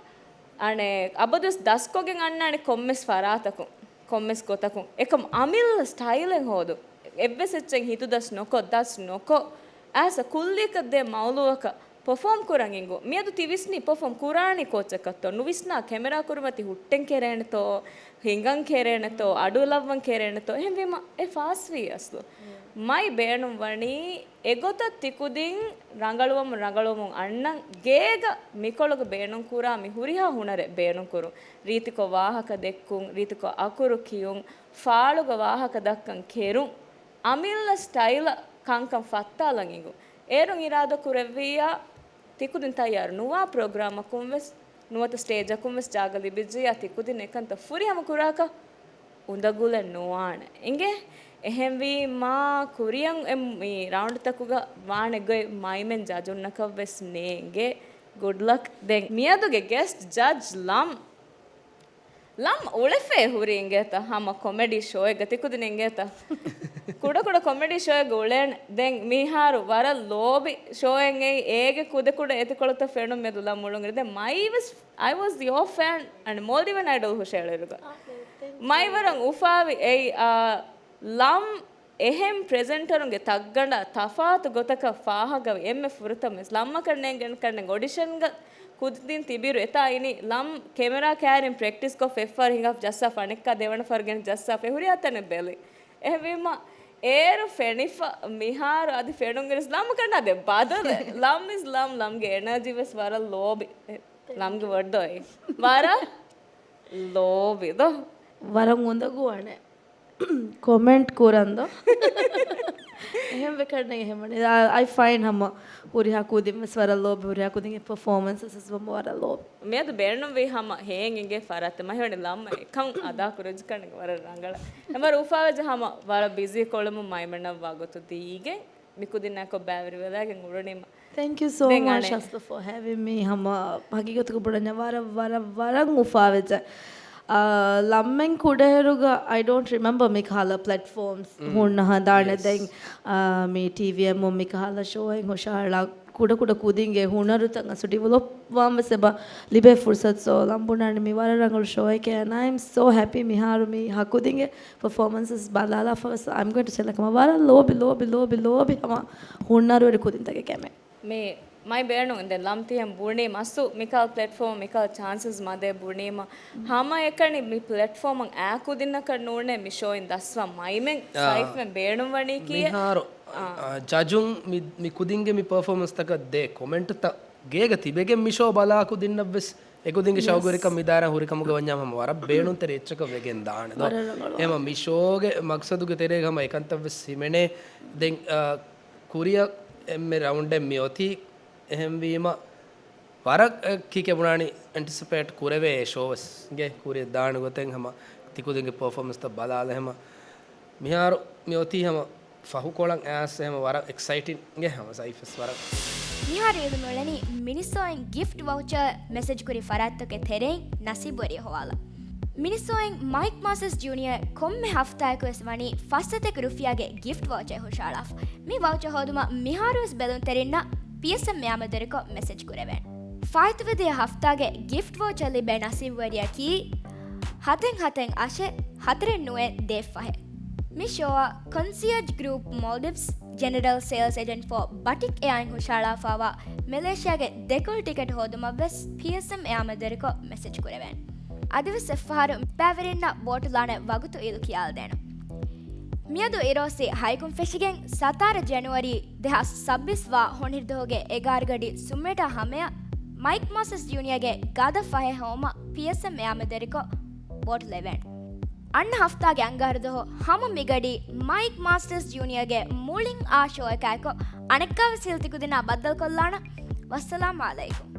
އަނެއް އަބަދުވެސް ދަސްކޮށްގެން އަންނާނެ ކޮންމެސް ފަރާތަކުން، ކޮންމެސް ގޮތަކުން. އެކަމް އަމިއްލަ ސްޓައިލެއް ހޯދުން. އެއްވެސް އެއްޗެއް ހިތުދަސް ނޮކޮށް، ދަސް ނޮކޮށް، އައިސް ކުއްލިއަކަށް ދޭ މައުލޫއަކަށް ޕަފޯމް ކުރަން އިނގު. މިއަދު ތި ވިސްނީ ޕަފޯމް ކުރާނީ ކޯއްޗަކަށްތޯ؟ ނުވިސްނާ ކެމެރާ ކުރިމަތި ހުއްޓެން ކެރޭނެތޯ، ހިނގަން ކެރޭނެތޯ، އަޑުލައްވަން ކެރޭނެތޯ؟ އެހެންވީމަ އެ ފާސްވީ އަސްލު. މައި ބޭނުން ވަނީ އެގޮތަށް ތިކުދިން ރަނގަޅުވަމުން ރަނގަޅުވަމުން އަންނަން ގޭގަ މިކޮޅުގަ ބޭނުންކުރާ މި ހުރިހާ ހުނަރެއް ބޭނުންކުރުން. ރީތިކޮށް ވާހަކަ ދެއްކުން، ރީތިކޮށް އަކުރު ކިޔުން، ފާޅުގަ ވާހަކަ ދައްކަން ކެރުން، އަމިއްލަ ސްޓައިލަށް ކަންކަން ފައްތާލަން އިނގުން. އޭރުން އިރާދަ ކުރެއްވިއްޔާ، ތިކުދިން ތައްޔާރު ނުވާ ޕްރޮގްރާމަކުން ވެސް، ނުވަތަ ސްޓޭޖަކުން ވެސް ޖާގަ ލިބިއްޖިއްޔާ، ތިކުދިން އެކަންތައް ފުރިހަމަ ކުރާކަށް އުނދަގުލެއް ނުވާނެ. އިނގޭ؟ އެހެންވީމާ، ކުރިއަށް އެ މި ރައުންޑްތަކުގަ ވާނެ ގޮތް މައިމެން ޖަޖުންނަކަށް ވެސް ނޭނގޭ. ގުޑް ލަކް. ދެން މިއަދުގެ ގެސްޓް ޖަޖް ލަމް. ލަމް އުޅެފައި ހުރީ އިނގޭތަ؟ ހަމަ ކޮމެޑީ ޝޯއެއްގަ ތިކުދިން އިނގޭތަ؟ ކުޑަކުޑަ ކޮމެޑީ ޝޯއެއްގަ އުޅޭނެ. ދެން މިހާރު ވަރަށް ލޯބި ޝޯއެއް އެއީ. އޭގެ ކުދިކުޑަ އެތިކޮޅުތައް ފެނުން މެދު ލަމް އުޅުން އިރު. ދެން މައިވެސް، I was your fan and މޯލްޑިވިއަން އައިޑަލް ހުށައެޅިއިރުގަ. މައި ވަރަށް އުފާވި އެއީ، އާ، ލަމް އެހެން ޕްރެޒެންޓަރުންގެ ތައްގަނޑާ ތަފާތު ގޮތަކަށް ފާހަގަވި އެންމެ ފުރަތަމަ ވެސް. ލަމްއަކަށް ނޭނގެން ކަންނެން އޮޑިޝަންގަ ކުދިން ތިބިއިރު އެތާ އިނީ ލަމް ކެމެރާ ކާރިން ޕްރެކްޓިސްކޮށް އެއްފަހަރު ހިނގާފަ ޖައްސާފަ އަނެއްކާ ދެވަނަ ފަހަރު ގެން ޖައްސާފަ އެ ހުރިހާ ތަނެއް ބެލި. އެހެންވީމަ އޭރު ފެނިފަ މިހާރު އަދި ފެނުން އިރުސް ލަމް ކަންނާ ދެ ބަދަލެއް. ލަމް އިޒް ލަމް. ލަމްގެ އެނަރޖީ ވެސް ވަރަށް ލޯބި. ލަމްގެ ވަރުދޯއި ވަރަށް ލޯބި ދޯ. ވަރަށް އުނދަގޫ އަނެއް ކޮމެންޓް ކުރަން ދޯ. އެހެން ވެ ކަންނެ އެހެން ވަނީ. އަ، އައި ފައިން ހަމަ ހުރިހާ ކުދިން ވެސް ވަރަށް ލޯބި، ހުރިހާ ކުދިންގެ ޕަފޯމަންސަސް ވެސް ވަމަ ވަރަށް ލޯބި. މިއަދު ބޭނުންވީ ހަމަ ހޭން އިނގޭ ފަރާތެއް މަ ހެވަނި ލަމް އެކަން އަދާ ކުރެއްޖެ ކަންނެ ވަރަށް ރަނގަޅަށް. އެ ވަރަށް އުފާވެއްޖެ ހަމަ ވަރަށް ބިޒީ ކޮޅުމުން މައިމަންނަށް ވާ ގޮތު ދީގެން މިކުދިންނާކޮށް ބައިވެރިވެލާގެން އުޅުނީމަ. Thank you so much, އަސްލު, for having me. ހަމަ ހަގީގަތުގަ ބުނަންޏާ ވަރަށް، ވަރަށް، ވަރަށް އުފާވެއްޖެ. އާ، ލަމްމެން ކުޑައިރުގަ I don't remember މިކަހަލަ ޕްލެޓްފޯމްސް ހުންނަ ހަނދާނެއް. ދެން، އާ، މި ޓީވީއެމް މިކަހަލަ ޝޯއެއް ހުށަހަޅާ ކުޑަކުޑަ ކުދިންގެ ހުނަރުތައް އަސްލު ޑިވެލޮޕް ވާން ވެސް އެބަ ލިބޭ ފުރުސަތު. ސޯ، ލަމް ބުނާނެ މި ވަރަށް ރަނގަޅު ޝޯއެކޭ. And I am so happy މިހާރު މި ހަ ކުދިންގެ ޕަފޯމަންސަސް ބަލާލާފަ ވެސް. I'm going to say, like, މަ ވަރަށް ލޯބި، ލޯބި، ލޯބި، ލޯބި ހަމަ ހުންނަރުވެރި ކުދިންތަކެކޭ މެ. މި މައި ބޭނުން ދެން ލަމް ތިހެން ބުނީ މަސްތު މިކަހަލަ ޕްލެޓްފޯމް، މިކަހަލަ ޗާންސަސް މަދޭ ބުނީމަ. ހަމަ އެކަނި މި ޕްލެޓްފޯމަށް އާ ކުދިންނަކަށް ނޫނޭ މި ޝޯއިން ދަސްވަން މައިމެން ސައިފްމެން ބޭނުންވަނީ ކީއެއް؟ މިހާރު، އާ، ޖަޖުން މި، މި ކުދިންގެ މި ޕަރފޯމަންސްތަކަށް ދޭ ކޮމެންޓްތައް ގޭގަ ތިބެގެން މި ޝޯ ބަލާ ކުދިންނަށްވެސް އެކުދިންގެ ޝައުގުވެރިކަން މި ދާއިރާ ހުރިކަމުގަ ވަންޏާ ހަމަ ވަރަށް ބޭނުންތެރި އެއްޗަކަށް ވެގެން ދާނެ ދޯ. ވަރަށް ރަނގަޅު. އެހެމަ މި ޝޯގެ މަގްސަދުގެ ތެރޭގަ ހަމަ އެކަންތައްވެސް ހިމެނޭ. ދެން، އާ، ކުރިއަށް އެންމެ ރައުންޑެއް މި އޮތީ. އެހެންވީމަ ވަރަށް، އެ، ކީކޭ ބުނާނީ އެންޓިސިޕޭޓް ކުރެވޭ އެ ޝޯވެސް އިނގޭ ކުރިއަށް ދާނެ ގޮތެއް ހަމަ ތިކުދިންގެ ޕަރފޯމަންސްތައް ބަލާލަ ހަމަ މިހާރު މި އޮތީ ހަމަ ފަހުކޮޅަށް އައިސް ހަމަ ވަރަށް އެކްސައިޓިން އިނގޭ ހަމަ ސައިފެސް ވަރަށް. މިހާރު އިލުމުޅެނީ މިނިސޯއިން ގިފްޓް ވައުޗަރ މެސެޖް ކުރި ފަރާތްތަކެއް ތެރެއިން ނަސީބުވެރި ހޮވާލަން. މިނިސޯއިން މައިކް މާސްޓަރސް ޖޫނިއަރ ކޮންމެ ހަފްތާއަކުވެސް ވަނީ ފައްސަތޭކަ ރުފިޔާގެ ގިފްޓް ވައުޗަރ ހުށަހަޅާފަ. މި ވައުޗަރ ހޯދުމަށް މިހާރުވެސް ބެލުންތެރިންނަށް ޕީއެސްއެމް އާމަދުވެރިކޮށް މެސެޖް ކުރެވޭނެ. ފާއިތުވެދިޔަ ހަފްތާގެ ގިފްޓް ވައުޗަރ ލިބޭ ނަސީބުވެރިޔަކީ ހަތެއް ހަތެއް އަށެއް ހަތަރެއް ނުވައެއް ދޭއް ފަހެއް. މި ޝޯއަށް ކޮންސިއަޖް ގްރޫޕް މޯލްޑިވްސް ޖެނެރަލް ސޭލްސް އެޖެންޓް ފޯ ބަޓިކް އެއާއިން ހުށަހަޅާފައިވާ މެލޭޝިޔާގެ ދެކޮޅު ޓިކެޓް ހޯދުމަށްވެސް ޕީއެސްއެމް އާމަދުވެރިކޮށް މެސެޖް ކުރެވޭނެ. އަދިވެސް އެއްފަހަރު ބައިވެރިންނަށް ވޯޓުލާނެ ވަގުތު އިލު ކިޔާލަދޭނަން. މިއަދު އިރޯސި ހައިކުން ފެށިގެން ސަތާރަ ޖެނުއަރީ ދެހާސް ސައްބީސް ވާ ހޮނިހިރު ދުވަހުގެ އެގާރަ ގަޑި ސުންވަރަށް ހަމަޔަށް މައިކް މާސްޓަރސް ޖޫނިއާގެ ގަދަ ފަހެއް ހަމަ ޕީއެސްއެމް އާމަދުވެރިކޮށް ވޯޓު ލެވޭނެ. އަންނަ ހަފްތާގެ އަންގަހަރު ދުވަހު ހަމަ މިގަޑީ މައިކް މާސްޓަރސް ޖޫނިއާގެ މުޅިން އާ ޝޯއަކާއެކު އަނެއްކާވެސް ހިލަ ތިކުދިންނާ ބައްދަލުކޮށްލާނަން. ވައްސަލާމް އަލައިކުމް.